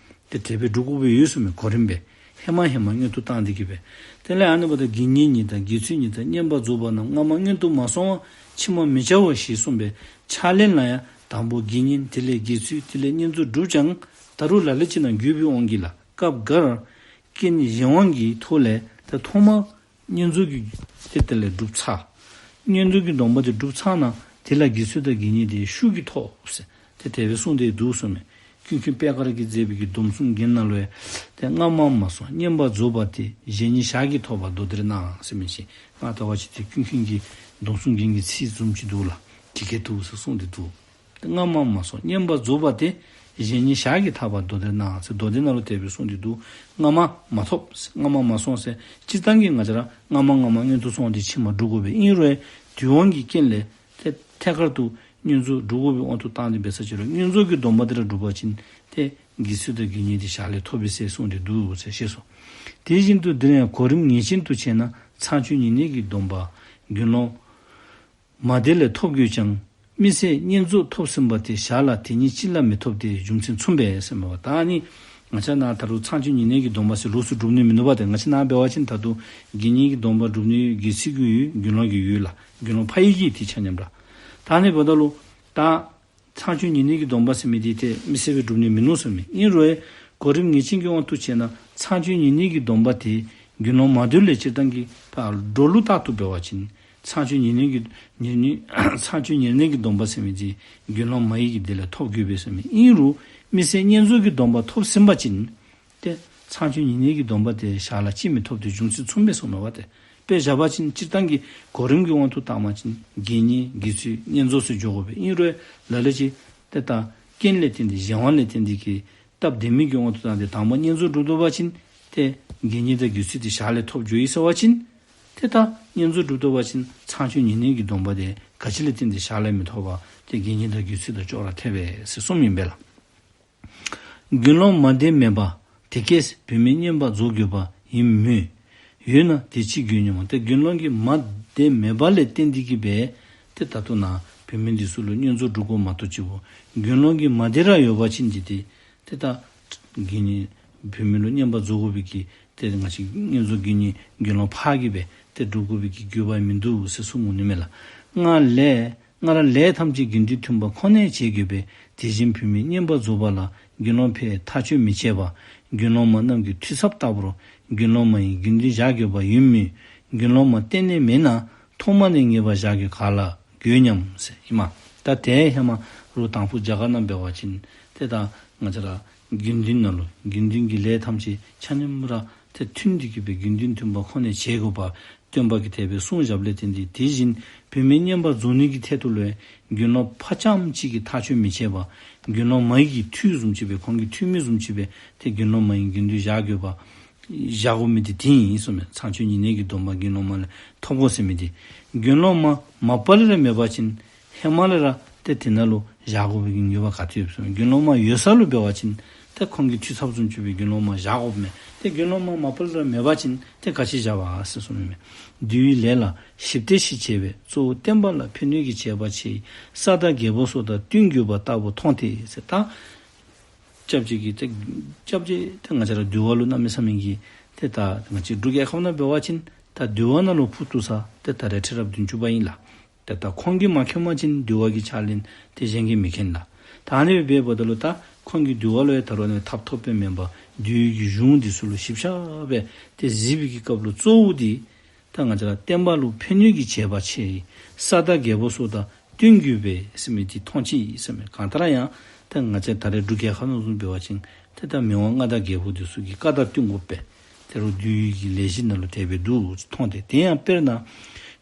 ཏེ་དེ་སྦེ་སྒྲུབ་དགོཔ་སྦེ་ཡོད་གསུངས་མས། གོ་རིམ་སྦེ་ཧེ་མ་ཧེ་མ་སྔོན་དུ་བཏང་སྟེ་གི་སྦེ། དེ་ལས་ཨ་ནི་འབདཝ་ད་དགེ་བསྙེན་ཉིད་དང་དགེ་ཚུལ་ཉིད་དང་བསྙེན་པར་རྫོགས་པ་རྣམས་སྔ་མ་སྔོན་དུ་མ་སོང་བར་ཕྱི་མ་མི་བྱའོ་ཞེས་གསུངས་པའི་ཕྱག་ལེན་ལ་ཡང་དང་པོ་དགེ་བསྙེན་དེ་ལས་དགེ་ཚུལ་དེ་ལས་བསྙེན་རྫོགས་སྒྲུབ་ཀྱང་ད་རུང་ལ་ལུ་ཅིག་ནང་རྒྱུད་པའི་དབང་གིས་ལ་སྐབས་འགར་རྐྱེན་གཞན་དབང་གི་ཐོག་ལས་ད་ཐོག་མར་བསྙེན་རྫོགས་ཀྱི་ཏེ་དེ་ལས་སྒྲུབ་ཚར། བསྙེན་རྫོགས་ཀྱི་སྡོམ་པ་དེ་སྒྲུབ་ཚར་ན་དེ་ལ་དགེ་ཚུལ་དང་དགེ་བསྙེན་དེ་ཤུགས་ཀྱིས་ཐོབ་ཟེར་ཏེ་དེ་སྦེ་གསུངས་ཏེ་འདུག་གསུངས་མས། ཀུན་མཁྱེན་པད་དཀར་གྱིས་མཛད་པའི་གི་སྡོམ་གསུམ་རྒྱན་ནང་ལུ་ཡང་ཏེ་སྔ་མ་མ་སོང་བསྙེན་པར་རྫོགས་པ་དེ་གཞན་ཉིད་ཞར་གྱིས་ཐོབ་པར་མདོ་སྡེར་སྣང་ཟེར་མི་ཅིག་ང་ལྟ་བ་ཅིན་ཏེ་ཀུན་མཁྱེན་གྱི་སྡོམ་གསུམ་རྒྱན་གྱི་ཚིག་བཟུམ་ཅིག་འདུག་ལགས། དེ་སྐད་དུ་ཟེར་གསུངས་ཏེ་འདུག། སྔ་མ་མ་སོང་བསྙེན་པར་རྫོགས་པ་དེ་གཞན་ཉིད་ཞར་གྱིས་ཐོབ་པར་མདོ་སྡེར་སྣང་ཟེར་མདོ་སྡེ་ནང་ལུ་དེ་སྦེ་གསུངས་ཏེ་འདུག། སྔ་མ་མ་ཐོབ་སྔ་མ་མ་སོང་ཟེར་སྤྱིར་བཏང་གི་ང་བཅས་ར་སྔ་མ་སྔ་མ་སྔོན་དུ་སོང་སྟེ་ཕྱི་མ་སྒྲུབ་དགོ་པས། ཨིན་རུང་དུས་དབང་གི་རྐྱེན་ལས་ཏེ་ཐད་ཀར་དུ་བསྙེན་རྫོགས་སྒྲུབ་དགོ་པའི་དབང་དུ་བཏང་སྟེ་འབད་ས་ཅིག་རུང་བསྙེན་རྫོགས་ཀྱི་སྡོམ་པ་དེ་ར་སྒྲུབ་པ་ཅིན་ཏེ་དགེ་ཚུལ་དང་དགེ་བསྙེན་དེ་ཞལ་ལས་ཐོབ་པས་ཟེར་གསུངས་ཏེ་འདུག་ཟེར་ཞེས་སོ། དེ་བཞིན་དུ་འདིར་ཡང་གོ་རིམ་ངེས་ཅན་དུ་བྱས་ན་ཚངས་སྤྱོད་ཉེར་གནས་ཀྱི་སྡོམ་པ་དགེ་སློང་མ་དེ་ལས་ཐོབ་དགོས་ཀྱང་དམིགས་བསལ་བསྙེན་རྫོགས་ཐོབ་ཟིན་པ་དེ་ཞར་ལ་དེ་ཉིད་གཅིག་ལ་མི་ཐོབ་སྟེ་རྒྱུ་མཚན་མཚུངས་པས་ཟེར་མས་པ། ད་ནི་ང་བཅས་ནཱ་ད་རུང་ཚངས་སྤྱོད་ཉེར་གནས་ཀྱི་སྡོམ་པ་ཟེར་ལོགས་སུ་སྒྲུབ་ནི་མིན་ནུག་པ། ཏེ་ང་བཅས་ནཱ་འབད་བ་ཅིན་ད་དུང་དགེ་བསྙེན་གྱི་སྡོམ་པ་སྒྲུབ་ནི་དགེ་ཚུལ་གྱི་ཡོད། དགེ་སློང་གི་ཡོད་ལགས། དགེ་སློང་ཕ་ཡི་གི་དེ་ཆ་མཉམ་ར། ད་ནི་འབདཝ་ད་ལུ་ད་ཚངས་སྤྱོད་ཉེར་གནས་ཀྱི་སྡོམ་པ་ཟེར་མི་དེ་ཏེ་དམིགས་བསལ་སྦེ་སྒྲུབ་ནི་མིན་ནུག་ཟེར་མས། ཨིན་རུང་གོ་རིམ་ངེས་ཅན་གྱི་དབང་དུ་བྱས་ན་ཚངས་སྤྱོད་ཉེར་གནས་ཀྱི་སྡོམ་པ་དེ་དགེ་སློང་མ་དེ་ལས་སྤྱིར་བཏང་གི་ཕར་འགྲོ་ལུགས་ལྟར་དུ་འབད་བ་ཅིན་ ཚངས་སྤྱོད་ཉེར་གནས་ཀྱི་ཉེར་གནས་ཚངས་སྤྱོད་ཉེར་གནས་ཀྱི་སྡོམ་པ་ཟེར་མི་འདི་དགེ་སློང་མ་ཡི་གི་དེ་ལས་ཐོབ་དགོས་པས་ཟེར་མི་ཨིན་རུང་མི་ཚེ་བསྙེན་རྫོགས་ཀྱི་སྡོམ་པ་ཐོབ་ཟིན་པ་ཅིན་ཏེ་ཚངས་སྤྱོད་ཉེར་གནས་ཀྱི་སྡོམ་པ་དེ་ཞག་ལ་གཅིག་མི་ཐོབ་སྟེ་བྱུང་ཚུལ་མཚུངས་པས་གསུངས་ནུག་པ། ཏེ་དཔེ་བཞག་པ་ཅིན་སྤྱིར་བཏང་གི་གོ་རིམ་གྱི་དབང་དུ་བཏང་བ་ཅིན་དགེ་བསྙེན་དགེ་ཚུལ་བསྙེན་རྫོགས་སུ་འཇོག་དགོ་པས། ཨིན་རུང་ལ་ལུ་ཅིག་ཏེ་ད་རྐྱེན་ལས་བརྟེན་ཏེ་གཞན་དབང་ལས་བརྟེན་ཏེ་གིས་སྟབས་བདེ་མི་གི་དབང་དུ་བཏང་སྟེ་དང་པ་བསྙེན་རྫོགས་གྲུབ་ཐོབ་པ་ཅིན་ཏེ་དགེ་བསྙེན་དང་དགེ་ཚུལ་དེ་ཞག་ལས་ཐོབ་འགྱོ་ཡི་ཟེར་བ་ཅིན་ཏེ་ད་བསྙེན་རྫོགས་གྲུབ་ཐོབ་པ་ཅིན་ཚངས་སྤྱོད་ཉེར་གནས་ཀྱི་སྡོམ་པ་དེ་ག་ཅི་ལས་བརྟེན་ཏེ་ཞག་ལས་མི་ཐོབ་པ་དེ་དགེ་བསྙེན་དང་དགེ་ཚུལ་དང་ཅོག་ར་འཐད་པས་ཟེར་གསུངམ་ཨིན་པས་ལགས། དགེ་སློང་མ་དེ་མེད་པ། དེ་སྐད་བུད་མེད་བསྙེན་པར་རྫོགས་དགོས་པ་ཡིན་མོད། ཡོད་ན་དེ་ཅི་དགོས་སྙམ། ཏེ་དགེ་སློང་གི་མ་དེ་མེད་པ་ལས་བརྟེན་ཏེ་གིས་སྦེ་ཏེ་ད་ལྟོ་ནཱ་བུད་མེད་འདི་ཚུ་ལུ་བསྙེན་རྫོགས་གྲུབ་དགོ་མ་གཏོགས་ཅིག་པོ་དགེ་སློང་གི་མ་དེ་ར་ཡོད་པ་ཅིན་འདི་ཏེ་ཏེ་ད་དགེ་བསྙེན་བུད་མེད་ལུ་བསྙེན་པར་རྫོགས་དགོ་པའི་གི་ཏེ་ང་བཅས་བསྙེན་རྫོགས་དགེ་བསྙེན་དགེ་སློང་ཕར་གྱིས་སྦེ་ཏེ་སྒྲུབ་དགོ་པའི་གི་དགོས་པ་མིན་འདུག་ཟེར་གསུངས་འོང་ནི་མས་ལགས། སྔར་ལས་སྔར་ལས་ཐམས་ཅད་དགེ་འདུན་མཐུན་པ་ཁོ་ནས་བྱེད་དགོས་པས། དེ་བཞིན་བུད་མེད་བསྙེན་པར་རྫོགས་པ་ལ་དགེ་སློང་ཕར་ཐག་ཆོད་མི་བྱེད་པ། དགེ་སློང་མ་རྣམས་ཀྱི་འཐུས་ཚབ་ལྟ་བུར་དགེ་སློང་མ་ཡི་དགེ་འདུན་བཞག་དགོས་པ་ཡིན་མོད། དགེ་སློང་མ་གཏན་ནས་མེད་ན་ཐོག་མ་ནས་ངེས་པར་བཞག་དགོས་ག་ལ་དགོས་སྙམ་ཟེར་ཨིན་མས། ད་དེ་ཧེ་མ་རུ་དང་ཕུ་རྒྱ་གར་ནང་འབད་བ་ཅིན་ཏེ་ད་ང་བཅས་ར་དགེ་འདུན་ནང་ལུ་དགེ་འདུན་གྱི་ལས་ཐམས་ཅད་ཆ་མཉམ་ར་ཏེ་མཐུན་ཏེ་གིས་སྦེ་དགེ་འདུན་མཐུན་པ་ཁོ་ནས་བྱེད་དགོ་པ་སྟོན་པ་གིས་དེ་སྦེ་གསུངས་བཞགཔ་ལས་བརྟེན་ཏེ་དེ་བཞིན་བུད་མེད་བསྙེན་པར་རྫོགས་ནི་གི་ཐད་དུ་ལུ་དགེ་སློང་ཕར་རྐྱངམ་གཅིག་གིས་ཐག་ཆོད་མི་བྱེད་པ། དགེ་སློང་མ་ཡི་གི་འཐུས་བཟུམ་ཅིག་སྦེ་ཁོང་གི་འཐུས་མི་བཟུམ་ཅིག་སྦེ་ཏེ་དགེ་སློང་མ་ཡི་དགེ་འདུན་བཞག་དགོས་པ་བཞག་དགོ་མི་དེ་དེ་ཨིན་གསུངམ་མས། ཚངས་སྤྱོད་ཉེར་གནས་ཀྱི་སྡོམ་པ་དགེ་སློང་མ་ལས་ཐོབ་དགོ་ཟེར་མི་དེ། དགེ་སློང་མ་མ་པ་ལས་ར་མེད་པ་ཅིན་ཧེ་མ་ལས་ར་ཏེ་དེ་ནང་ལུ་བཞག་དགོ་པའི་གི་ནུས་པ་ག་ཏེ་ཡོད་གསུངམ་མས། དགེ་སློང་མ་ཡོད་ས་ལུ་འབད་བ་ཅིན་ཏེ་ཁོང་གི་འཐུས་ཚབ་བཟུམ་ཅིག་སྦེ་དགེ་སློང་མ་བཞག་དགོཔ་མས། ཏེ་དགེ་སློང་མ་མ་པ་ལས་ར་མེད་པ་ཅིན་ཏེ་ག་ཅི་བཞག་པ་ཟེར་གསུངམ་མས། འདུལ་བའི་ལས་ལ་ཞིབ་ཏེ་ཞིབ་བྱས་པས། གཙོ་བོ་བསྟན་པ་ལ་ཕན་གནོད་ཀྱི་བྱེད་པ་ཆེ་ཡི། ས་དང་རྒྱལ་པོ་སོགས་དང་བསྟུན་དགོས་པ་ལྟ་བུ་མཐོང་སྟེ་ཟེར། ད་སྐྱབས་རྗེ་གིས་ཏེ་སྐྱབས་རྗེ་ཏེ་ང་བཅས་ར་འདུལ་བ་ལུ་གནམ་མེད་ས་མེད་ཀྱི་ཏེ་ད་ང་བཅས་འབྲུག་རྒྱལ་ཁབ་ནང་འབད་བ་ཅིན་ད་འདུལ་བ་ནང་ལུ་ཕུགས་གཏོགས་ས་ཏེ་ད་རེས་ཁྲི་རབས་བདུན་ཅུ་པ་ཨིན་ལགས། ཏེ་ད་ཁོང་གིས་མ་མཁྱེན་པ་ཅིན་འདུལ་བ་གི་ཕྱག་ལེན་ཏེ་གཞན་གྱིས་མི་མཁྱེན་ལགས། ད་ཨ་ནི་སྦེ་འབདཝ་ད་ལུ་ད་ཁོང་གིས་འདུལ་བ་ལུ་ཡང་ད་རུང་ཨ་ནི་ཐབས་ཐོབ་པའི་མེན་པར་འདུལ་བའི་གི་གཞུང་འདི་ཚུ་ལུ་ཞིབ་ཆ་སྦེ་ཏེ་གཟིགས་པའི་གི་སྐབས་ལུ་གཙོ་བོ་འདི་ད་ང་བཅས་ར་བསྟན་པ་ལུ་ཕན་གནོད་ཀྱི་བྱེད་པ་ཆེ་ཡི། ས་དང་རྒྱལ་པོ་སོགས་དང་བསྟུན་དགོས་པས་ཟེར་མི་འདི་མཐོང་ཅི་ཟེར་མས། གང་ལྟར་ཡང་ད་ང་བཅས་ད་རེས་འབྲུག་རྒྱལ་ཁབ་ནང་བཟུམ་འབད་བ་ཅིན་ཏེ་ད་མི་དབང་མངའ་བདག་རྒྱལ་པོ་འདི་ཚུ་གི་བཀའ་དང་བསྟུན་དགོ་པས། དེ་རུ་འདུལ་བའི་གི་ལས་གཞི་ནང་ལུ་དེ་སྦེ་འདུག་མཐོང་སྟེ། དེ་ཡང་དཔེར་ན་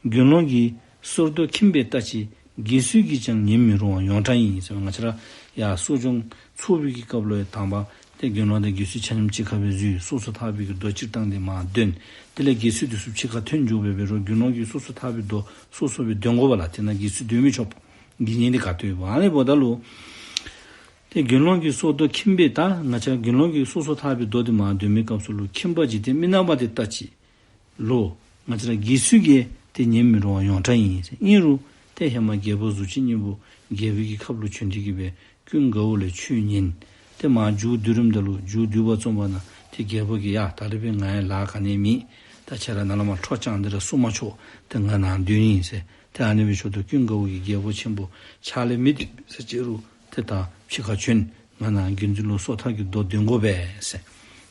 དགེ་སློང་གི་སོར་རྡོ་ཁྱིམ་པའི་ལྟ་ཅི། དགེ་ཚུལ་གྱིས་ཀྱང་ཉན་མི་རུང་བ་ཡོངས་གྲགས་ཡིན་ཟེར། ང་བཅས་ར་ཡར་གསོ་སྦྱོང་ཚོགས་པའི་གི་སྐབས་ལུ་ཡང་དང་པ་ཏེ་དགེ་སློང་དང་དགེ་ཚུལ་ཆ་མཉམ་གཅིག་ཁར་སྦེ་འཛུལ། སོ་སོ་ཐར་པའི་གི་མདོ་སྤྱིར་བཏང་དེ་མར་འདོན། དེ་ལས་དགེ་ཚུལ་དེ་ཚུ་ཕྱི་ཁར་ཐོན་འགྱོ་སྦེ་འབད་རུང་དགེ་སློང་གིས་སོ་སོ་ཐར་པའི་མདོ་སོ་སོ་སྦེ་འདོན་དགོ་པས་ལགས། དེ་ནང་དགེ་ཚུལ་འདོན་མི་ཆོག་པས། དགེ་བསྙེན་དེ་ག་ཏེ་ཡོད་པ། ཨ་ནི་འབདཝ་ད་ལུ་ཏེ་དགེ་སློང་གི་སོར་རྡོ་ཁྱིམ་པའི་ད་ང་བཅས་དགེ་སློང་གིས་སོ་སོ་ཐར་པའི་མདོ་དེ་མར་འདོན་མི་སྐབས་སུ་ལུ་ཁྱིམ་པ་འཇིག་རྟེན་མི་སྣང་བ་དེ་ལྟ་ཅི། ལོ། ང་བཅས་ར་དགེ་ཚུལ་གྱིས་ཏེ་ཉན་མི་རུང་བ་ཡོངས་གྲགས་ཨིན་ཟེར། ཨིན་རུང་ཏེ་ཧེ་མ་རྒྱལ་པོ་གཟུགས་ཅན་སྙིང་པོ་རྒྱལ་པོའི་གི་ཁབ་ལུ་བྱོན་ཏེ་གིས་སྦེ་ཀུན་དགའ་བོ་ལས་ཆོས་ཉན། ཏེ་མར་མཇུག་བསྡུ་རནམ་ད་ལུ་མཇུག་བསྡུ་བར་བརྩམས་པ་ན་ཏེ་རྒྱལ་པོ་གིས་ཡ་ད་རིས་སྦེ་ང་ཡང་ལཱ་ག་ནི་མེད། ད་ཁྱེད་ར་ནཱ་ལས་མར་འཕྲོ་བཅངས་ཏེ་ར་བསུ་མ་ཆོག། ཏེ་ང་ནཱ་སྡོད་ནི་ཨིན་ཟེར། ཏེ་ཨ་ནི་སྦེ་ཞུཝ་ད་ཀུན་དགའ་བོ་གིས་རྒྱལ་པོ་ཆེན་པོ་ཕྱག་ལས་མི་སྡུག་ཟེར་ཅི་རུང་ཏེ་ད་ཕྱི་ཁར་བྱོན། ང་ནཱ་དགེ་འདུན་ལུ་སོ་ཐར་གྱི་མདོ་འདོན་དགོ་པས་ཟེར།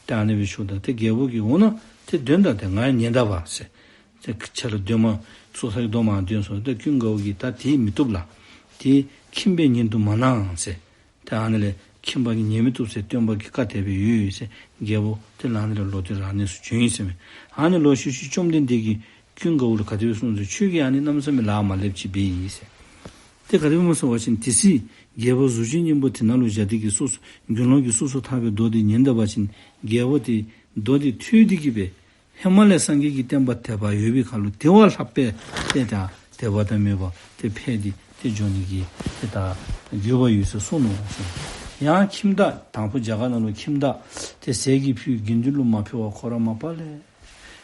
ཏེ་ཨ་ནི་སྦེ་ཞུཝ་ད་ཏེ་རྒྱལ་པོ་གིས་འོ་ན་ཏེ་འདོན་ད། ཏེ་ང་ཡང་ཉན་ད་པ་ཟེར། ཏེ་ཁྱེད་ར་འདོན་མ་སོ་ཐར་གྱི་མདོ་མར་འདོན་སོང་། ཏེ་ཀུན་དགའ་བོ་གིས་ད་དེ་མི་བཏུབ་ལགས། དེ་ཁྱིམ་པས་ཉན་དུ་མ་གནང་ཟེར། ཏེ་ཨ་ནི་ལས་ཁྱིམ་པ་གིས་ཉན་མི་བཏུབ་ཟེར་སྟོན་པ་གི་བཀའ་དེ་སྦེ་ཡོད་ཟེར། རྒྱལ་པོ་ཏེ་ལས་ཨ་ནི་ལས་ལོག་སྟེ་ར་ཨ་ནི་ཚུ་བྱོན་ཡི་ཟེར་མས། ཨ་ནི་ལོག་ཤུལ་ཤུལ་བཅོམ་ལྡན་འདས་ཀྱིས་ཀུན་དགའ་བོ་ལུ་ག་དེ་སྦེ་གསུངས་ཟེར། ཁྱོད་ཀྱིས་ཨ་ནི་གནམ་མེད་ས་མེད་ལཱ་མ་ལེགསཔ་ཅིག་འབད་ཡི་ཟེར། ཏེ་ག་དེ་སྦེ་སྨོ་ཟེར་བ་ཅིན་དེ་སྲིད་རྒྱལ་པོ་གཟུགས་ཅན་སྙིང་པོ་དེ་ནང་ལུ་བཞག་སྟེ་གིས་སོ་སོ་དགེ་སློང་གིས་སོ་སོ་ཐར་པའི་མདོ་དེ་ཉན་ད་པ་ཅིན་རྒྱལ་པོ་དེ་མདོ་དེ་ཐོས་ཏེ་གིས་སྦེ་ཧེ་མ་ལས་སངས་རྒྱས་ཀྱི་བསྟན་པ་དད་པ་ཡོད་པའི་ཁར་ལུ་དེ་བ་ལྷག་པའི་ཏེ་ད་དད་པ་དང་མོས་པ་དེ་འཕེལ་ཏེ་ཏེ་འགྱོ་ནི་གི་ཏེ་ད་དགོས་པ་ཡོད་ཟེར་གསུངས་ནུག་ཟེར། ཡང་ཁྱིམ་བདག་དང་ཕུ་རྒྱ་གར་ནང་ལུ་ཁྱིམ་བདག་ཏེ་ཟས་ཀྱི་ཕུད་དགེ་འདུན་ལུ་མ་ཕུལ་བར་ཁོ་ར་མ་པ་ལས་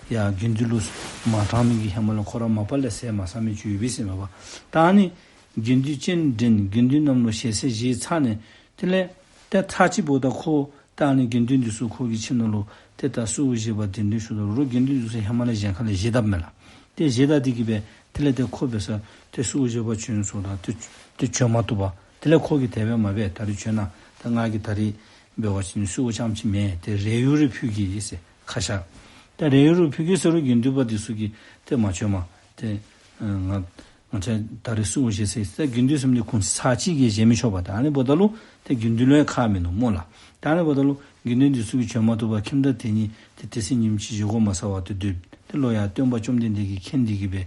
ཡ་དགེ་འདུན་ལུ་མ་དྲངས་མི་གི་ཧེ་མ་ལས་ཁོ་ར་མ་པ་ལས་ཟས་མ་ཟ་མི་ཅིག་ཡོད་པས་ཟེར་མས་པ། ད་ཨ་ནི་དགེ་འདུན་སྤྱན་འདྲེན་དགེ་འདུན་རྣམས་ལུ་ཞལ་ཟས་བཞེས་ཚར་ནས་དེ་ལས་ཏེ་ཚར་གཅིག་འབདཝ་ད་ཁོ་ད་ཨ་ནི་དགེ་འདུན་འདི་ཚུ་ཁོ་གི་ཁྱིམ་ནང་ལུ་ཏེ་ད་གསོལཝ་བཞེས་པར་གདན་འདྲེན་ཞུཝ་ད་རུང་དགེ་འདུན་འདི་ཚུ་ཧེ་མ་ལས་གཞན་ཁ་ལས་བཞེས་དཔ་མས་ལགས། ཏེ་བཞེས་ད་དེ་གིས་སྦེ་དེ་ལས་ཏེ་ཁོ་འབད་སར་ཏེ་གསོལཝ་བཞེས་པར་བྱོན་སོང་ད་ཏེ་ཏེ་བྱོན་མ་བཏུབ་པར་དེ་ལས་ཁོ་གིས་དེ་སྦེ་མ་འབད། ད་རིས་བྱོན་ན་ད་ང་གིས་ད་རིས་འབད་བ་ཅིན་གསོལཝ་རྐྱངམ་ཅིག་མེན། ཏེ་རས་ཡོག་རེ་ཕུལ་གེ་ཟེར་ཁ་ཤ། ཏེ་རས་ཡོག་རེ་ཕུལ་གེ་ཟེར་རུང་དགེ་འདུན་པ་འདི་ཚུ་གིས་ཏེ་མ་བྱོནམ་ཏེ་ ང་ང་བཅས་ད་རེས་སུ་བཞེས་ཟེར་ད་དགེ་འདུན་ཟེར་མི་འདི་གུང་ཚིགས་ཚར་གཅིག་གིས་བཞེས་མི་ཆོག་པས། ད་ཨ་ནི་འབདཝ་ད་ལུ་ཏེ་དགེ་འདུན་ལུ་ཡང་ཁག་མིན་ནུག་སྨོ་ལགས། ད་ཨ་ནི་འབདཝ་ད་ལུ་དགེ་འདུན་འདི་ཚུ་གིས་བྱོན་མ་བཏུབ་པར་ཁྱིམ་བདག་དེ་ཉིད་ཏེ་དེ་ཚེ་ཉིནམ་གཅིག་བཞེས་སྒོ་མ་ཟ་བར་ཏེ་སྡོད། ཏེ་ལོག་ཡར་སྟོན་པ་བཅོམ་ལྡན་འདས་ཀྱིས་མཁྱེན་ཏེ་གིས་སྦེ་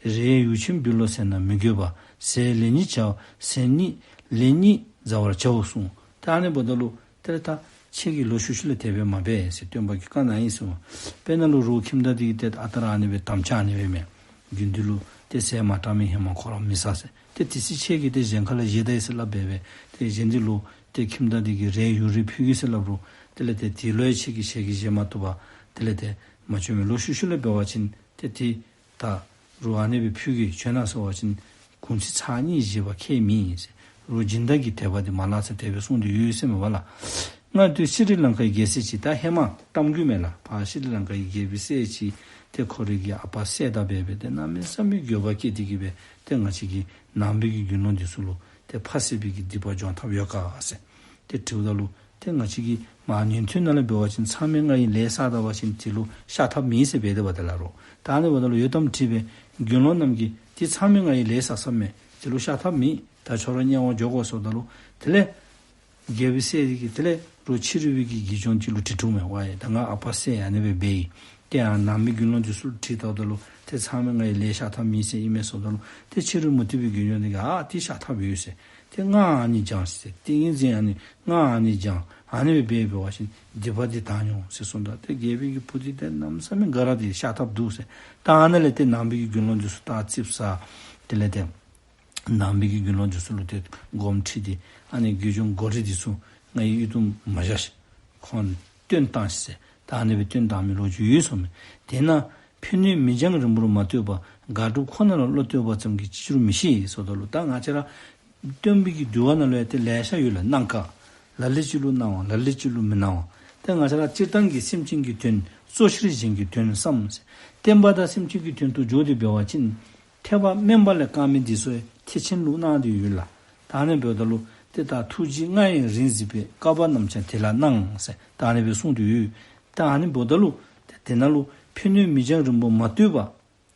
རས་ཡུག་ཆེན་སྦུལ་ལོག་ཟས་ན་མི་དགོས་པ། ཟས་ལེགས་ཉིད་བྱ་ཟས་ཉིད་ལེགས་ཉིད་བཟའ་བར་བྱའོ་གསུངས། ད་ཨ་ནི་འབདཝ་ད་ལུ་ཏེ་ད་ཁྱེད་ཀྱིས་ལོག་ཤུལ་ཤུལ་ལས་དེ་སྦེ་མ་འབད་ཟེར་སྟོན་པ་གིས་བཀའ་གནང་ཡི་ཟེར་མས། དཔེར་ན་ལུ་རོགས་ཁྱིམ་བདག་དེ་གིས་ཏེ་ཨ་རྟག་ར་ཨ་ནི་སྦེ་དམ་བཅའ་ཨ་ནི་སྦེ་མས། དགེ་འདུན་ལུ་ཏེ་ཟས་མ་དྲངས་མི་ཧེ་མ་ཁོ་ར་མི་ཟ་ཟེར། ཏེ་དེ་ཚེ་ཁྱེད་ཀྱིས་ཏེ་གཞན་ཁ་ལས་བཞེས་ད་ཡི་ཟེར་སླབ་སྦེ་སྦེ་ཏེ་གཞན་འདི་ལུ་ཏེ་ཁྱིམ་བདག་དེ་གིས་རས་ཡུག་རེ་ཕུལ་གེ་ཟེར་སླབ་རུང་དེ་ལས་ཏེ་དེ་ལུ་ཡང་ཁྱེད་ཀྱིས་ཁྱེད་ཀྱིས་བཞེས་མ་བཏུབ་པར་དེ་ལས་ཏེ་མ་བྱོན་མི་ལོག་ཤུལ་ཤུལ་ལས་འབད་བ་ཅིན་ཏེ་དེ་ད་རོགས་ཨ་ནི་སྦེ་ཕུལ་གེ་བྱོན་གནང་ཟེར་བ་ཅིན་གུང་ཚིགས་ཚར་གཉིས་བཞེས་པ་ཁྱད་མེད་ཟེར། རོགས་སྦྱིན་བདག་གི་དད་པ་འདི་མ་བརླག་ཟེར་དེ་སྦེ་གསུངས་ཏེ་ཡོད་ཟེར་མས་པ་ལགས། སྔར་དུས་ཤྲི་ལངྐའི་རྒྱལ་སྲས་ཅིག། ད་ཧེ་མ་གཏམ་རྒྱུད་མས་ལགས། ཕར་ཤྲི་ལངྐའི་རྒྱལ་པོའི་སྲས་ཅིག་ཏེ་ཁོ་རའི་གི་ཨ་པ་བསད་ད་སྦེ་སྦེ་ཏེ་གནམ་མེད་ས་མེད་འགྱོད་པ་སྐྱེས་ཏེ་གིས་སྦེ་ཏེ་ང་བཅས་ཀྱི་ནང་པའི་གི་དགེ་སློང་འདི་ཚུ་ལུ་ཏེ་ཕ་བསད་པའི་གི་སྡིག་པ་སྦྱོང་ཐབས་ཡོད་ག་ཟེར་ཏེ་དྲིཝ་ད་ལུ་ཏེ་ང་བཅས་ཀྱི་མ་ཉན་ཐོས་ནང་ལས་འབད་བ་ཅིན་མཚམས་མེད་ལྔ་ཡི་ལས་བསགས་ད་པ་ཅིན་དེ་ལུ་བཤགས་ཐབས་མེད་ཟེར་འབད་དེ་འབདཝ་ད་ལུ་རོགས་ད་ཨ་ནི་འབདཝ་ད་ལུ་ཡོད་དམ་དྲིས་པས། དགེ་སློང་རྣམས་ཀྱིས་དེ་མཚམས་མེད་ལྔ་ཡི་ལས་བསགས་ས་མས། དེ་ལུ་བཤགས་ཐབས་མེད། ད་ཁྱོད་ར་དམྱལ་བར་འགྱོ་དགོ་ཟེརཝ་ད་ལུ་དེ་ལས་རྒྱལ་པོའི་སྲས་དེ་གིས་དེ་ལས་རོགས་ཕྱི་རོལ་པའི་གི་དགེ་སྦྱོང་ཅིག་ལུ་དྲི་དྲིཝ་མས། ཝའི་ད་ང་ཨ་པ་བསད་ཨ་ནི་སྦེ་འབད་ཡི། ཏེ་ཡང་ནང་པའི་དགེ་སློང་འདི་ཚུ་ལུ་དྲིས་བལྟཝ་ད་ལུ་ཏེ་མཚམས་མེད་ལྔ་ཡི་ལས་བཤགས་ཐབས་མེད་ཟེར་ཨིན་མས་ཟེརཝ་ད་ལུ་ཏེ་ཕྱི་རོལ་མུ་སྟེགས་པའི་དགེ་སྦྱོང་དེ་གིས་ཨ་དེ་བཤགས་ཐབས་ཡོད་ཟེར། ཏེ་སྔགས་ཨ་ནི་བགྱང་ཟེར། ཏིང་ངེ་འཛིན་ཨ་ནི་སྔགས་ཨ་ནི་བགྱང་ཨ་ནི་སྦེ་འབད་བ་ཅིན་སྡིག་པ་འདི་དག་འོང་ཟེར་གསུངམ་ད་ཏེ་རྒྱལ་པོའི་གི་བུ་འདི་ཏེ་གནམ་མེད་ས་མེད་དགའ་ར་ཏེ་བཤགས་ཐབས་འདུག་ཟེར། ད་ཨ་ནཱ་ལས་ཏེ་ནང་པའི་གི་དགེ་སློང་འདི་ཚུ་ད་ཙིགཔ་ཟ་དེ་ལས་ཏེ་ནང་པའི་གི་དགེ་སློང་འདི་ཚུ་ལུ་ཏེ་དགོངསམ་ཁྲེལ་ཏེ་ཨ་ནི་དགེ་སྦྱོང་མགོ་རིལ་འདི་ཚུ་ང་གིས་གཡུལ་དུ་མ་བཞག་ཤིག། ཁོང་བཏོན་བཏང་ཤིག་ཟེར། ད་ཨ་ནི་སྦེ་བཏོན་བཏང་མི་ལོ་རྒྱུས་ཡོད་ཟེར་མས། དེས་ན་ཕན་གནོད་མི་སྦྱང་རིང་པོར་མ་ལྟོས་པར་དགག་སྒྲུབ་ཁོ་ན་ལ་བློ་གཏད་པ་ཙམ་གྱིས་ཅི་ཕྱིར་མི་ཤེས་ཟེརཝ་ད་ལུ་ད་ང་བཅས་ར་སྟོན་པའི་གི་འདུལ་བ་ནང་ལུ་ཡང་ཏེ་ལེ་ཤ་ཡོད་ལགས། གནང་བཀག། ལ་ལུ་ཅིག་ལུ་གནང་བ་ལ་ལུ་ཅིག་ལུ་མི་གནང་བ། ཏེ་ང་བཅས་ར་སྤྱིར་བཏང་གི་སེམས་ཅན་གྱི་དོན་གཙོ་ཆེར་གཞན་གྱི་དོན་བསམ་ཟེར། བསྟན་པ་དང་སེམས་ཅན་གྱི་དོན་དུ་འཇོག་སྟེ་འབད་བ་ཅིན་ཐེག་པ་དམན་པ་ལས་དཀར་མི་འདི་ཚུ་ཐེག་ཆེན་ལུ་གནང་སྟེ་ཡོད་ལགས། ད་ཨ་ནི་འབདཝ་ད་ལུ་ཏེ་ད་ཐུགས་རྗེ་མངའ་ཡང་རིང་གཟིགས་པས། བསྐལ་པ་རྣམས་ཀྱང་དེ་ལ་གནང་ཟེར་ད་ཨ་ནི་སྦེ་གསུངས་ཏེ་ཡོད། ད་ཨ་ནི་འབདཝ་ད་ལུ་ཏེ་དེ་ནང་ལུ་ཕན་གནོད་མི་སྦྱང་རིང་པོར་མ་ལྟོས་པར་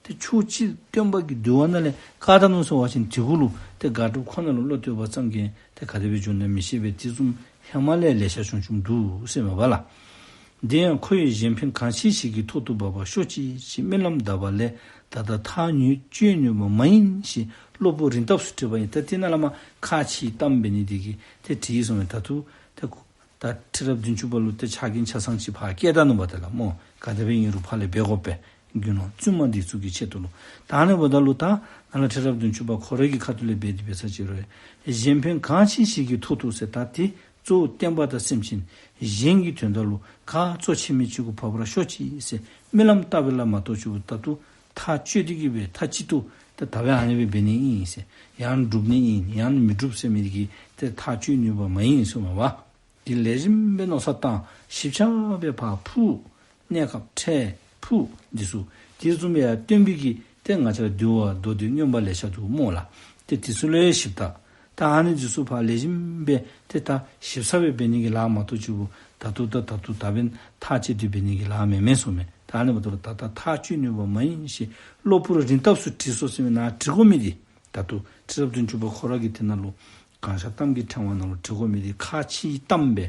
ཏེ་ཕྱོགས་གཅིག་སྟོན་པ་གི་འདུལ་བ་ནང་ལས་བཀག་ད་ནུག་ཟེར་བ་ཅིན་དེ་གུ་ལུ་ཏེ་དགག་སྒྲུབ་ཁོ་ན་ལ་བློ་གཏད་པ་ཙམ་གྱིས་ཏེ་ག་དེ་སྦེ་འགྱོ་ན་མི་ཤེས་པས། དེ་བཟུམ་ཧེ་མ་ལས་ལེ་ཤ་བྱུང་བྱུངམ་འདུག་ཟེར་མས་པ་ལགས། དེ་ཡང་ཁོ་ཡིས་གཞན་ཕན་གང་ཕྱིར་ཞིག་གི་ཐོག་ཏུ་འབབ་པར་ཤོག་ཅིག་ཅེས་སྨོན་ལམ་གདབ་པ་ལས་ད་ལྟ་ཐག་ཉེ་གཅོད་ནུས་པ་མ་ཡིན་ཞེས་གློ་བུར་རིངས་སྟབས་སུ་དྲིས་པ་ཡིན། ད་དེ་ནང་ལས་མར་ཁག་ཆེ་གཏམ་འབད་ནི་དེ་གིས་ཏེ་དྲིས་ཡི་ཟེར་མས། ད་ལྟོ་ཏེ་ད་ཁྲི་རབས་བདུན་ཅུ་པ་ལུ་ཏེ་ཆ་རྐྱེན་ཆ་ཚང་ཅིག་ཕར་བསྐྱལ་ད་ནུག་པ་ཏེ་ལགས་སྨོ། ག་དེ་སྦེ་ཨིན་རུང་ཕར་ལས་འབད་དགོ་པས། དགེ་སློང་བཙུན་མ་འདི་ཚུ་གི་ཆེད་དུ་ལུ། ད་ཨ་ནི་འབདཝ་ད་ལུ་ད་ནཱ་ལུ་ཁྲི་རབས་བདུན་ཅུ་པ་ཁོ་རའི་གི་ཁ་ཐུག་ལས་འབད་དེ་འབད་ས་ཅིག་རུང་གཞན་ཕན་གང་ཕྱིར་ཞིག་གི་ཐོག་ཏུ་ཟེར་ད་དེ་གཙོ་བོ་བསྟན་པ་དང་སེམས་ཅན་གཞན་གྱི་དོན་དག་ལུ་ག་གཙོ་ཆེ་མི་ཅིག་གུ་འབབ་པར་ཤོག་ཅིག་ཟེར་སྨོན་ལམ་བཏབ་པ་ལས་མ་གཏོགས་ཅིག་ད་ལྟོ་ཐག་གཅོད་དེ་གིས་སྦེ་མཐའ་གཅིག་ཏུ་ཏེ་ད་འབདན་ཨ་ནི་སྦེ་འབད་ནི་ཨིན་ཟེར་ཡང་སྒྲུབ་ནི་ཨིན་ཡང་མི་སྒྲུབ་ཟེར་མི་གི་ཏེ་ཐག་གཅོད་ནུས་པ་མ་ཡིན་ཟེར་མས་པ། དེ་ལེགས་ཤོམ་སྦེ་མནོ་བསམ་བཏང་ཞིབ་ཆ་སྦེ་ཕར་ཕུལ། གནས་སྐབས་འཕྲལ་ཕུལ་འདི་ཚུ། དེ་བཟུམ་སྦེ་ཡང་སྟོན་པའི་གི་ཏེ་ང་བཅས་ར་འདུལ་བ་མདོ་སྡེ་མངོན་པ་ལེ་ཤ་འདུག་སྨོ་ལགས། ཏེ་དེ་ཚུ་ལུ་ཡང་ཞིབ་ལྟ། ད་ཨ་ནི་འདི་ཚུ་ཕར་ལེགས་ཤོམ་སྦེ་ཏེ་ད་ཞིབ་ཚགས་སྦེ་འབད་ནི་གི་ལཱ་མ་གཏོགས་ཅིག་ད་ལྟོ་ད་ད་ལྟོ་ད་འབདན་ཐག་བཅད་དེ་འབད་ནི་གི་ལཱ་མེན་མས་ཟེར་མས། ད་ཨ་ནི་འབདཝ་ད་ལུ་ད་ལྟ་ཐག་གཅོད་ནུས་པ་མ་ཡིན་ཞེས་གློ་བུར་རིངས་སྟབས་སུ་དྲིས་སོ་ཟེར་མི་ནང་དྲི་དགོ་མི་འདི་ད་ལྟོ་ཁྲི་རབས་བདུན་ཅུ་པ་ཁོ་ར་གིས་དེ་ནང་ལུ་གང་ཤར་གཏམ་གྱི་ཕྲེང་བ་ནང་ལུ་དྲི་དགོ་མི་འདི་ཁག་ཆེ་གཏམ་སྦེ་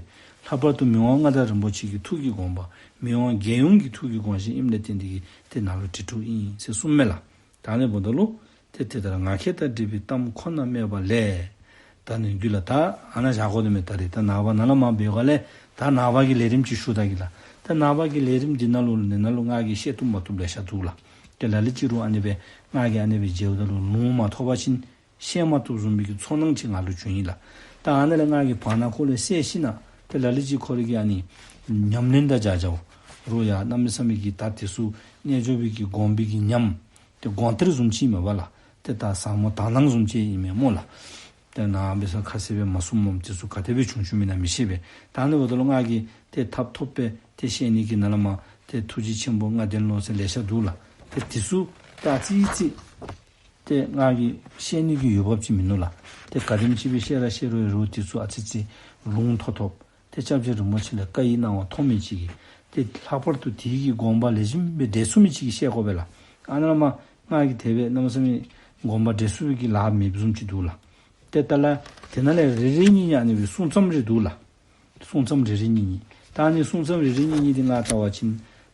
ལྷག་པར་དུ་མི་དབང་མངའ་བདག་རིན་པོ་ཆེ་གི་ཐུགས་ཀྱི་དགོངས་པ་མི་དབང་རྒྱལ་ཡོངས་ཀྱི་ཐུགས་ཀྱི་དགོངས་གཞི་ཨིནམ་ལས་བརྟེན་ཏེ་གིས་དེ་ནང་ལུ་དྲི་དྲིཝ་ཨིན་ཟེར་གསུངམ་མས་ལགས། ད་ཨ་ནི་འབདཝ་ད་ལུ་ཏེ་དེ་ལྟར་ངག་འཁྱལ་དང་འདྲེས་པའི་གཏམ་ཁོ་ན་སྨྲས་པ་ལས། ད་ནི་རྒྱུད་ལ་ད་ཨ་ནཱ་བཞག་དགོ་དོ་མས། ད་རེས་ད་ནངས་པ་ནཱ་ལས་མར་འབད་བའི་སྒང་ལས་ད་ནངས་པ་གི་ལས་རིམ་ཅིག་ཞུ་ད་གེ་ལགས། ད་ནངས་པ་གི་ལས་རིམ་འདི་ནང་ལུ་ནི་ནང་ལུ་ང་གིས་བཤད་བཏུབ་མ་བཏུབ་ལེ་ཤ་འདུག་ལགས། ཏེ་ལ་ལུ་ཅིག་རུང་ཨ་ནི་སྦེ་ང་གིས་ཨ་ནི་སྦེ་མཇལཝ་ད་ལུ་ལུང་མ་ཐོབ་པ་ཅིན་བཤད་མ་བཏུབ་བཟུམ་སྦེ་གི་ཚོར་སྣང་ཅིག་ང་ལུ་བྱུང་ཡི་ལགས། ད་ཨ་ནཱ་ལས་ང་གིས་བར་ན་ཁོ་ལས་བཤད་ཞིན་ན་ཏེ་ལ་ལུ་ཅིག་ཁོ་རའི་གི་ཨ་ནི་ཉམས་ལེན་དང་སྦྱར་སྦྱརཝ་རུང་ཡང་གནམ་མེད་ས་མེད་ཀྱི་ད་དེ་ཚུ་རྣལ་འབྱོར་པའི་གི་སྒོམ་པའི་གི་ཉམས་ཏེ་སྒོམ་གཏེར་བཟུམ་ཅིག་ཨིན་མས་པ་ལགས། ཏེ་ད་ཟབ་མོ་དག་སྣང་བཟུམ་ཅིག་ཨིན་མས་སྨོ་ལགས། ཏེ་ནཱ་འབད་ས་ཁ་གསལ་སྦེ་མ་གསུངམ་སྨོ། དེ་ཚུ་ག་དེ་སྦེ་བྱུང་བྱུངམ་ཨིན་ན་མི་ཤེས་པས། ད་ཨ་ནི་འབདཝ་ད་ལུ་ང་གིས་ཏེ་ཐབས་ཐོབ་སྦེ་ཏེ་བཤད་ནི་གི་ནང་ལས་མར་ཏེ་ཐུགས་རྗེ་ཆེན་པོ་ལྔ་ལྡན་ལོ་ཟེར་ལེ་ཤ་འདུག་ལགས། ཏེ་དེ་ཚུ་ཏེ་ཨ་ཙི་ཙི་ཏེ་ང་གིས་བཤད་ནི་གི་འོས་འབབ་ཅིག་མིན་ནུག་ལགས། ཏེ་ག་དེམ་ཅིག་སྦེ་བཤད་ར་བཤད་རུང་རུང་དེ་ཚུ་ཨ་ཙི་ཙི་ལུང་ཐོབ་ཐོབ་ཏེ་སྐྱབས་རྗེ་རིན་པོ་ཆེ་ལས་བཀའ་ཡི་གནང་བ་ཐོབ་མི་ཅིག་གིས་ཏེ་ལྷག་པར་དུ་དེ་གི་དགོངས་པ་ལེགས་ཤོམ་སྦེ་འགྲེལ་ཚུགས་མི་ཅིག་གིས་བཤད་དགོ་པས་ལགས། ཨ་ནཱ་ལས་མར་ ང་གིས་དེ་སྦེ་གནམ་མེད་ས་མེད་དགོངས་པ་འགྲེལ་ཚུགས་པའི་གི་ལཱ་མེདཔ་བཟུམ་ཅིག་འདུག་ལགས། ཏེ་ད་ལགས་དེ་ནང་ལས་རེ་རེ་གཉིས་གཉིས་ཨ་ནི་སྦེ་གསུང་རྩོམ་རེ་འདུག་ལགས། གསུང་རྩོམ་རེ་རེ་གཉིས་གཉིས། ད་ཨ་ནི་གསུང་རྩོམ་རེ་རེ་གཉིས་གཉིས་འདི་ང་བལྟ་བ་ཅིན་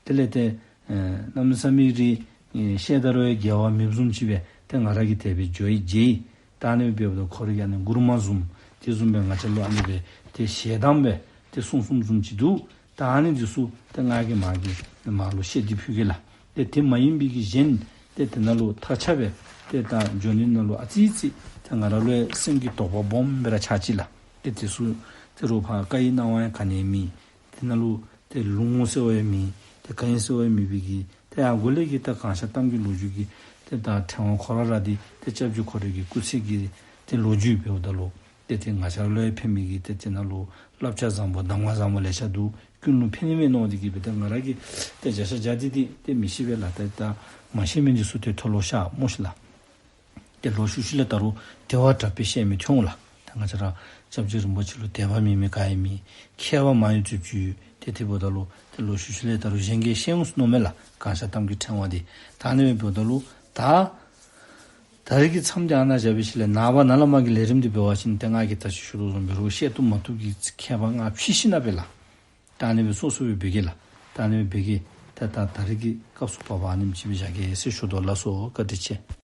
དེ་ལས་ཏེ་ཨེ་གནམ་མེད་ས་མེད་རེ་ཨེ་བཤད་ད་རུང་ཡང་འགལ་བ་མེདཔ་བཟུམ་ཅིག་སྦེ་ཏེ་ང་ར་གིས་དེ་སྦེ་འགྱོ་ཡི་མཇལ་ཡི། ད་ཨ་ནི་སྦེ་འབདཝ་ད་ཁོ་ར་གི་ཨ་ནི་མགུར་མ་བཟུམ་དེ་བཟུམ་སྦེ་ང་བཅས་ལུ་ཨ་ནི་སྦེ་ཏེ་ཞལ་གདམས་སྦེ་ཏེ་གསུངས་གསུངསམ་བཟུམ་ཅིག་འདུག། ད་ཨ་ནི་འདི་ཚུ་ཏེ་ང་གིས་མ་གི་མ་ལུ་བཤད་དེ་ཕུལ་གེ་ལགས། ཏེ་དེ་མ་ཡིན་པའི་གི་གཞན་ཏེ་དེ་ནང་ལུ་ཐག་ཆོད་སྦེ་ཏེ་ད་འགྱོ་ནི་ནང་ལུ་ཨ་ཙི་ཙི་ཏེ་ང་ར་ལུ་ཡང་སེམས་ཀྱི་དོགས་པ་སྦོམ་སྦེ་ར་ཆགས་ཅི་ལགས། ཏེ་དེ་ཚུ་ཏེ་རུང་ཕར་བཀའ་ཡི་གནང་བ་ཡང་ག་ནི་ཡང་མེད། དེ་ནང་ལུ་ཏེ་ལུང་ཟེར་བ་ཡང་མེད། ཏེ་ག་ཨིན་ཟེར་བ་ཡང་མེད་པའི་གི་ཏེ་ཨ་གོ་ལས་ཀྱི་ད་གང་ཤར་གཏམ་གྱི་ལོ་རྒྱུས་ཀྱི་ཏེ་ད་ཕྲེང་བ་ཁོ་ར་ར་འདི་ཏེ་སྐྱབས་རྗེ་ཁོ་རའི་གི་སྐུ་ཚེ་གི་ཏེ་ལོ་རྒྱུས་འབདཝ་ད་ལུ་ཏེ་ཏེ་ང་བཅས་ལུ་ཡང་ཕན་མི་གི་ཏེ་དེ་ནང་ལུ་བསླབ་བྱ་བཟང་པོ་གདམས་ངག་བཟང་པོ་ལེ་ཤ་འདུག། ཀུན་ལུ་ཕན་ནི་མས་མནོ་སྟེ་གིས་སྦེ་ཏེ་ང་ར་གིས་ཏེ་བརྒྱ་ཆ་བརྒྱ་འདི་ཏེ་ཏེ་མི་ཤེས་པས་ལགས། ཏེ་ད་མ་ཤེས་མི་འདི་ཚུ་ཏེ་མཐོལ་ལོ་བཤགས་སྨོ་ཤིག་ལགས། ཏེ་ལོག་ཤུལ་ཤུལ་ལས་ད་རུང་དད་པ་དྲག་པོ་བཤད་མི་ཐོན་འོང་ལགས། ད་ང་བཅས་ར་སྐྱབས་རྗེ་རིན་པོ་ཆེ་ལུ་དད་པ་མེད་མི་ག་ཡང་མེད། མཁས་པ་མང་ཡོད་ཚུགས་ཚུགས་ཏེ་དེ་འབདཝ་ད་ལུ་ཏེ་ལོག་ཤུལ་ཤུལ་ལས་ད་རུང་གཞན་གྱིས་བཤད་འོང་ཟེར་མནོཝ་མས་ལགས། གང་ཤར་གཏམ་གྱི་ཕྲེང་བ་འདི། ད་ཨ་ནི་སྦེ་འབདཝ་ད་ལུ་ད་ད་རེས་ཀྱི་མཚམས་འདི་ཨ་ནཱ་བཞག་པའི་ཤུལ་ལས་ནངས་པ་ནངས་ལས་མར་གྱི་ལས་རིམ་འདི་འབད་བ་ཅིན་ཏེ་ང་གིས་ད་ཅི་ཞུ་དོ་བཟུམ་འབད་རུང་བཤད་བཏུབ་མ་བཏུབ་ཀྱི་ཁྱད་པར་ང་ཕྱེ་ཞིནམ་ལས་སྦེ་ལགས། ད་ཨ་ནི་སྦེ་སོ་སོ་སྦེ་འབད་གེ་ལགས། ད་ཨ་ནི་སྦེ་འབད་གེ། ད་ད་ད་རེས་ཀྱི་སྐབས་སུ་བབ་པ་ཨ་ནེམ་ཅིག་སྦེ་བཞག་གེ་ཟེར་ཞུ་དོ་ལགས་སོ། བཀའ་དྲིན་ཆེ།